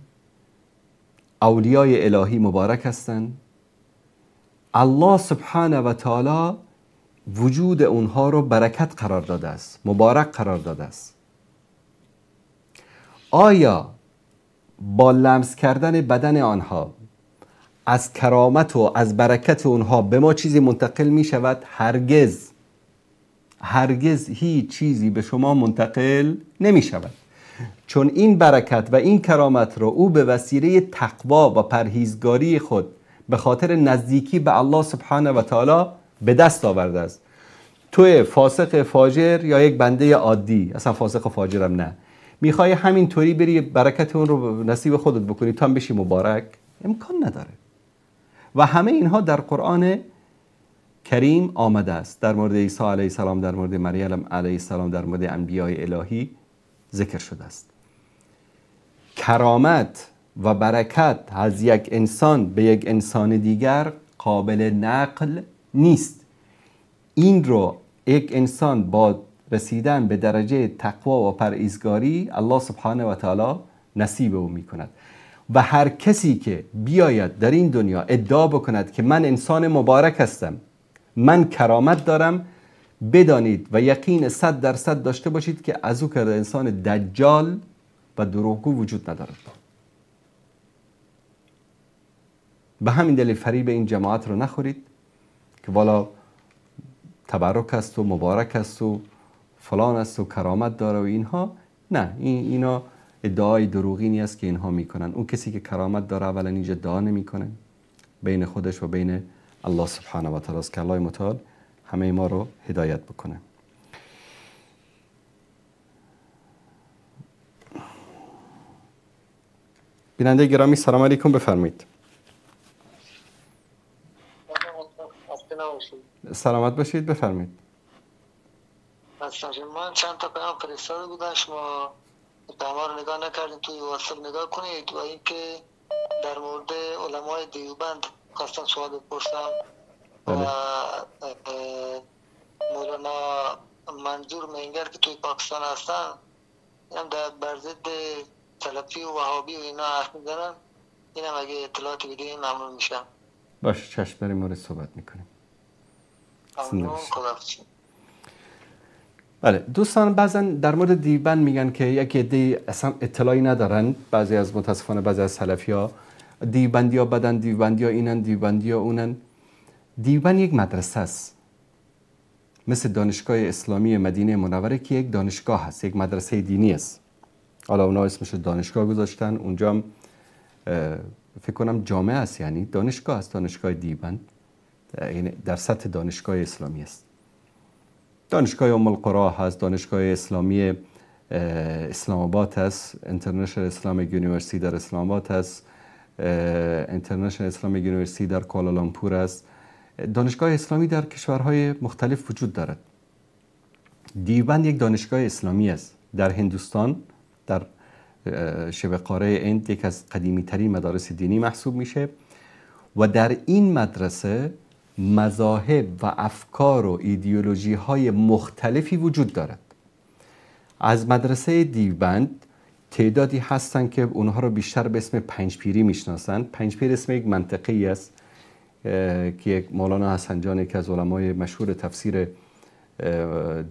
اولیای الهی مبارک هستند. الله سبحانه و تعالی وجود اونها رو برکت قرار داده است، مبارک قرار داده است. آیا با لمس کردن بدن آنها از کرامت و از برکت اونها به ما چیزی منتقل می شود؟ هرگز، هرگز هیچ چیزی به شما منتقل نمی شود، چون این برکت و این کرامت رو او به وسیله تقوا و پرهیزگاری خود به خاطر نزدیکی به الله سبحانه و تعالی به دست آورده است. تو فاسق فاجر یا یک بنده عادی، اصلا فاسق و فاجرم نه، میخوای همینطوری بری برکت اون رو نصیب خودت بکنی تا هم بشی مبارک؟ امکان نداره. و همه اینها در قرآن کریم آمده است. در مورد عیسی علیه السلام، در مورد مریم علیه السلام، در مورد انبیای الهی ذکر شده است. کرامت و برکت از یک انسان به یک انسان دیگر قابل نقل نیست. این رو یک انسان با رسیدن به درجه تقوا و پرهیزگاری الله سبحانه و تعالی نصیب او می کند. و هر کسی که بیاید در این دنیا ادعا بکند که من انسان مبارک هستم، من کرامت دارم، بدانید و یقین 100% داشته باشید که از او کرده انسان دجال و دروغگو وجود ندارد. به همین دلیل فریب این جماعت رو نخورید که والا تبرک است و مبارک است و فلان است و کرامت داره و اینها. نه، اینا ادعای دروغینی است که اینها میکنن. اون کسی که کرامت داره اولا اینجا ادعا نمیکنه، بین خودش و بین الله سبحانه و تعالی است که الله متعال همه ما رو هدایت بکنه. بیننده گرامی سلام علیکم، بفرمایید. سلامت باشید، بفرمایید. من چند تا پیام فرستاده بودم، شما پیام رو نگاه نکردین، توی واتساپ نگاه کنید. و اینکه در مورد علمای دیوبند خواستم سوال بپرسم. بله. و مولانا منظور منگر که توی پاکستان هستن، اینم در بر ضد سلفی و وهابی و اینا حرف میزنن، اینم اگه اطلاعاتی بدین ممنون میشم. باشه، چشم، در این مورد صحبت میکنیم. بله دوستان، بعضا در مورد دیوبند میگن که یک عده اصلا اطلاعی ندارن، بعضی از متاسفانه بعضی از سلفی ها دیوبندی ها بدن، دیوبندی ها اینن، دیوبندی ها اونن. دیوبند یک مدرسه است، مثل دانشگاه اسلامی مدینه منوره که یک دانشگاه هست، یک مدرسه دینی است. حالا اونا اسمش دانشگاه گذاشتن، اونجا هم فکر کنم جامعه است، یعنی دانشگاه است، دانشگاه دیوبند یعنی در سطح دانشگاه اسلامی است. دانشگاه ام القرا هست، دانشگاه اسلامی اسلام آباد هست، International Islamic University در اسلام آباد هست، International Islamic University در کوالالامپور است. دانشگاه اسلامی در کشورهای مختلف وجود دارد. دیوبند یک دانشگاه اسلامی است در هندوستان، در شبه قاره هند، یک از قدیمی ترین مدارس دینی محسوب میشه و در این مدرسه مذاهب و افکار و ایدئولوژی های مختلفی وجود دارد. از مدرسه دیوبند تعدادی هستند که اونها رو بیشتر به اسم پنجپیری میشناسند. پنجپیر اسم یک منطقه است که یک مولانا حسن جان، یکی از علمای مشهور تفسیر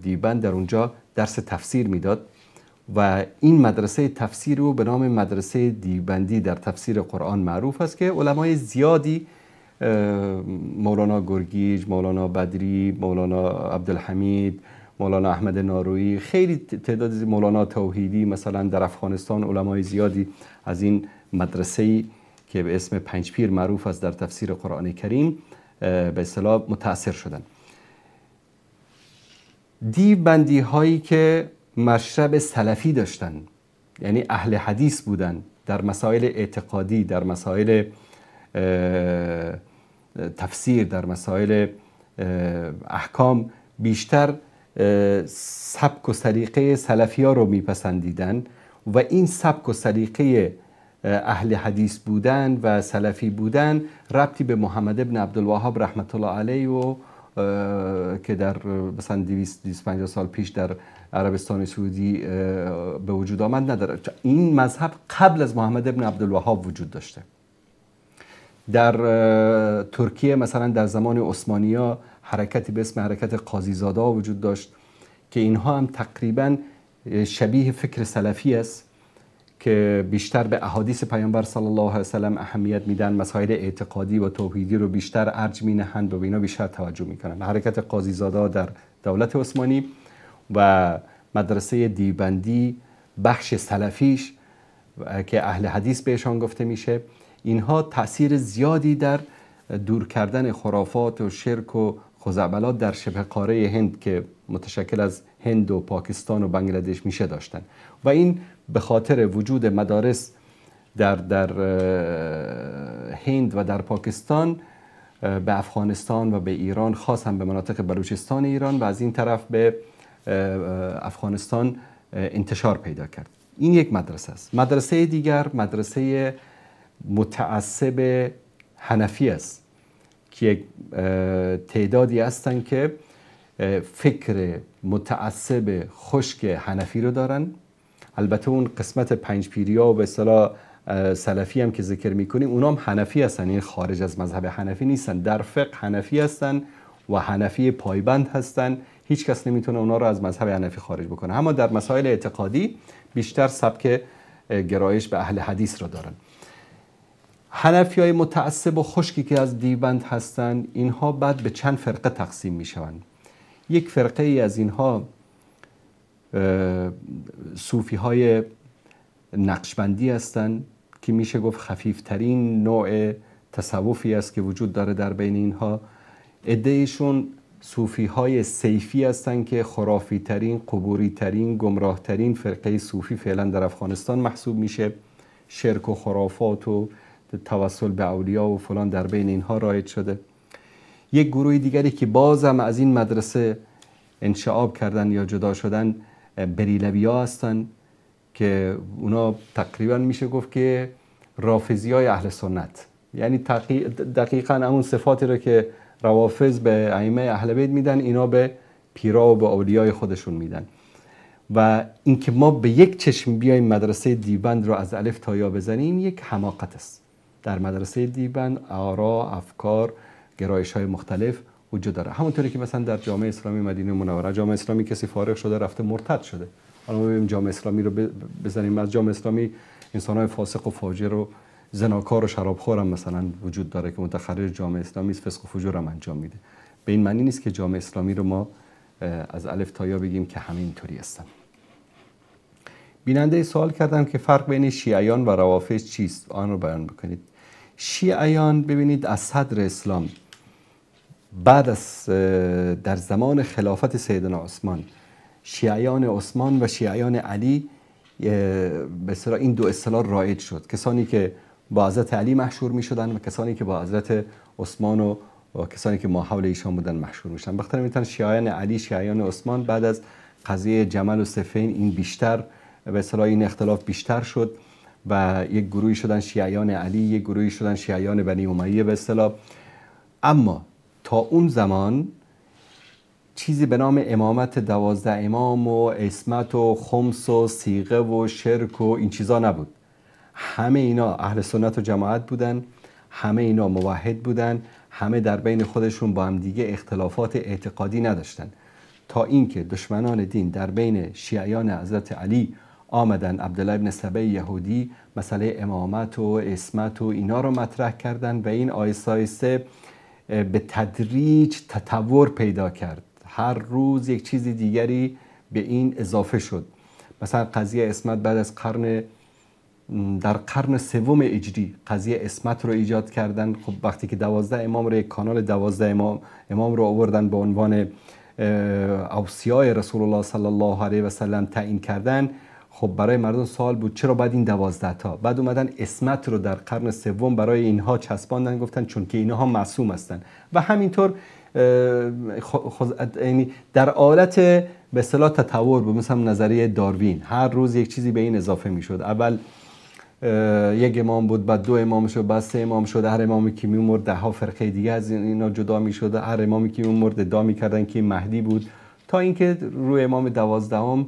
دیوبند، در اونجا درس تفسیر میداد و این مدرسه تفسیر رو به نام مدرسه دیوبندی در تفسیر قرآن معروف است که علمای زیادی، مولانا گرگیج، مولانا بدری، مولانا عبدالحمید، مولانا احمد نارویی، خیلی تعداد، مولانا توحیدی مثلا در افغانستان، علمای زیادی از این مدرسه‌ای که به اسم پنجپیر معروف است در تفسیر قرآن کریم به اصطلاح متأثر شدن. دیوبندی هایی که مشرب سلفی داشتن، یعنی اهل حدیث بودن در مسائل اعتقادی، در مسائل تفسیر، در مسائل احکام، بیشتر سبک و سلیقه سلفی ها رو میپسندیدن و این سبک و سلیقه اهل حدیث بودن و سلفی بودن ربطی به محمد ابن عبدالوهاب رحمت الله علیه و که در مثلا 250 سال پیش در عربستان سعودی به وجود آمد نداره. این مذهب قبل از محمد ابن عبدالوهاب وجود داشته. در ترکیه مثلا در زمان عثمانی‌ها حرکتی به اسم حرکت قاضیزاده وجود داشت که اینها هم تقریبا شبیه فکر سلفی است که بیشتر به احادیث پیامبر صلی الله علیه و سلم اهمیت میدن، مسائل اعتقادی و توحیدی رو بیشتر ارج مینهند و به اینا بیشتر توجه میکنن. حرکت قاضیزاده در دولت عثمانی و مدرسه دیوبندی بخش سلفیش که اهل حدیث بهشان گفته میشه، اینها تأثیر زیادی در دور کردن خرافات و شرک و خزعبلات در شبه قاره هند که متشکل از هند و پاکستان و بنگلادش میشه داشتن و این به خاطر وجود مدارس در هند و در پاکستان به افغانستان و به ایران، خاص هم به مناطق بلوچستان ایران و از این طرف به افغانستان انتشار پیدا کرد. این یک مدرسه است. مدرسه دیگر مدرسه متعصب حنفی است که یک تعدادی هستند که فکر متعصب خشک حنفی رو دارن. البته اون قسمت پنج پیری ها و به اصطلاح سلفی هم که ذکر میکنیم اونا هم حنفی هستن، یعنی خارج از مذهب حنفی نیستن، در فقه حنفی هستن و حنفی پایبند هستن، هیچ کس نمیتونه اونا رو از مذهب حنفی خارج بکنه. اما در مسائل اعتقادی بیشتر سبک گرایش به اهل حدیث رو دارن. حنفی های متعصب و خشکی که از دیوبند هستند، اینها بعد به چند فرقه تقسیم میشوند. یک فرقه ای از اینها صوفی های نقشبندی هستند که میشه گفت خفیفترین نوع تصوفی است که وجود داره در بین اینها. عده‌ایشون صوفی های سیفی هستند که خرافی ترین، قبوری ترین، گمراه ترین فرقه صوفی فعلا در افغانستان محسوب میشه. شرک و خرافات و توسل به اولیا و فلان در بین اینها رایج شده. یک گروه دیگری که بازم از این مدرسه انشعاب کردن یا جدا شدن، بریلویا هستن که اونا تقریبا میشه گفت که رافضی های اهل سنت، یعنی دقیقا همون صفاتی رو که روافض به ائمه اهل بیت میدن، اینا به پیرا و به اولیای خودشون میدن. و اینکه ما به یک چشم بیایم مدرسه دیوبند رو از الف تا یا بزنیم یک حماقت است. در مدرسه دیوبند آرا، افکار، گرایش های مختلف وجود داره. همونطوری که مثلا در جامعه اسلامی مدینه منوره، جامعه اسلامی کسی فارغ شده رفته مرتد شده. حالا ما ببینیم جامعه اسلامی رو بزنیم، از جامعه اسلامی انسان‌های فاسق و فاجر و زناکار و شرابخور هم مثلا وجود داره که متخرج جامعه اسلامی است، فسق و فجور هم انجام میده. به این معنی نیست که جامعه اسلامی رو ما از الف تا یا بگیم که همه اینطوری هستن. بیننده سوال کردم که فرق بین شیعیان و روافض چیست؟ آن رو بیان بکنید. شیعیان ببینید از صدر اسلام بعد از در زمان خلافت سیدنا عثمان، شیعیان عثمان و شیعیان علی به اصطلاح این دو اصطلاح رایج شد. کسانی که با حضرت علی محشور می شدن و کسانی که با حضرت عثمان و کسانی که ما حول ایشان بودن محشور می شدن. بخاطر میتن شیعیان علی، شیعیان عثمان. بعد از قضیه جمل و صفین این بیشتر به اصطلاح این اختلاف بیشتر شد و یک گروهی شدن شیعیان علی، یک گروهی شدن شیعیان بنی امیه به اصطلاح. اما تا اون زمان چیزی به نام امامت 12 امام و عصمت و خمس و صیغه و شرک و این چیزا نبود. همه اینا اهل سنت و جماعت بودن، همه اینا موحد بودن، همه در بین خودشون با هم دیگه اختلافات اعتقادی نداشتن، تا اینکه دشمنان دین در بین شیعیان حضرت علی آمدن، عبدالله ابن سبع یهودی مسئله امامت و عصمت و اینا رو مطرح کردن و این آیسته آیسته به تدریج تطور پیدا کرد. هر روز یک چیز دیگری به این اضافه شد. مثلا قضیه عصمت بعد از در قرن سوم هجری قضیه عصمت رو ایجاد کردن. خب وقتی که 12 امام رو، یک کانال 12 امام رو آوردن به عنوان اوصیای رسول الله صلی الله علیه و سلم تعیین کردن، خب برای مردم سوال بود چرا باید این 12 تا؟ بعد اومدن عصمت رو در قرن سوم برای اینها چسباندن، گفتن چون که اینها معصوم هستن. و همینطور یعنی در حالت به اصطلاح تطور بود. مثلا نظریه داروین هر روز یک چیزی به این اضافه میشد. اول یک امام بود، بعد دو امام شد، بعد سه امام شد. هر امامی که میمرد ده ها فرقه دیگه از اینا جدا میشد. هر امامی که میمرد ادعا میکردن که مهدی بود، تا اینکه روی امام 12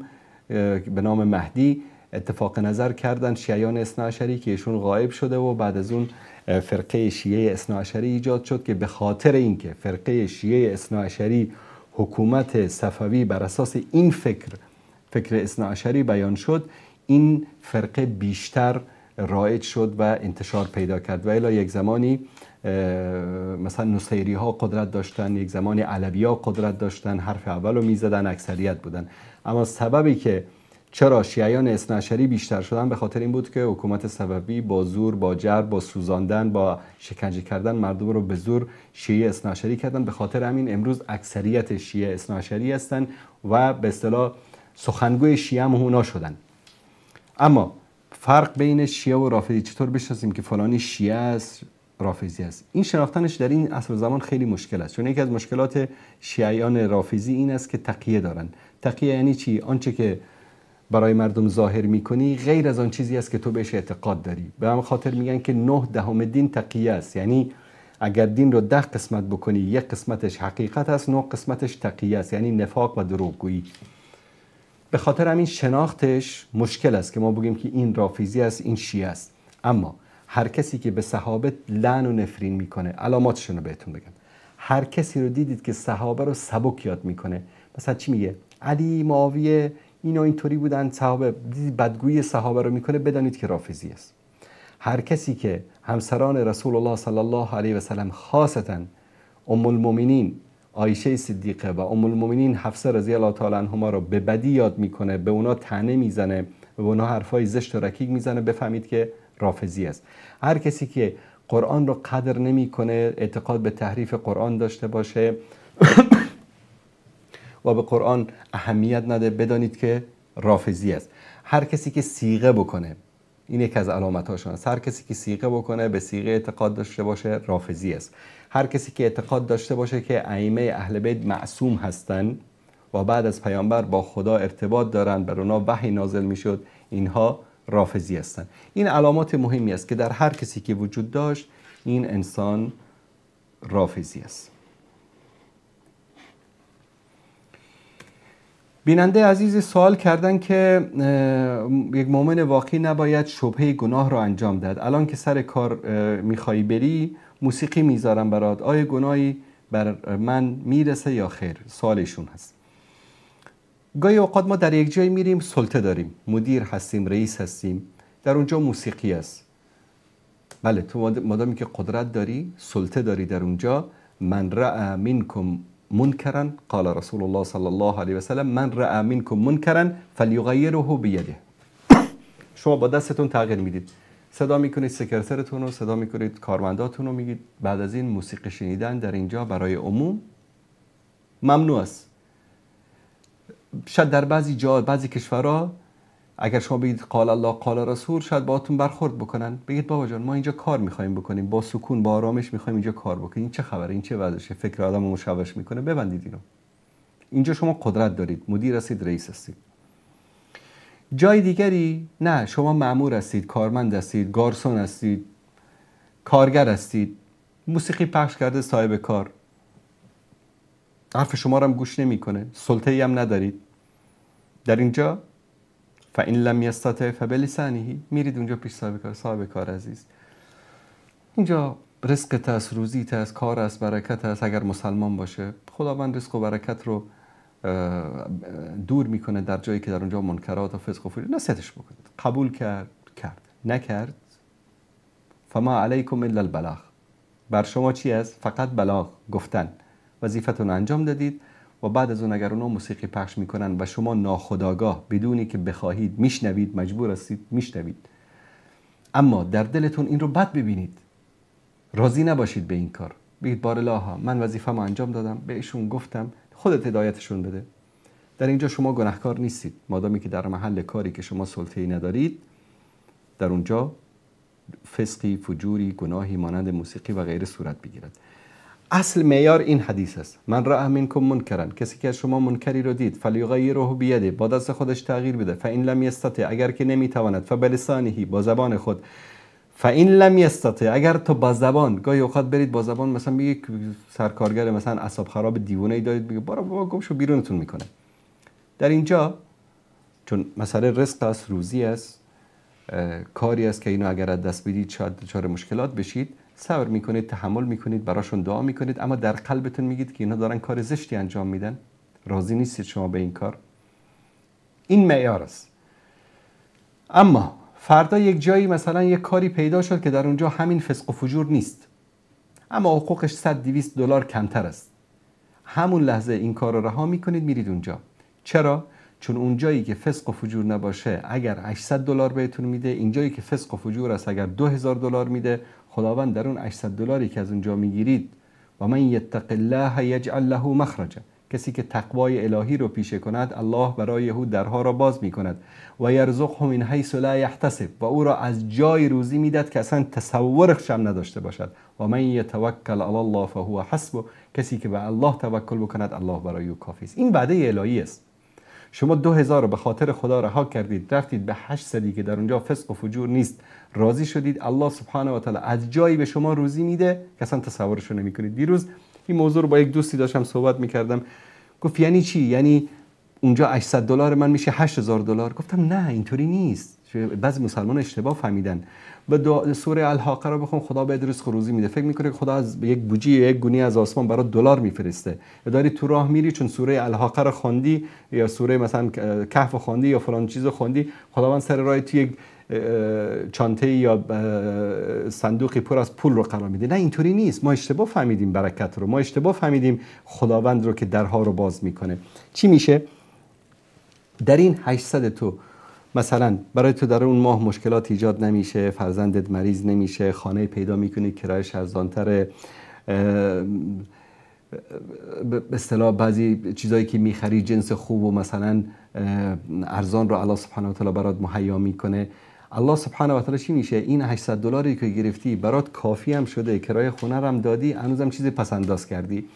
به نام مهدی اتفاق نظر کردن شیعیان اثناعشری که ایشون غایب شده و بعد از اون فرقه شیعه اثناعشری ایجاد شد که به خاطر اینکه فرقه شیعه اثناعشری حکومت صفوی بر اساس این فکر اثناعشری بیان شد، این فرقه بیشتر رایج شد و انتشار پیدا کرد. و الا یک زمانی مثلا نصیری ها قدرت داشتن، یک زمانی علوی ها قدرت داشتن، حرف اولو میزدن، اکثریت بودن. اما سببی که چرا شیعیان اثناعشری بیشتر شدن به خاطر این بود که حکومت صفوی با زور، با جبر، با سوزاندن، با شکنجه کردن مردم رو به زور شیعه اثناعشری کردن. به خاطر همین امروز اکثریت شیعه اثناعشری هستن و به اصطلاح سخنگوی شیعه هم اونا شدن. اما فرق بین شیعه و رافضی چطور بشناسیم که فلانی شیعه است، رافضی است؟ این شناختنش در این عصر زمان خیلی مشکل است، چون یکی از مشکلات شیعیان رافضی این است که تقیه دارن. تقیه یعنی چی؟ آنچه که برای مردم ظاهر میکنی غیر از آن چیزی است که تو بهش اعتقاد داری. به همین خاطر میگن که 9/10 دین تقیه است، یعنی اگر دین رو 10 قسمت بکنی یک قسمتش حقیقت است، 9 قسمتش تقیه است، یعنی نفاق و دروغگویی. به خاطر همین شناختش مشکل است که ما بگیم که این رافضی است، این شیعه است. اما هر کسی که به صحابه لعن و نفرین میکنه، علاماتشون رو بهتون بگم، هر کسی رو دیدید که صحابه رو سبک یاد میکنه، مثلا چی میگه؟ علی، معاویه، اینا اینطوری بودن، صحابه، بدگویی صحابه رو میکنه، بدانید که رافضی است. هر کسی که همسران رسول الله صلی الله علیه و سلم، خاصتا ام المؤمنین عایشه صدیقه و ام المؤمنین حفصه رضی الله تعالی عنهما رو به بدی یاد میکنه، به اونا طعنه میزنه، به اونا حرفای زشت و رکیک میزنه، بفهمید که رافضی است. هر کسی که قرآن رو قدر نمیکنه، اعتقاد به تحریف قرآن داشته باشه و به قرآن اهمیت نده، بدانید که رافضی است. هر کسی که صیغه بکنه، این یک از علامت‌هاشون است. هر کسی که صیغه بکنه، به صیغه اعتقاد داشته باشه، رافضی است. هر کسی که اعتقاد داشته باشه که ائمه اهل بیت معصوم هستند و بعد از پیامبر با خدا ارتباط دارند، بر اونا وحی نازل میشد، اینها رافضی هستند. این علامات مهمی است که در هر کسی که وجود داشت، این انسان رافضی است. بیننده عزیز سوال کردن که یک مؤمن واقعی نباید شبهه گناه را انجام دهد. الان که سر کار میخوای بری، موسیقی میذارم برات، آیا گناهی بر من میرسه یا خیر؟ سوالشون هست. گاهی اوقات ما در یک جای میریم، سلطه داریم، مدیر هستیم، رئیس هستیم، در اونجا موسیقی است. بله، تو مادامی که قدرت داری، سلطه داری در اونجا، من رأى منکم منکرا، قال رسول الله صلی الله علیه و سلم من رأى منکم منکرا فلیغیره بیده. شما با دستتون تغییر میدید، صدا میکنید سکرترتون رو، صدا میکنید کارمنداتون رو، میگید بعد از این موسیقی شنیدن در اینجا برای عموم ممنوع است. شاید در بعضی جا، بعضی کشورها اگر شما بگید قال الله قال رسول، شاید باهاتون برخورد بکنن، بگید بابا جان ما اینجا کار میخوایم بکنیم، با سکون با آرامش میخوایم اینجا کار بکنیم، این چه خبره، این چه وضعشه، فکر آدمو مشوش میکنه، ببندید اینو. اینجا شما قدرت دارید، مدیر هستید، رئیس هستید. جای دیگری نه، شما مأمور هستید، کارمند هستید، گارسون هستید، کارگر هستید، موسیقی پخش کرده صاحب کار، حرف شما رو هم گوش نمیکنه، سلطه‌ای هم ندارید. در اینجا فإن لم یستطع فبلسانه، میرید اونجا پیش صاحب کار، صاحب کار عزیز، اینجا رزقت است، روزیت است، کار است، برکت است. اگر مسلمان باشه خداوند رزق و برکت رو دور میکنه در جایی که در اونجا منکرات و فسق و فجور. نصیحتش بکنید، قبول کرد کرد، نکرد فما علیکم الا البلاغ، بر شما چی است؟ فقط بلاغ، گفتن، وظیفتون انجام دادید. و بعد از اون اگر اونا موسیقی پخش میکنن و شما ناخودآگاه بدونی که بخواهید میشنوید، مجبور هستید میشنوید، اما در دلتون این رو بد ببینید، راضی نباشید به این کار، بگید بارالله من وظیفه‌مو انجام دادم، بهشون گفتم، خودت هدایتشون بده. در اینجا شما گناهکار نیستید، مادامی که در محل کاری که شما سلطه‌ای ندارید، در اونجا فسقی، فجوری، گناهی مانند موسیقی و غیره صورت بگیرد. اصل معیار این حدیث است، من رأى منکم منکرا، کسی که از شما منکری رو دید، فلیغیره بیده، با دست خودش تغییر بده، فان لم یستطع، اگر که نمیتواند، فبلسانه، با زبان خود، فان لم یستطع، اگر تو با زبان، گاهی اوقات برید با زبان مثلا میگه سرکارگر مثلا اعصاب خراب دیوونه ای دارید، میگه برو بابا گم شو، بیرونتون میکنه. در اینجا چون مسئله رزق است، روزی است، کاری است که اینو اگر از دست بدید شاید دچار مشکلات بشید، صبر میکنید، تحمل میکنید، براشون دعا میکنید، اما در قلبتون میگید که اینا دارن کار زشتی انجام میدن، راضی نیستید شما به این کار. این معیار است. اما فردا یک جایی مثلا یک کاری پیدا شد که در اونجا همین فسق و فجور نیست، اما حقوقش 100-200 دلار کمتر است، همون لحظه این کار رو رها میکنید، میرید اونجا. چرا؟ چون اونجایی که فسق و فجور نباشه اگر 800 دلار بهتون میده، اینجایی که فسق و فجور است اگر 2000 دلار میده، خداوند در اون 800 دلاری که از اونجا میگیرید، و من یتق الله یجعل له مخرجا، کسی که تقوای الهی رو پیشه کند الله برای او درها را باز میکند، و یرزقه من حیث لا یحتسب، و او را از جای روزی میداد که اصلا تصورش هم نداشته باشد، و من یتوکل علی الله فهو حسبه، کسی که به الله توکل بکند الله برای او کافی است. این وعده الهی است. شما 2000 رو به خاطر خدا رها کردید، رفتید به 800 که در اونجا فسق و فجور نیست، راضی شدید، الله سبحانه و تعالی از جایی به شما روزی میده که اصلا تصورش رو نمیکنید. دیروز این موضوع رو با یک دوستی داشتم صحبت میکردم، گفت یعنی چی؟ یعنی اونجا 800 دلار من میشه 8000 دلار؟ گفتم نه اینطوری نیست. بعضی مسلمان اشتباه فهمیدن. به سوره الحاقه رو بخون، خدا بهت رزق و روزی میده. فکر میکنه که خدا از یک بوجی یک گونی از آسمان برات دلار میفرسته. داری تو راه میری، چون سوره الحاقه رو خواندی یا سوره مثلا کهف خواندی یا فلان چیزو خوندی، خداوند سر راه تو یک چانته یا صندوقی پر از پول رو قرار میده. نه، اینطوری نیست. ما اشتباه فهمیدیم برکت رو، ما اشتباه فهمیدیم خداوند رو که درها رو باز میکنه. چی میشه؟ در این 800 تو مثلا برای تو در اون ماه مشکلات ایجاد نمیشه، فرزندت مریض نمیشه، خانه پیدا میکنی، کرایش ارزان‌تره، به اصطلاح بعضی چیزایی که میخری جنس خوب و مثلا ارزان رو الله سبحانه و تعالی برات مهیا میکنه. الله سبحانه و تعالی چی میشه؟ این 800 دلاری که گرفتی برات کافی هم شده، کرایه خونه رو هم دادی، هنوزم چیزی پس انداز کردی.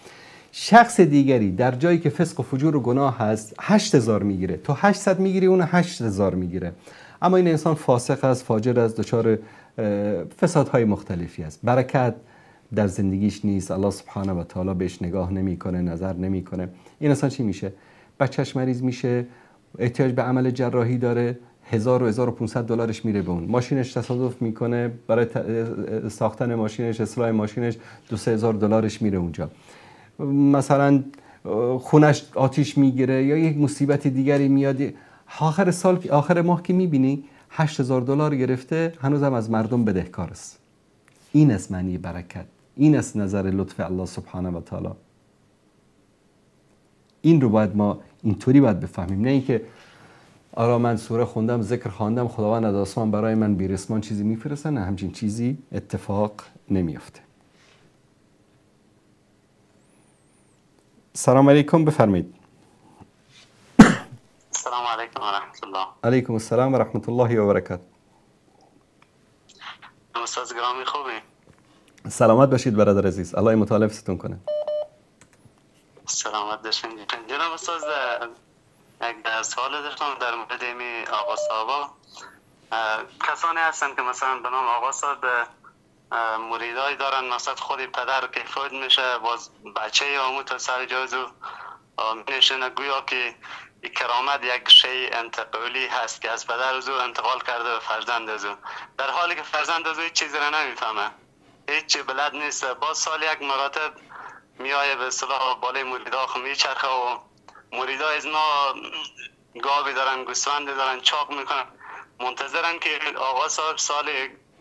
شخص دیگری در جایی که فسق و فجور و گناه هست 8000 میگیره، تو 800 میگیری، اون 8000 میگیره. اما این انسان فاسق است، فاجر است، دچار فسادهای مختلفی است، برکت در زندگیش نیست، الله سبحانه و تعالی بهش نگاه نمیکنه، نظر نمیکنه. این انسان چی میشه؟ بچهش مریض میشه، احتیاج به عمل جراحی داره، 1000 و 1500 دلارش میره به اون. ماشینش تصادف میکنه، برای ساختن ماشینش، اصلاح ماشینش 2-3 هزار دلارش میره اونجا. مثلا خونش آتیش میگیره یا یک مصیبت دیگری میاد، آخر سال، آخر ماه که میبینی 8000 دلار گرفته، هنوزم از مردم بدهکار است. این است معنی برکت، این است نظر لطف الله سبحانه و تعالی. این رو باید ما اینطوری باید بفهمیم، نه اینکه آرا من سوره خوندم، ذکر خواندم، خداوند از آسمان برای من بیرسمان چیزی میفرسته. نه، همچین چیزی اتفاق نمیفته. سلام علیکم، بفرمایید. السلام علیکم و رحمت الله. علیکم السلام و رحمت الله و برکاته. استاد گرامی خوبی؟ سلامت باشید برادر عزیز، الله متعال حفظتون کنه. سلامت باشین. جناب استاد، یک سوال داشتم در مورد می آقا صاحبا. کسانی هستن که مثلا به نام آقا صاحب مریدای دارن، مثلا خود پدر که فوت میشه، باز بچه آمو تا سر جازو میشنه، گویا که کرامت یک شی انتقالی هست که از پدر از او انتقال کرده به فرزند از او، در حالی که فرزند از او هیچ چیزی را نمیفهمه، هیچ بلد نیست. باز سال یک مراتب میایه به اصطلاح بالای مریدا خو میچرخه و مریدا از ما گاوی دارن، گوسفند دارن، چاق میکنن، منتظرن که آقا صاحب سال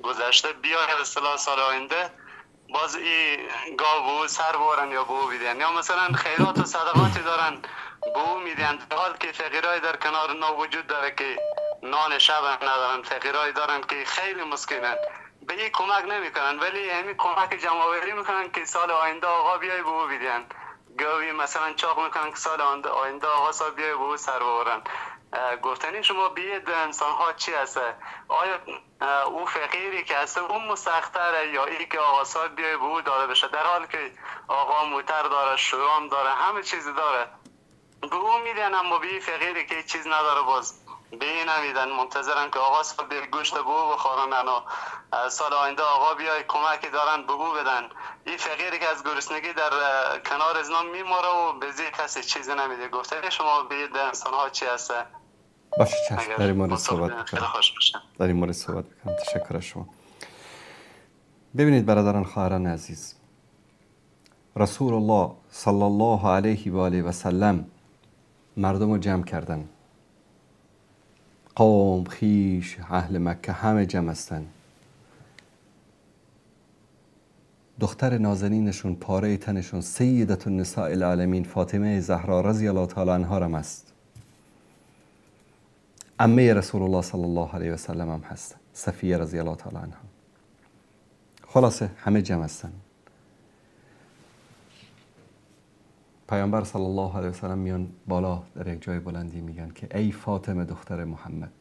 گذشته بیایه به اصطلاح سال آینده باز این گاو به او سر ببرن یا به او بیدن، یا مثلا خیرات و صدقاتی دارن به او میدن، در حال که فقیرای در کنار نا وجود داره که نان شب ندارن، فقیرای دارن که خیلی مسکینن، به این کمک نمیکنن، ولی همین کمک جمع آوری میکنن که سال آینده آقا بیای به او بیدن، گاوی مثلا چاق میکنن که سال آینده آقا صاحب بیای به او سر ببرن. گفتنی شما بید انسان ها چی هست؟ آیا او فقیری که هست اون مستختره یا ای که آقا صاحب بیای به او داده بشه، در حال که آقا موتر داره، شورام داره، همه چیز داره، به او میدن، اما به این فقیری که چیز نداره باز به این نمیدن، منتظرن که آقا صاحب گوشت به او بخورن و سال آینده آقا بیای کمکی دارن به او بدن. این فقیری که از گرسنگی در کنار از نام میموره و به زیر کسی چیزی نمیده. گفته شما به انسان ها چی هسته؟ باشه چشم، در این مورد صحبت میکنم. در این مورد صحبت میکنم. تشکر از شما. ببینید برادران خواهران عزیز، رسول الله صلی الله علیه و آله و سلم مردم رو جمع کردن، قوم، خیش، اهل مکه همه جمع هستن. دختر نازنینشون، پاره تنشون، سیدت النساء العالمین فاطمه زهرا رضی الله تعالی عنها هم است، عمه رسول الله صلی الله علیه و سلم هم هست، صفیه رضی الله تعالی عنها. خلاصه همه جمع هستن. پیامبر صلی الله علیه و سلم میان بالا در یک جای بلندی میگن که ای فاطمه دختر محمد،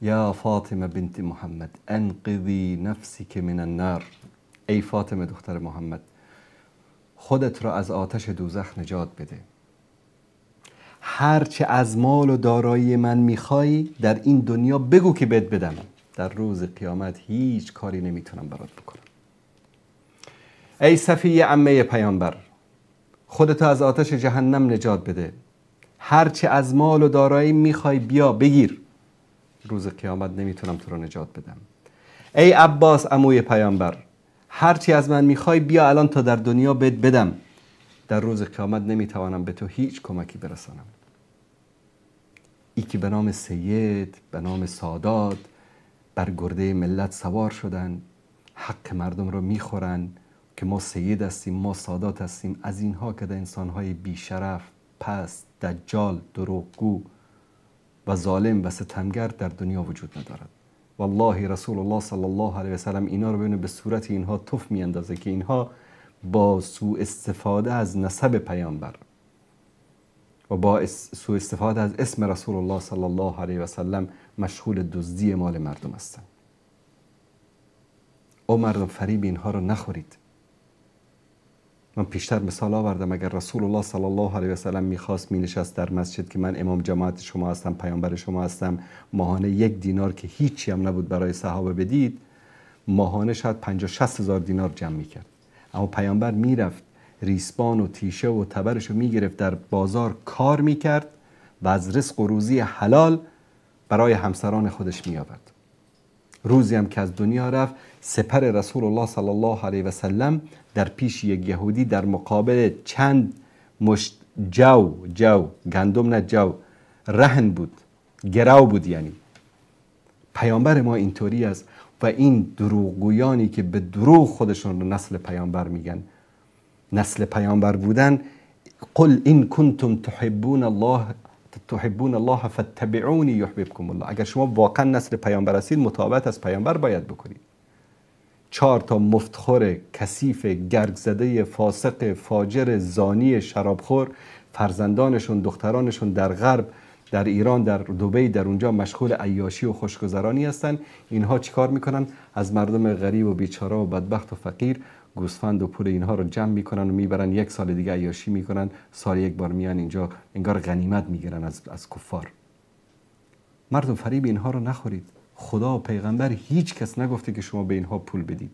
یا فاطمه بنت محمد انقذی نفسک من النار، ای فاطمه دختر محمد خودت را از آتش دوزخ نجات بده. هرچه از مال و دارایی من میخوای در این دنیا بگو که بهت بدم، در روز قیامت هیچ کاری نمیتونم برات بکنم. ای صفیه عمه پیامبر خودتو از آتش جهنم نجات بده، هرچه از مال و دارایی میخوای بیا بگیر، روز قیامت نمیتونم تو رو نجات بدم. ای عباس عموی پیامبر، هرچی از من میخوای بیا الان تا در دنیا بهت بدم، در روز قیامت نمیتوانم به تو هیچ کمکی برسانم. ای که به نام سید، به نام سادات بر گرده ملت سوار شدن، حق مردم رو میخورن که ما سید هستیم، ما سادات هستیم. از اینها که در انسانهای بیشرف، پست، دجال، دروغگو و ظالم و ستمگر در دنیا وجود ندارد. والله رسول الله صلی الله علیه و سلم اینا رو ببینه به صورت اینها تف میاندازه که اینها با سوء استفاده از نسب پیامبر و با سوء استفاده از اسم رسول الله صلی الله علیه و سلم مشغول دزدی مال مردم هستند. او مردم، فریب اینها رو نخورید. من پیشتر مثال آوردم، اگر رسول الله صلی الله علیه و سلم میخواست مینشست در مسجد که من امام جماعت شما هستم، پیامبر شما هستم، ماهانه 1 دینار که هیچی هم نبود برای صحابه بدید، ماهانه شاید 50-60 هزار دینار جمع میکرد. اما پیامبر میرفت ریسبان و تیشه و تبرش رو میگرفت، در بازار کار میکرد و از رزق و روزی حلال برای همسران خودش میآورد. روزی هم که از دنیا رفت، سپر رسول الله صلی الله علیه و سلم در پیش یک یهودی در مقابل چند مشت جو گندم، نه جو، رهن بود، گرو بود. یعنی پیامبر ما اینطوری است و این دروغگویانی که به دروغ خودشون رو نسل پیامبر میگن، نسل پیامبر بودن، قل این کنتم تحبون الله فاتبعونی یحببکم الله. اگر شما واقعا نسل پیامبر هستید، متابعت از پیامبر باید بکنید. 4 تا مفتخور کثیف، گرگ زده، فاسق، فاجر، زانی، شرابخور، فرزندانشون، دخترانشون در غرب، در ایران، در دبی، در اونجا مشغول عیاشی و خوشگذرانی هستن. اینها چیکار میکنن؟ از مردم غریب و بیچاره و بدبخت و فقیر گوسفند و پول اینها رو جمع میکنن و میبرن، 1 سال دیگه عیاشی میکنن، سال 1 بار میان اینجا انگار غنیمت میگیرن از کفار. مردم فریب اینها رو نخورید. خدا و پیغمبر هیچ کس نگفته که شما به اینها پول بدید.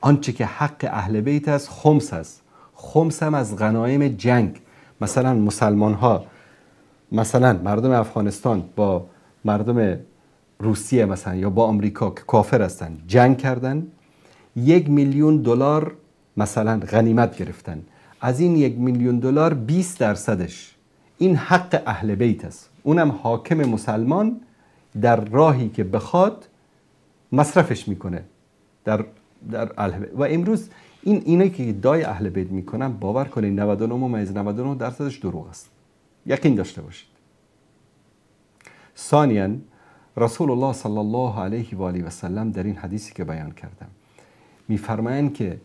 آنچه که حق اهل بیت است خمس است. خمس هم از غنایم جنگ. مثلا مسلمان ها، مثلا مردم افغانستان با مردم روسیه مثلا یا با آمریکا که کافر هستند جنگ کردن، 1 میلیون دلار مثلا غنیمت گرفتن. از این 1 میلیون دلار 20% این حق اهل بیت است. اونم حاکم مسلمان در راهی که بخواد مصرفش میکنه در اهل بیت. و امروز اینایی که ادعای اهل بیت میکنن، باور کنید 99.99% دروغ است. یقین داشته باشید. ثانیا رسول الله صلی الله علیه و آله و سلم در این حدیثی که بیان کردم میفرمایند که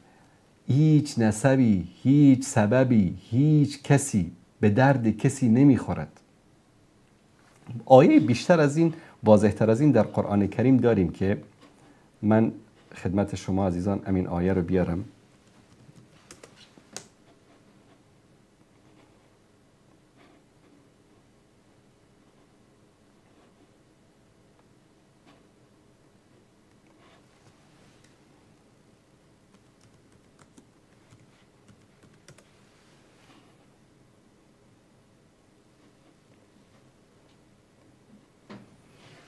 هیچ نسبی، هیچ سببی، هیچ کسی به درد کسی نمیخورد. آیه بیشتر از این، واضح‌تر از این در قرآن کریم داریم که من خدمت شما عزیزان همین آیه رو بیارم.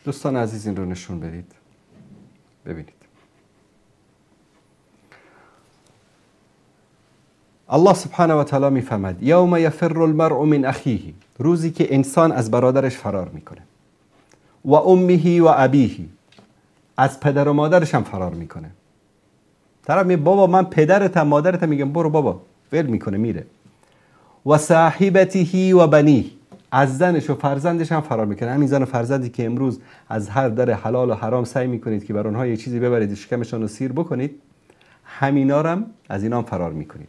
دوستان عزیز این رو نشون بدید، ببینید. الله سبحانه و تعالی میفرماد یوم یفر المرء من اخیه، روزی که انسان از برادرش فرار میکنه، و امه و ابیه، از پدر و مادرش هم فرار میکنه. طرف میگه بابا من پدرتم مادرتم، میگم برو بابا، ول میکنه میره. و صاحبته و بنیه، از زنش و فرزندش هم فرار میکنه. همین زن و فرزندی که امروز از هر در حلال و حرام سعی میکنید که بر اونها یه چیزی ببرید شکمشان رو سیر بکنید، همینا رو هم از اینا هم فرار میکنید.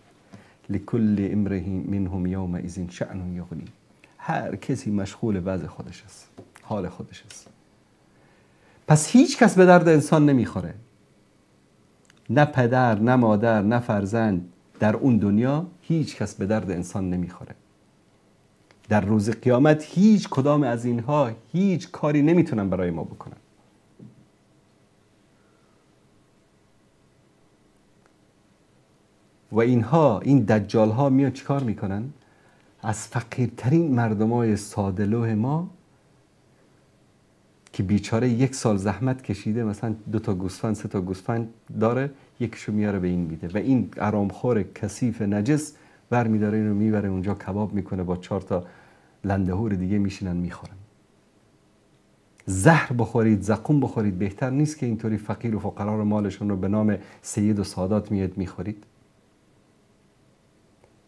لکل امرئ منهم یومئذ شأن یغنی، هر کسی مشغول وضع خودش است، حال خودش است. پس هیچ کس به درد انسان نمیخوره، نه پدر، نه مادر، نه فرزند. در اون دنیا هیچ کس به درد انسان نمیخوره. در روز قیامت هیچ کدام از اینها هیچ کاری نمیتونن برای ما بکنن. و اینها، این دجال ها میان چیکار میکنن؟ از فقیرترین مردمای ساده‌لوح ما که بیچاره یک سال زحمت کشیده، مثلا 2 تا گوسفند 3 تا گوسفند داره، یکیشو میاره به این میده و این حرامخوار کثیف نجس ور میداره اینو میبره اونجا کباب میکنه، با 4 تا لندهور دیگه میشینن میخورن. زهر بخورید، زقوم بخورید، بهتر نیست که اینطوری فقیر و فقرا رو مالشون رو به نام سید و سادات میاد میخورید؟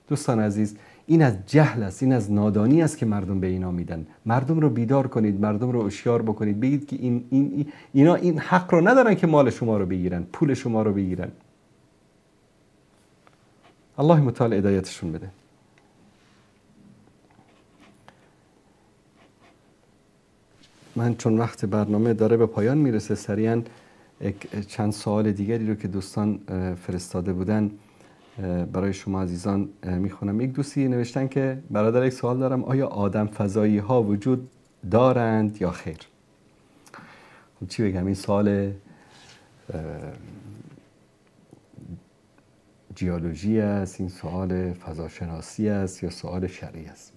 دوستان عزیز، این از جهل است، این از نادانی است که مردم به اینا میدن. مردم رو بیدار کنید، مردم رو هوشیار بکنید، بگید که اینا این حق رو ندارن که مال شما رو بگیرن، پول شما رو بگیرن. الله متعال هدایتشون بده. من چون وقت برنامه داره به پایان میرسه، سریعا چند سوال دیگری رو که دوستان فرستاده بودن برای شما عزیزان میخونم. یک دوستی نوشتن که برادر یک سوال دارم، آیا آدم فضایی ها وجود دارند یا خیر؟ خب چی بگم، این سوال جیولوژی است، این سوال فضاشناسی است یا سوال شرعی است؟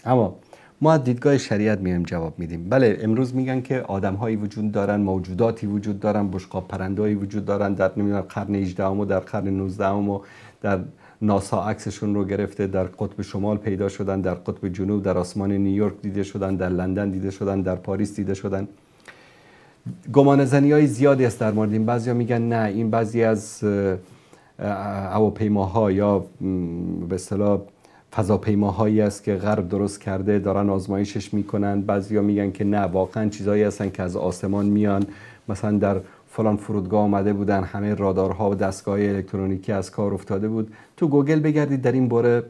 اما ما از دیدگاه شریعت میایم جواب میدیم. بله، امروز میگن که آدمهایی وجود دارن، موجوداتی وجود دارن، بشقاب پرندهایی وجود دارن، در نمیدونم قرن 18 و در قرن 19 و در ناسا عکسشون رو گرفته، در قطب شمال پیدا شدن، در قطب جنوب، در آسمان نیویورک دیده شدن، در لندن دیده شدن، در پاریس دیده شدن. گمان زنی های زیادی است در مورد این. بعضیا میگن نه، این بعضی از هواپیماها یا به اصطلاح فضاپیماهایی است که غرب درست کرده، دارن آزمایشش میکنن. بعضیا میگن که نه، واقعا چیزایی هستن که از آسمان میان، مثلا در فلان فرودگاه آمده بودن، همه رادارها و دستگاه‌های الکترونیکی از کار افتاده بود. تو گوگل بگردید در این باره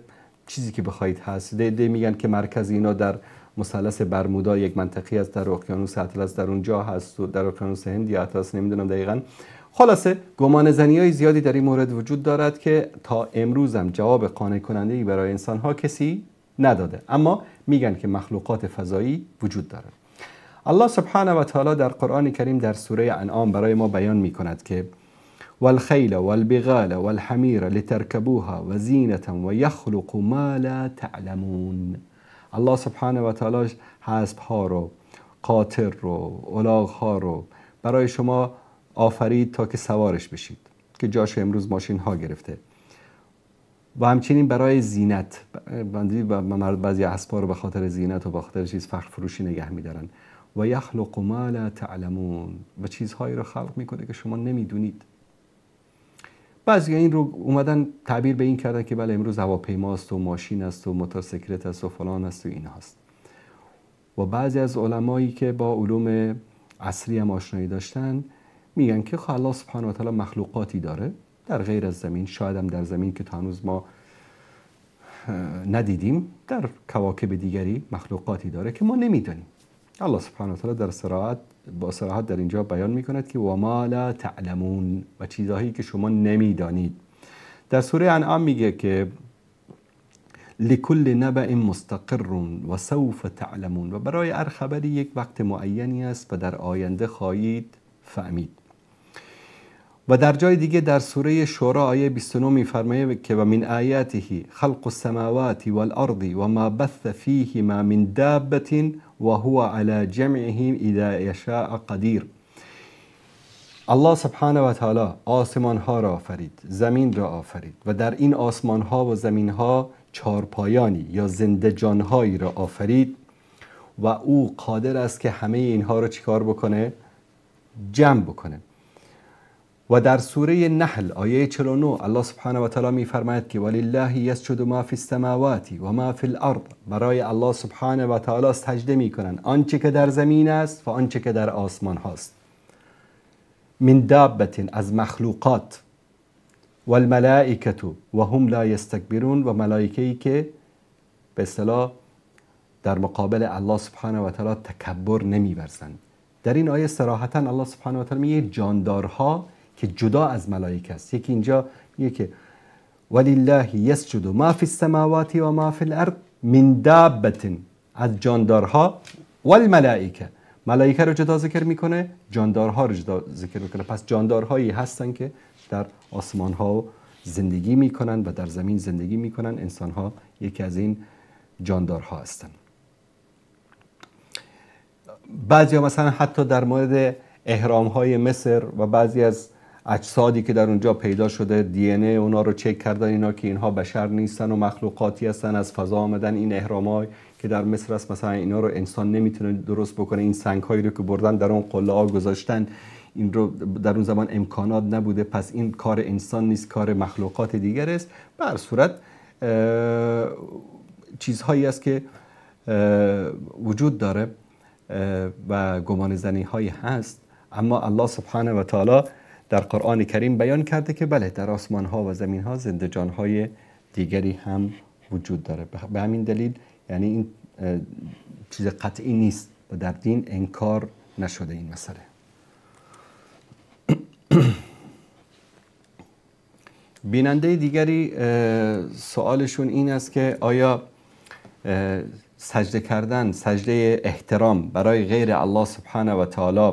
چیزی که بخواید هست. ده میگن که مرکز اینا در مثلث برمودا، یک منطقه است در اقیانوس اطلس، در اونجا هست و در اقیانوس هند یا اطلس، نمیدونم دقیقاً. خلاصه گمان زنی‌های زیادی در این مورد وجود دارد که تا امروز هم جواب قانع کننده‌ای برای انسان‌ها کسی نداده، اما میگن که مخلوقات فضایی وجود دارد. الله سبحانه و تعالی در قرآن کریم در سوره انعام برای ما بیان میکند که والخیل والبغال والحمیر لترکبوها وزینة و یخلق ما لا تعلمون. الله سبحانه و تعالی حسب ها رو، قاطر رو، الاغ ها رو برای شما آفرید تا که سوارش بشید، که جاش امروز ماشین ها گرفته. و همچنین برای زینت، بعضی اسب‌ها رو به خاطر زینت و به خاطر چیز فخر فروشی نگه می‌دارن. و یخلق ما لا تعلمون، و چیزهایی رو خلق میکنه که شما نمیدونید. بعضی این رو اومدن تعبیر به این کردن که بله امروز هواپیماست و ماشین است و موتورسیکلت است و فلان است و این هست. و بعضی از علمایی که با علوم عصری هم آشنایی داشتن میگن که الله سبحانه و تعالی مخلوقاتی داره در غیر از زمین، شاید هم در زمین که تا هنوز ما ندیدیم، در کواکب دیگری مخلوقاتی داره که ما نمیدونیم. الله سبحانه و تعالی در صراحت با صراحت در اینجا بیان میکند که و ما لا تعلمون، و چیزهایی که شما نمیدانید. در سوره انعام میگه که لکل نبأ مستقر و سوف تعلمون، و برای هر خبری یک وقت معینی است و در آینده خواهید فهمید. و در جای دیگه در سوره شورا آیه 29 میفرماید که و من آیاته خلق السماوات والارض و ما بث فیهما من دابة و هو على جمعهم اذا یشاء قدیر. الله سبحانه و تعالی آسمان ها را آفرید، زمین را آفرید و در این آسمان ها و زمین ها چارپایانی یا زنده جانهایی را آفرید و او قادر است که همه اینها را چیکار بکنه؟ جمع بکنه. و در سوره نحل آیه 49 الله سبحانه و تعالی می‌فرماید که ولله یسجد ما فی السماوات و ما فی الارض، برای الله سبحانه و تعالی سجده می‌کنند آنچه که در زمین است و آنچه که در آسمان هاست، من دابة، از مخلوقات، والملائکه و هم لا یستکبرون، و ملائکه‌ای که به اصطلاح در مقابل الله سبحانه و تعالی تکبر نمی‌ورزند. در این آیه صراحتاً الله سبحانه و تعالی میگه جاندارها که جدا از ملائکه است. یکی اینجا میگه که ولله یسجد ما فی السماوات و ما فی الارض من دابة، از جاندارها، والملائکه، ملائکه رو جدا ذکر میکنه، جاندارها رو جدا ذکر میکنه. پس جاندارهایی هستن که در آسمان ها زندگی میکنن و در زمین زندگی میکنن. انسان ها یکی از این جاندارها هستن. بعضی مثلا حتی در مورد اهرام های مصر و بعضی از اجسادی که در اونجا پیدا شده دی ان ای اونا رو چک کردن، اینا که اینها بشر نیستن و مخلوقاتی هستن از فضا آمدن، این اهرام که در مصر است مثلا اینا رو انسان نمیتونه درست بکنه، این سنگ هایی رو که بردن در اون قله ها گذاشتن این رو در اون زمان امکانات نبوده، پس این کار انسان نیست، کار مخلوقات دیگر است. به هر صورت چیزهایی است که وجود داره و گمان زنی هایی هست، اما الله سبحانه و تعالی در قرآن کریم بیان کرده که بله در آسمان ها و زمین ها زنده جان های دیگری هم وجود داره. به همین دلیل یعنی این چیز قطعی نیست و در دین انکار نشده این مسئله. بیننده دیگری سوالشون این است که آیا سجده کردن، سجده احترام برای غیر الله سبحانه و تعالی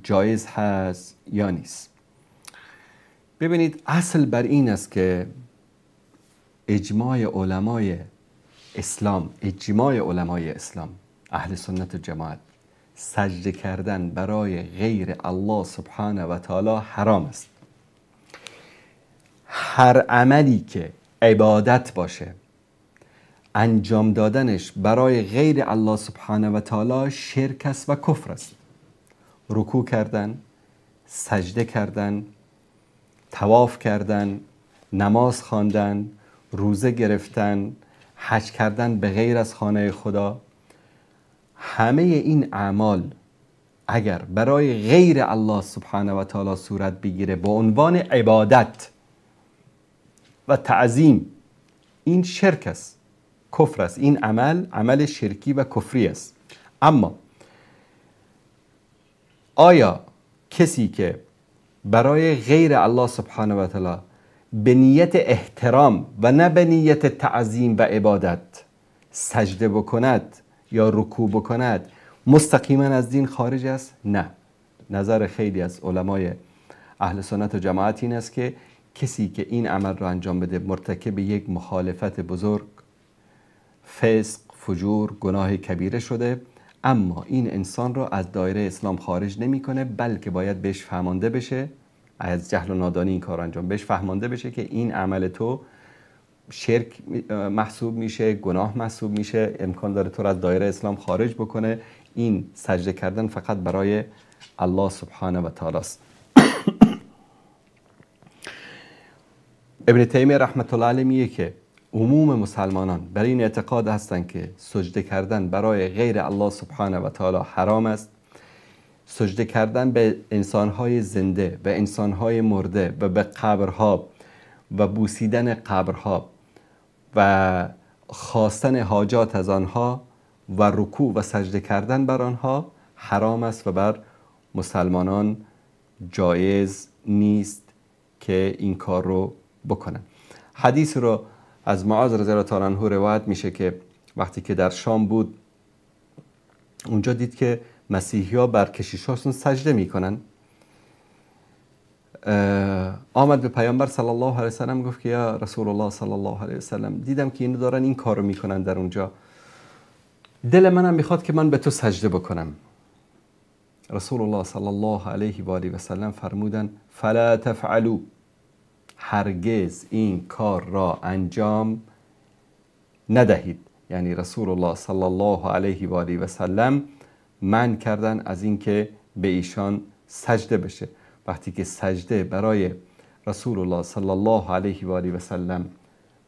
جایز هست یا نیست؟ ببینید اصل بر این است که اجماع علمای اسلام، اجماع علمای اسلام اهل سنت و جماعت، سجده کردن برای غیر الله سبحانه و تعالی حرام است. هر عملی که عبادت باشه انجام دادنش برای غیر الله سبحانه و تعالی شرک است و کفر است. رکوع کردن، سجده کردن، طواف کردن، نماز خواندن، روزه گرفتن، حج کردن به غیر از خانه خدا، همه این اعمال اگر برای غیر الله سبحانه و تعالی صورت بگیره به عنوان عبادت و تعظیم، این شرک است، کفر است. این عمل عمل شرکی و کفری است. اما آیا کسی که برای غیر الله سبحانه و تعالی به نیت احترام و نه به نیت تعظیم و عبادت سجده بکند یا رکوع بکند مستقیما از دین خارج است؟ نه. نظر خیلی از علمای اهل سنت و جماعت این است که کسی که این عمل را انجام بده مرتکب یک مخالفت بزرگ، فسق، فجور، گناه کبیره شده، اما این انسان را از دایره اسلام خارج نمیکنه، بلکه باید بهش فهمانده بشه، از جهل و نادانی این کار انجام بهش فهمانده بشه که این عمل تو شرک محسوب میشه، گناه محسوب میشه، امکان داره تو را از دایره اسلام خارج بکنه. این سجده کردن فقط برای الله سبحانه و تعالی است. ابن تیمیه رحمت الله علیه میگه که عموم مسلمانان بر این اعتقاد هستند که سجده کردن برای غیر الله سبحانه و تعالی حرام است. سجده کردن به انسانهای زنده و انسانهای مرده و به قبرها و بوسیدن قبرها و خواستن حاجات از آنها و رکوع و سجده کردن بر آنها حرام است و بر مسلمانان جایز نیست که این کار رو بکنن. حدیث رو از معاذ رضی الله تعالی عنه روایت میشه که وقتی که در شام بود اونجا دید که مسیحی ها بر کشیشاشون سجده میکنن. آمد به پیامبر صلی الله علیه وسلم گفت که یا رسول الله صلی الله علیه وسلم، دیدم که اینو دارن این کارو میکنن در اونجا، دل منم میخواد که من به تو سجده بکنم. رسول الله صلی الله علیه و آله و سلم فرمودن فلا تفعلوا، هرگز این کار را انجام ندهید. یعنی رسول الله صلی الله علیه و آله و سلم منع کردن از اینکه به ایشان سجده بشه. وقتی که سجده برای رسول الله صلی الله علیه و آله و سلم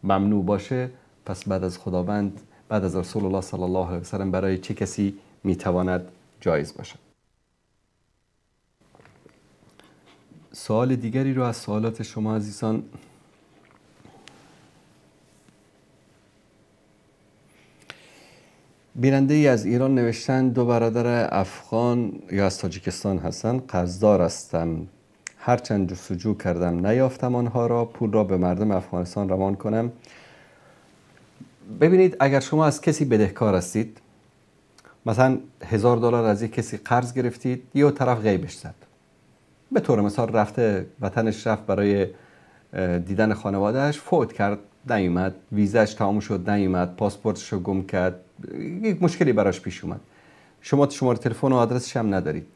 ممنوع باشه، پس بعد از خداوند، بعد از رسول الله صلی الله علیه و سلم برای چه کسی میتواند جایز باشد؟ سوال دیگری رو از سوالات شما عزیزان، بیننده ای از ایران نوشتن دو برادر افغان یا از تاجیکستان هستن، قرضدار هستم، هرچند جستجو کردم نیافتم آنها را، پول را به مردم افغانستان روان کنم. ببینید اگر شما از کسی بدهکار هستید، مثلا $1000 از یک کسی قرض گرفتید، یه طرف غیبش زد، به طور مثال رفته وطنش، رفت برای دیدن خانوادهش، فوت کرد، نیومد، ویزاش تمام شد نیومد، پاسپورتش رو گم کرد، یک مشکلی براش پیش اومد، شما شماره تلفن و آدرسش هم ندارید.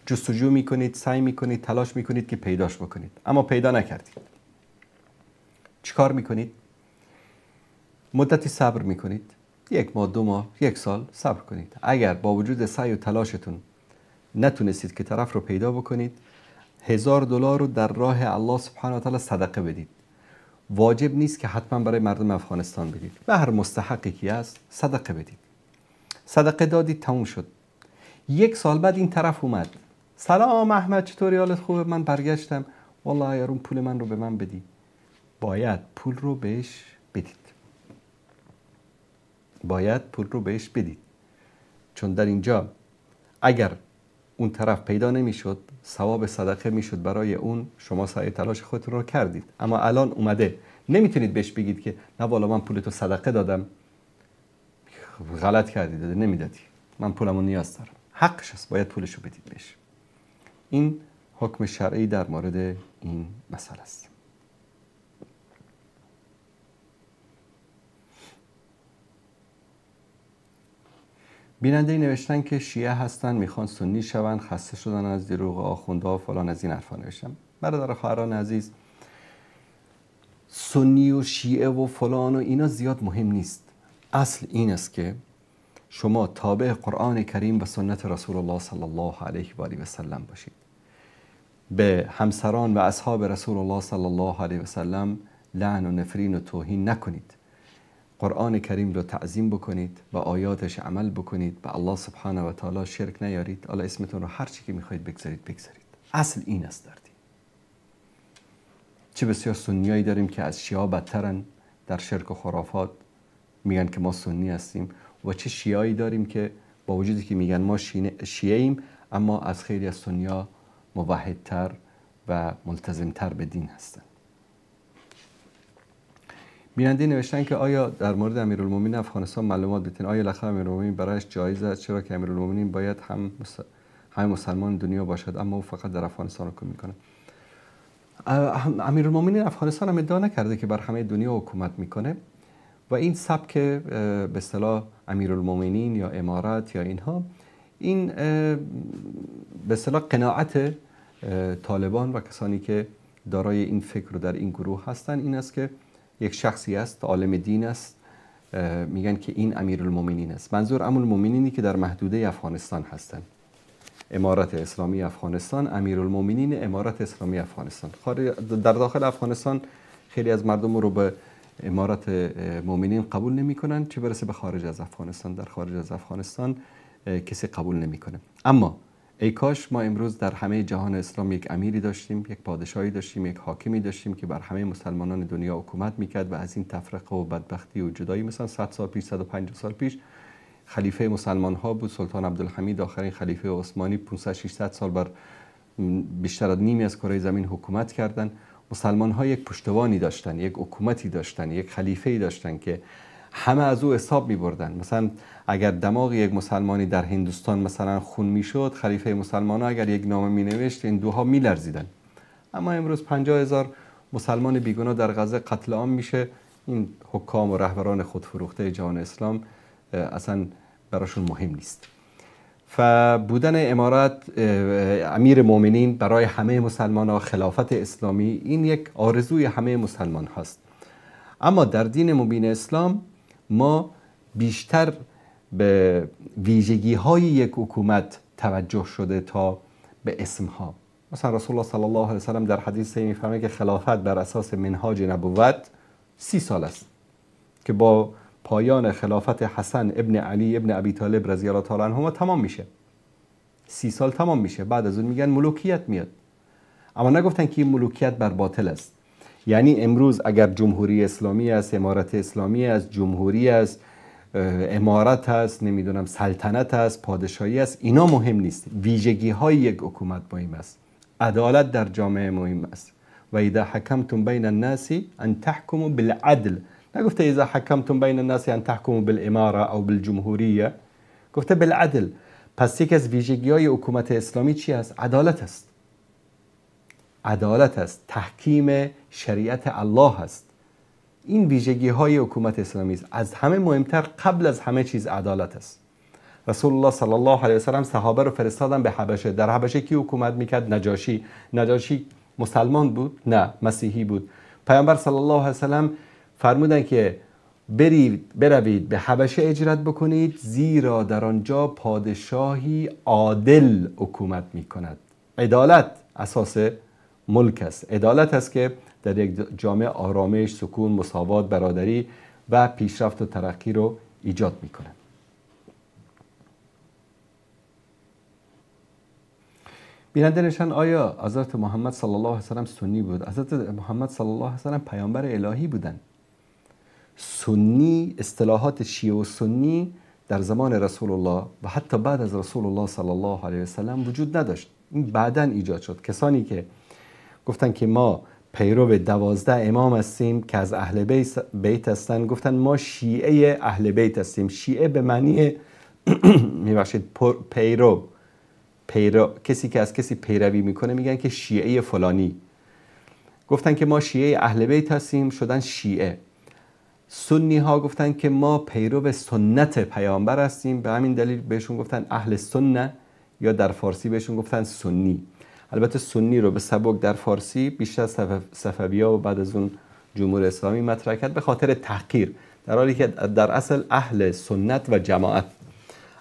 جستجو میکنید، سعی میکنید، تلاش میکنید که پیداش بکنید، اما پیدا نکردید. چیکار میکنید؟ مدتی صبر میکنید، 1 ماه، 2 ماه، 1 سال صبر کنید. اگر با وجود سعی و تلاشتون نتونستید که طرف رو پیدا بکنید، $1000 رو در راه الله سبحانه و تعالی صدقه بدید. واجب نیست که حتما برای مردم افغانستان بدید، به هر مستحقی که هست صدقه بدید. صدقه دادید، تموم شد. 1 سال بعد این طرف اومد، سلام احمد چطوری، حالت خوبه، من برگشتم، والله اگر اون پول من رو به من بدی. باید پول رو بهش بدید، باید پول رو بهش بدید، چون در اینجا اگر اون طرف پیدا نمیشد ثواب صدقه میشد برای اون، شما سعی تلاش خودتون رو کردید، اما الان اومده نمیتونید بهش بگید که نه والا من پولتو صدقه دادم، غلط کردی، داده نمیدادی، من پولمو نیاز دارم. حقش است، باید پولشو بدید بهش. این حکم شرعی در مورد این مسئله است. بیننده نوشتن که شیعه هستن میخوان سنی شون، خسته شدن از دروغ آخوندها فلان از این حرفا نوشتن. برادر خواهران عزیز، سنی و شیعه و فلان و اینا زیاد مهم نیست. اصل این است که شما تابع قرآن کریم و سنت رسول الله صلی الله علیه و آله و سلم باشید. به همسران و اصحاب رسول الله صلی الله علیه و سلم لعن و نفرین و توهین نکنید. قرآن کریم رو تعظیم بکنید و آیاتش عمل بکنید، به الله سبحانه و تعالی شرک نیارید. الله اسمتون رو هر چی که میخواید بگذارید بگذارید. اصل این است در دین. چه بسیار سنیایی داریم که از شیعه بدترن در شرک و خرافات، میگن که ما سنی هستیم، و چه شیعایی داریم که با وجودی که میگن ما شیعه ایم، اما از خیلی از سنیا موحدتر و ملتزمتر به دین هستن. بیننده نوشتن که آیا در مورد امیرالمومنین افغانستان معلومات بدین؟ آیا لقب امیرالمومنین برایش جایز است؟ چرا که امیرالمومنین باید هم مسلمان دنیا باشد، اما او فقط در افغانستان حکم میکنه. امیرالمومنین افغانستان هم ادعا نکرده که بر همه دنیا حکومت میکنه و این سبک به اصطلاح امیرالمومنین یا امارت یا اینها، این به اصطلاح قناعت طالبان و کسانی که دارای این فکر رو در این گروه هستن این است که یک شخصی است، عالم دین است، میگن که این امیرالمومنین است. منظور امیرالمومنینی که در محدوده افغانستان هستند، امارت اسلامی افغانستان، امیرالمومنین امارت اسلامی افغانستان. در داخل افغانستان خیلی از مردم رو به امارت مؤمنین قبول نمیکنن، چه برسه به خارج از افغانستان. در خارج از افغانستان کسی قبول نمیکنه. اما ای کاش ما امروز در همه جهان اسلام یک امیری داشتیم، یک پادشاهی داشتیم، یک حاکمی داشتیم که بر همه مسلمانان دنیا حکومت میکرد و از این تفرقه و بدبختی و جدایی، مثلا 100 سال پیش، 150 سال پیش خلیفه مسلمان ها بود سلطان عبدالحمید، آخرین خلیفه عثمانی، 500 600 سال بر بیشتر از نیمی از کره زمین حکومت کردند. مسلمان ها یک پشتوانی داشتن، یک حکومتی داشتن، یک خلیفه‌ای داشتن که همه از او حساب می بردن. مثلا اگر دماغ یک مسلمانی در هندوستان مثلا خون میشد، خلیفه مسلمان ها اگر یک نامه می نوشت این دوها می لرزیدن. اما امروز 50,000 مسلمان بیگناه در غزه قتل عام میشه. این حکام و رهبران خودفروخته جهان اسلام اصلا براشون مهم نیست. فبودن امارت امیر مؤمنین برای همه مسلمان ها، خلافت اسلامی، این یک آرزوی همه مسلمان هاست. اما در دین مبین اسلام ما بیشتر به ویژگی های یک حکومت توجه شده تا به اسم ها. مثلا رسول الله صلی الله علیه وسلم در حدیث میفرماید که خلافت بر اساس منهاج نبوت 30 سال است که با پایان خلافت حسن ابن علی ابن ابی طالب رضی الله تعالی عنهما تمام میشه. 30 سال تمام میشه. بعد از اون میگن ملوکیت میاد. اما نگفتن که این ملوکیت بر باطل است. یعنی امروز اگر جمهوری اسلامی است، امارت اسلامی است، جمهوری است، امارت است، نمیدونم سلطنت است، پادشاهی است، اینا مهم نیست. ویژگی های یک حکومت مهم است. عدالت در جامعه مهم است. و اذا حکمتم بین الناس ان تحکموا بالعدل. نگفته اذا حکمتم بین الناس ان تحکموا بالاماره او بالجمهوریه، گفته بالعدل. پس یک از ویژگی های حکومت اسلامی چی است؟ عدالت است. عدالت است، تحکیم شریعت الله است. این ویژگی های حکومت اسلامی است. از همه مهمتر قبل از همه چیز عدالت است. رسول الله صلی الله علیه و سلم صحابه رو فرستادن به حبشه. در حبشه کی حکومت میکرد؟ نجاشی. نجاشی مسلمان بود؟ نه، مسیحی بود. پیامبر صلی الله علیه و سلم فرمودن که بروید به حبشه اجرت بکنید، زیرا در آنجا پادشاهی عادل حکومت میکند. عدالت اساس ملک است. عدالت است که در یک جامعه آرامش، سکون، مساوات، برادری و پیشرفت و ترقی رو ایجاد میکنه. بیننده نشان آیا حضرت محمد صلی الله علیه و سلم سنی بود؟ حضرت محمد صلی الله علیه و سلم پیامبر الهی بودند. سنی، اصطلاحات شیعه و سنی در زمان رسول الله و حتی بعد از رسول الله صلی الله علیه و سلم وجود نداشت. این بعداً ایجاد شد. کسانی که گفتن که ما پیرو 12 امام هستیم که از اهل بیت هستند، گفتن ما شیعه اهل بیت هستیم. شیعه به معنی میبخشید پیرو، کسی که از کسی پیروی میکنه میگن که شیعه فلانی. گفتن که ما شیعه اهل بیت هستیم، شدن شیعه. سنی ها گفتن که ما پیرو سنت پیامبر هستیم، به همین دلیل بهشون گفتن اهل سنه یا در فارسی بهشون گفتن سنی. البته سنی رو به سبک در فارسی بیشتر صفوی‌ها و بعد از اون جمهوری اسلامی مطرح کرد به خاطر تحقیر، در حالی که در اصل اهل سنت و جماعت.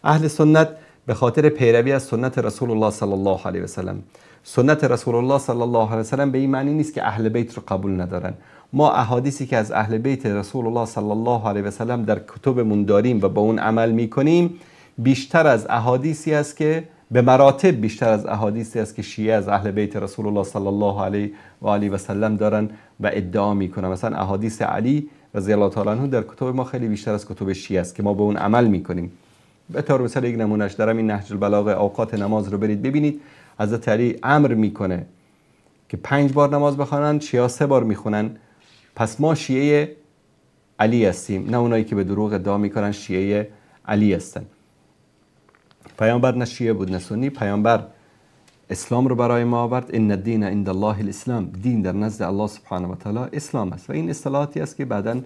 اهل سنت به خاطر پیروی از سنت رسول الله صلی الله علیه و سلم. سنت رسول الله صلی الله علیه و سلم به این معنی نیست که اهل بیت رو قبول ندارن. ما احادیثی که از اهل بیت رسول الله صلی الله علیه و سلم در کتبمون داریم و با اون عمل میکنیم بیشتر از احادیثی است که به مراتب بیشتر از احادیثی است که شیعه از اهل بیت رسول الله صلی الله علیه و آله و سلم دارن و ادعا میکنن. مثلا احادیث علی رضی الله تعالی عنه در کتب ما خیلی بیشتر از کتب شیعه است که ما به اون عمل میکنیم. به طور مثال یک نمونهش دارم، این نهج البلاغه اوقات نماز رو برید ببینید. حضرت علی امر میکنه که 5 بار نماز بخوانن، شیعه 3 بار میخونن. پس ما شیعه علی هستیم، نه اونایی که به دروغ ادعا میکنن شیعه علی هستن. پیامبر نه شیعه بود نه سنی. پیامبر اسلام رو برای ما آورد. ان الدین عند الله الاسلام، دین در نزد الله سبحانه و تعالی اسلام است. و این اصطلاحاتی است که بعداً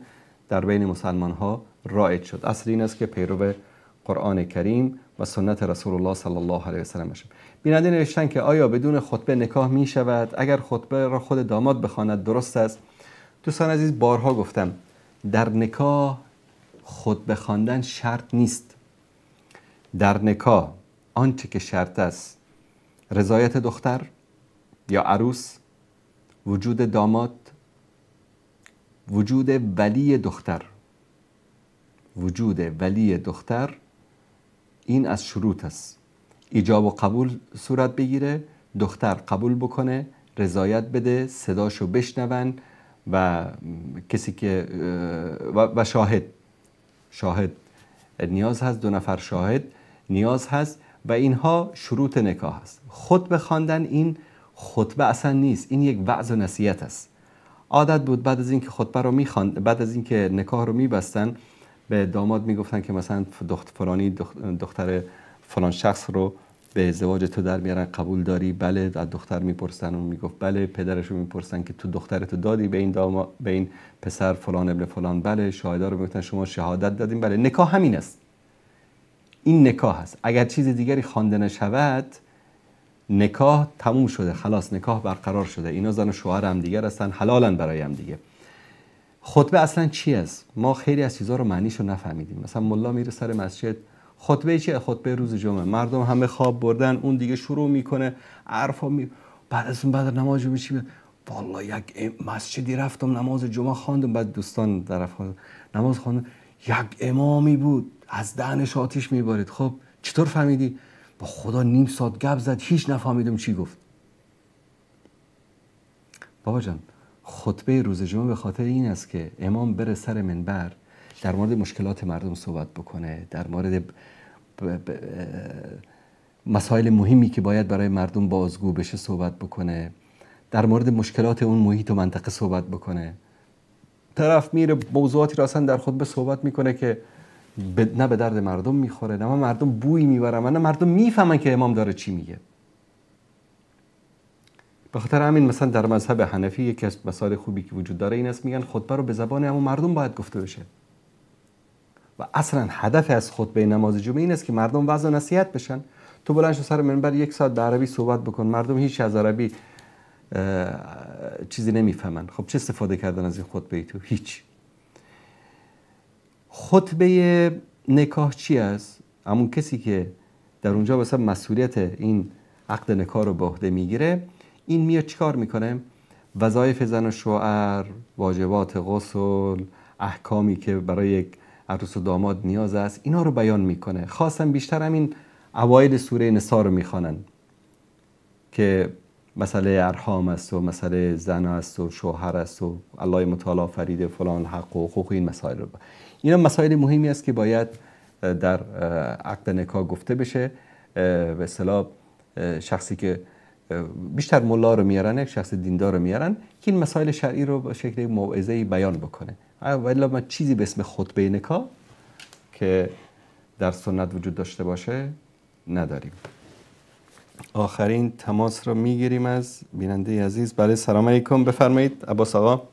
در بین مسلمان ها رایج شد. اصل این است که پیرو قرآن کریم و سنت رسول الله صلی الله علیه و سلم باشیم. بیننده نوشتن که آیا بدون خطبه نکاح می شود؟ اگر خطبه را خود داماد بخواند درست است؟ دوستان عزیز، بارها گفتم در نکاح خطبه خواندن شرط نیست. در نکاح آنچه که شرط است رضایت دختر یا عروس، وجود داماد، وجود ولی دختر، وجود ولی دختر، این از شروط است. ایجاب و قبول صورت بگیره، دختر قبول بکنه، رضایت بده، صداشو بشنون و کسی که و شاهد نیاز هست، 2 نفر شاهد نیاز هست و اینها شروط نکاح است. خطبه خواندن این خطبه اصلا نیست، این یک وعظ و نصیحت است. عادت بود بعد از اینکه خطبه رو میخواند، بعد از اینکه نکاح رو میبستن به داماد میگفتن که مثلا دختر فلانی، دختر فلان شخص رو به ازدواج تو در میارن، قبول داری؟ بله. از دختر میپرسن، اون میگفت بله. پدرش رو میپرسن که تو دخترتو دادی به این به این پسر فلان ابن فلان؟ بله. شاهدا رو میگفتن شما شهادت دادیم؟ بله. نکاح همین است، این نکاح است. اگر چیز دیگری خوانده نشود نکاح تموم شده، خلاص، نکاح برقرار شده، اینا زن و شوهر هم دیگر هستن، حلالن برای هم دیگه. خطبه اصلا چی است؟ ما خیلی از چیزا رو معنیشو نفهمیدیم. مثلا ملا میره سر مسجد، خطبه چیه؟ خطبه روز جمعه، مردم همه خواب بردن، اون دیگه شروع میکنه حرفا بعد از اون بعد نماز جمعه چی؟ والله یک مسجدی رفتم نماز جمعه خواندم، بعد دوستان طرف نماز خواندم، یک امامی بود از دهنش آتیش میبارید. خب چطور فهمیدی؟ با خدا نیم ساعت گپ زد، هیچ نفهمیدم چی گفت. بابا جان، خطبه روز جمعه به خاطر این است که امام بره سر منبر در مورد مشکلات مردم صحبت بکنه، در مورد مسائل مهمی که باید برای مردم بازگو بشه صحبت بکنه، در مورد مشکلات اون محیط و منطقه صحبت بکنه. طرف میره موضوعاتی را اصلا در خطبه صحبت میکنه که نه به درد مردم میخوره، نه مردم بوی میبرن، نه مردم میفهمن که امام داره چی میگه. به خاطر همین مثلا در مذهب حنفی یکی از مسائل خوبی که وجود داره این است، میگن خطبه رو به زبان همون مردم باید گفته بشه. و اصلا هدف از خطبه نماز جمعه این است که مردم وعظ و نصیحت بشن. تو بلند شو سر منبر یک ساعت به عربی صحبت بکن، مردم هیچ از عربی چیزی نمیفهمن. خب چه استفاده کردن از این خطبه ای تو؟ هیچ. خطبه نکاح چی است؟ همون کسی که در اونجا مثلا مسئولیت این عقد نکاح رو به عهده میگیره، این میاد چیکار میکنه؟ وظایف زن و شوهر، واجبات غسل، احکامی که برای یک عروس و داماد نیاز است، اینا رو بیان میکنه. خاصا بیشتر همین اوایل سوره نساء رو میخوانن که مسئله ارحام است و مسئله زن است و شوهر است و الله متعال آفریده فلان حق و حقوق، این مسائل رو. اینا مسائل مهمی است که باید در عقد نکاح گفته بشه. به اصطلاح شخصی که بیشتر ملا رو میارن، یک شخص دیندار رو میارن که این مسائل شرعی رو به شکل موعظه‌ای بیان بکنه. ولی ما چیزی به اسم خطبه نکاح که در سنت وجود داشته باشه نداریم. آخرین تماس رو میگیریم از بیننده عزیز. بله، سلام علیکم، بفرمایید عباس آقا.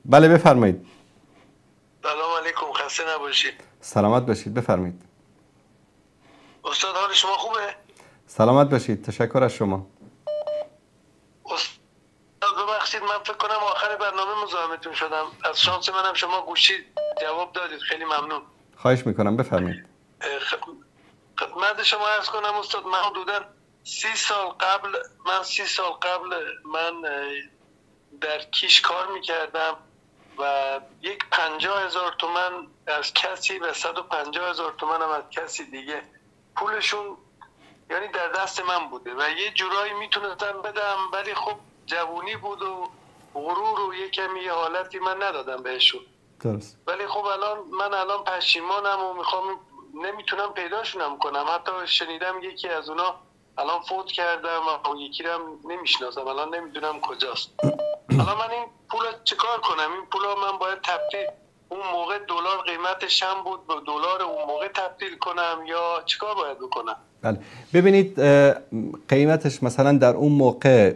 بله بفرمایید. سلام علیکم، خسته نباشید. سلامت باشید، بفرمایید. استاد حال شما خوبه؟ سلامت باشید، تشکر از شما. استاد ببخشید من فکر کنم آخر برنامه مزاحمتون شدم، از شانس منم شما گوشی جواب دادید، خیلی ممنون. خواهش میکنم، بفرمایید. خدمت شما عرض کنم استاد، من حدوداً 30 سال قبل من در کیش کار میکردم و یک 50,000 تومن از کسی و 150,000 تومن هم از کسی دیگه پولشون یعنی در دست من بوده و یه جورایی میتونستم بدم، ولی خب جوونی بود و غرور و یه کمی یه حالتی من ندادم بهشون. درست. ولی خب الان من الان پشیمانم و میخوام، نمیتونم پیداشونم کنم. حتی شنیدم یکی از اونا الان فوت کردم و اون یکی رو هم نمیشناسم، الان نمیدونم کجاست. الان من این پول چیکار کنم؟ این پول من باید تبدیل، اون موقع دلار قیمتش هم بود، به دلار اون موقع تبدیل کنم یا چیکار باید بکنم؟ بله ببینید، قیمتش مثلا در اون موقع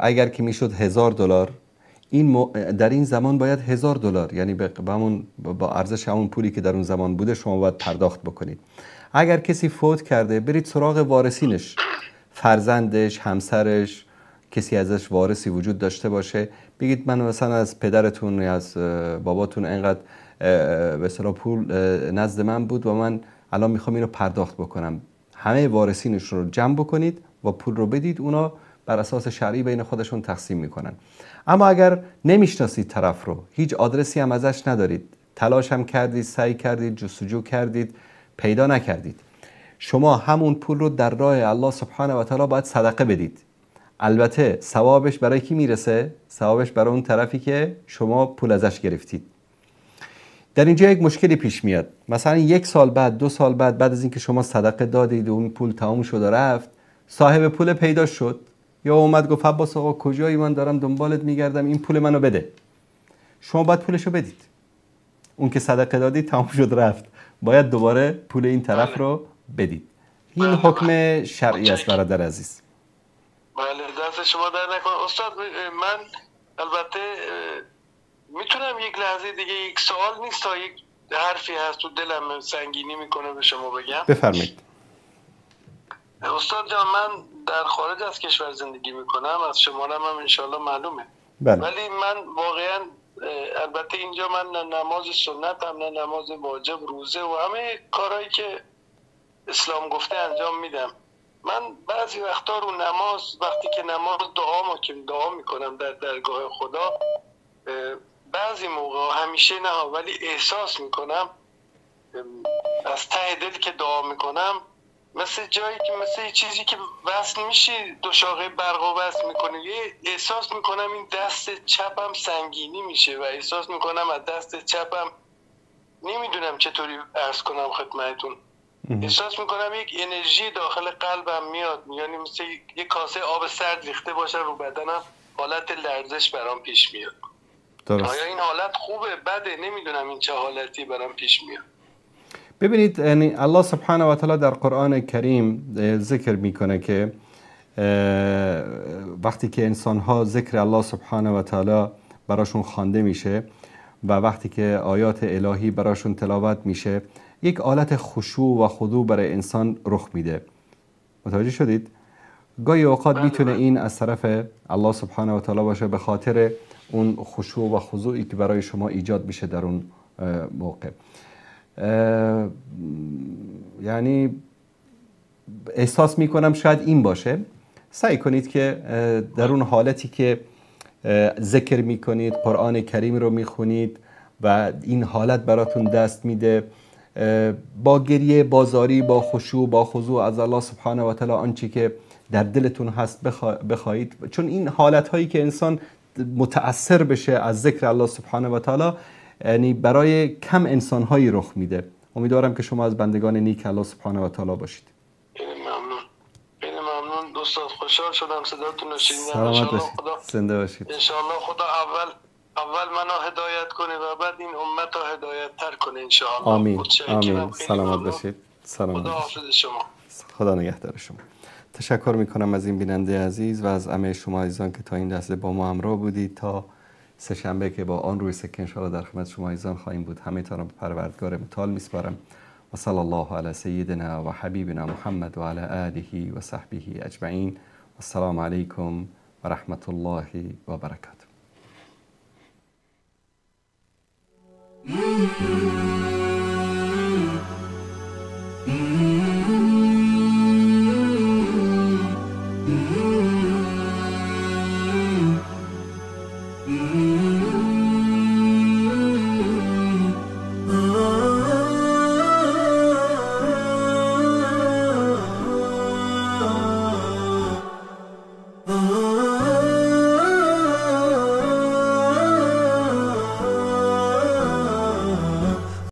اگر که میشد $1000، این در این زمان باید $1000، یعنی به همون با ارزش همون پولی که در اون زمان بوده شما باید پرداخت بکنید. اگر کسی فوت کرده برید سراغ وارثینش، فرزندش، همسرش، کسی ازش وارثی وجود داشته باشه، بگید من مثلا از پدرتون یا از باباتون اینقدر به اصطلاح پول نزد من بود و من الان میخوام اینو پرداخت بکنم. همه وارثینش رو جمع بکنید و پول رو بدید، اونا بر اساس شرعی بین خودشون تقسیم میکنن. اما اگر نمیشناسید طرف رو، هیچ آدرسی هم ازش ندارید، تلاش هم کردید، سعی کردید، جستجو کردید، پیدا نکردید، شما همون پول رو در راه الله سبحانه و تعالی باید صدقه بدید. البته ثوابش برای کی میرسه؟ ثوابش برای اون طرفی که شما پول ازش گرفتید. در اینجا یک مشکلی پیش میاد. مثلا 1 سال بعد، 2 سال بعد، بعد از اینکه شما صدقه دادید و اون پول تمام شد و رفت، صاحب پول پیدا شد یا اومد گفت عباس آقا کجایی، من دارم دنبالت میگردم، این پول منو بده. شما باید پولشو بدید. اون که صدقه دادید تمام شد رفت، باید دوباره پول این طرف رو بدید. این حکم شرعی است برادر عزیز. بله دست شما در نکنه استاد. من البته میتونم یک لحظه دیگه، یک سوال نیست تا یک حرفی هست تو دلم سنگینی میکنه به شما بگم. بفرمایید. استاد جان من در خارج از کشور زندگی میکنم، از شمارم هم انشالله معلومه. بله. ولی من واقعا البته اینجا من نه نماز سنت هم نه نماز واجب، روزه و همه کارهایی که اسلام گفته انجام میدم. من بعضی وقتا رو نماز، وقتی که نماز دعا میکنم در درگاه خدا، بعضی موقع، همیشه نه، ولی احساس میکنم از ته دل که دعا میکنم مثل جایی که مثل چیزی که وصل میشه، دو شاخه برق وصل میکنه، یه احساس میکنم این دست چپم سنگینی میشه و احساس میکنم از دست چپم، نمیدونم چطوری عرض کنم خدمتتون، احساس میکنم یک انرژی داخل قلبم میاد، یعنی مثل یک کاسه آب سرد ریخته باشه رو بدنم، حالت لرزش برام پیش میاد. درست. آیا این حالت خوبه بده؟ نمیدونم این چه حالتی برام پیش میاد. ببینید یعنی الله سبحانه و تعالی در قرآن کریم ذکر میکنه که وقتی که انسان ها ذکر الله سبحانه و تعالی براشون خوانده میشه و وقتی که آیات الهی براشون تلاوت میشه، یک حالت خشوع و خضوع برای انسان رخ میده. متوجه شدید؟ گاهی اوقات میتونه این از طرف الله سبحانه و تعالی باشه به خاطر اون خشوع و خضوعی که برای شما ایجاد میشه در اون موقع. یعنی احساس میکنم شاید این باشه. سعی کنید که در اون حالتی که ذکر میکنید، قرآن کریم رو میخونید و این حالت براتون دست میده، با گریه، با زاری، با خشوع، با خضوع از الله سبحانه و تعالی آنچه که در دلتون هست بخواهید، چون این حالت هایی که انسان متأثر بشه از ذکر الله سبحانه و تعالی یعنی برای کم انسان هایی رخ میده. امیدوارم که شما از بندگان نیک الله سبحانه و تعالی باشید. خیلی ممنون، خیلی ممنون دوستان، خوشحال شدم صداتون رو شنیدم. سلامت باشید، زنده باشید. انشاءالله خدا اول منو هدایت کنه و بعد این امت رو هدایت تر کنه انشاءالله. آمین آمین. سلامت باشید. سلامت. خدا حافظ شما. خدا نگهدار شما. تشکر میکنم از این بیننده عزیز و از همه شما عزیزان که تا این لحظه با ما همراه بودید. تا سه شنبه که با آن روی سکه انشاءالله در خدمت شما عزیزان خواهیم بود. همه تان را به پروردگار متعال میسپارم. و صلی الله علی سیدنا و حبیبنا محمد و علی آله و صحبه اجمعین. و السلام علیکم و رحمت الله و برکاته.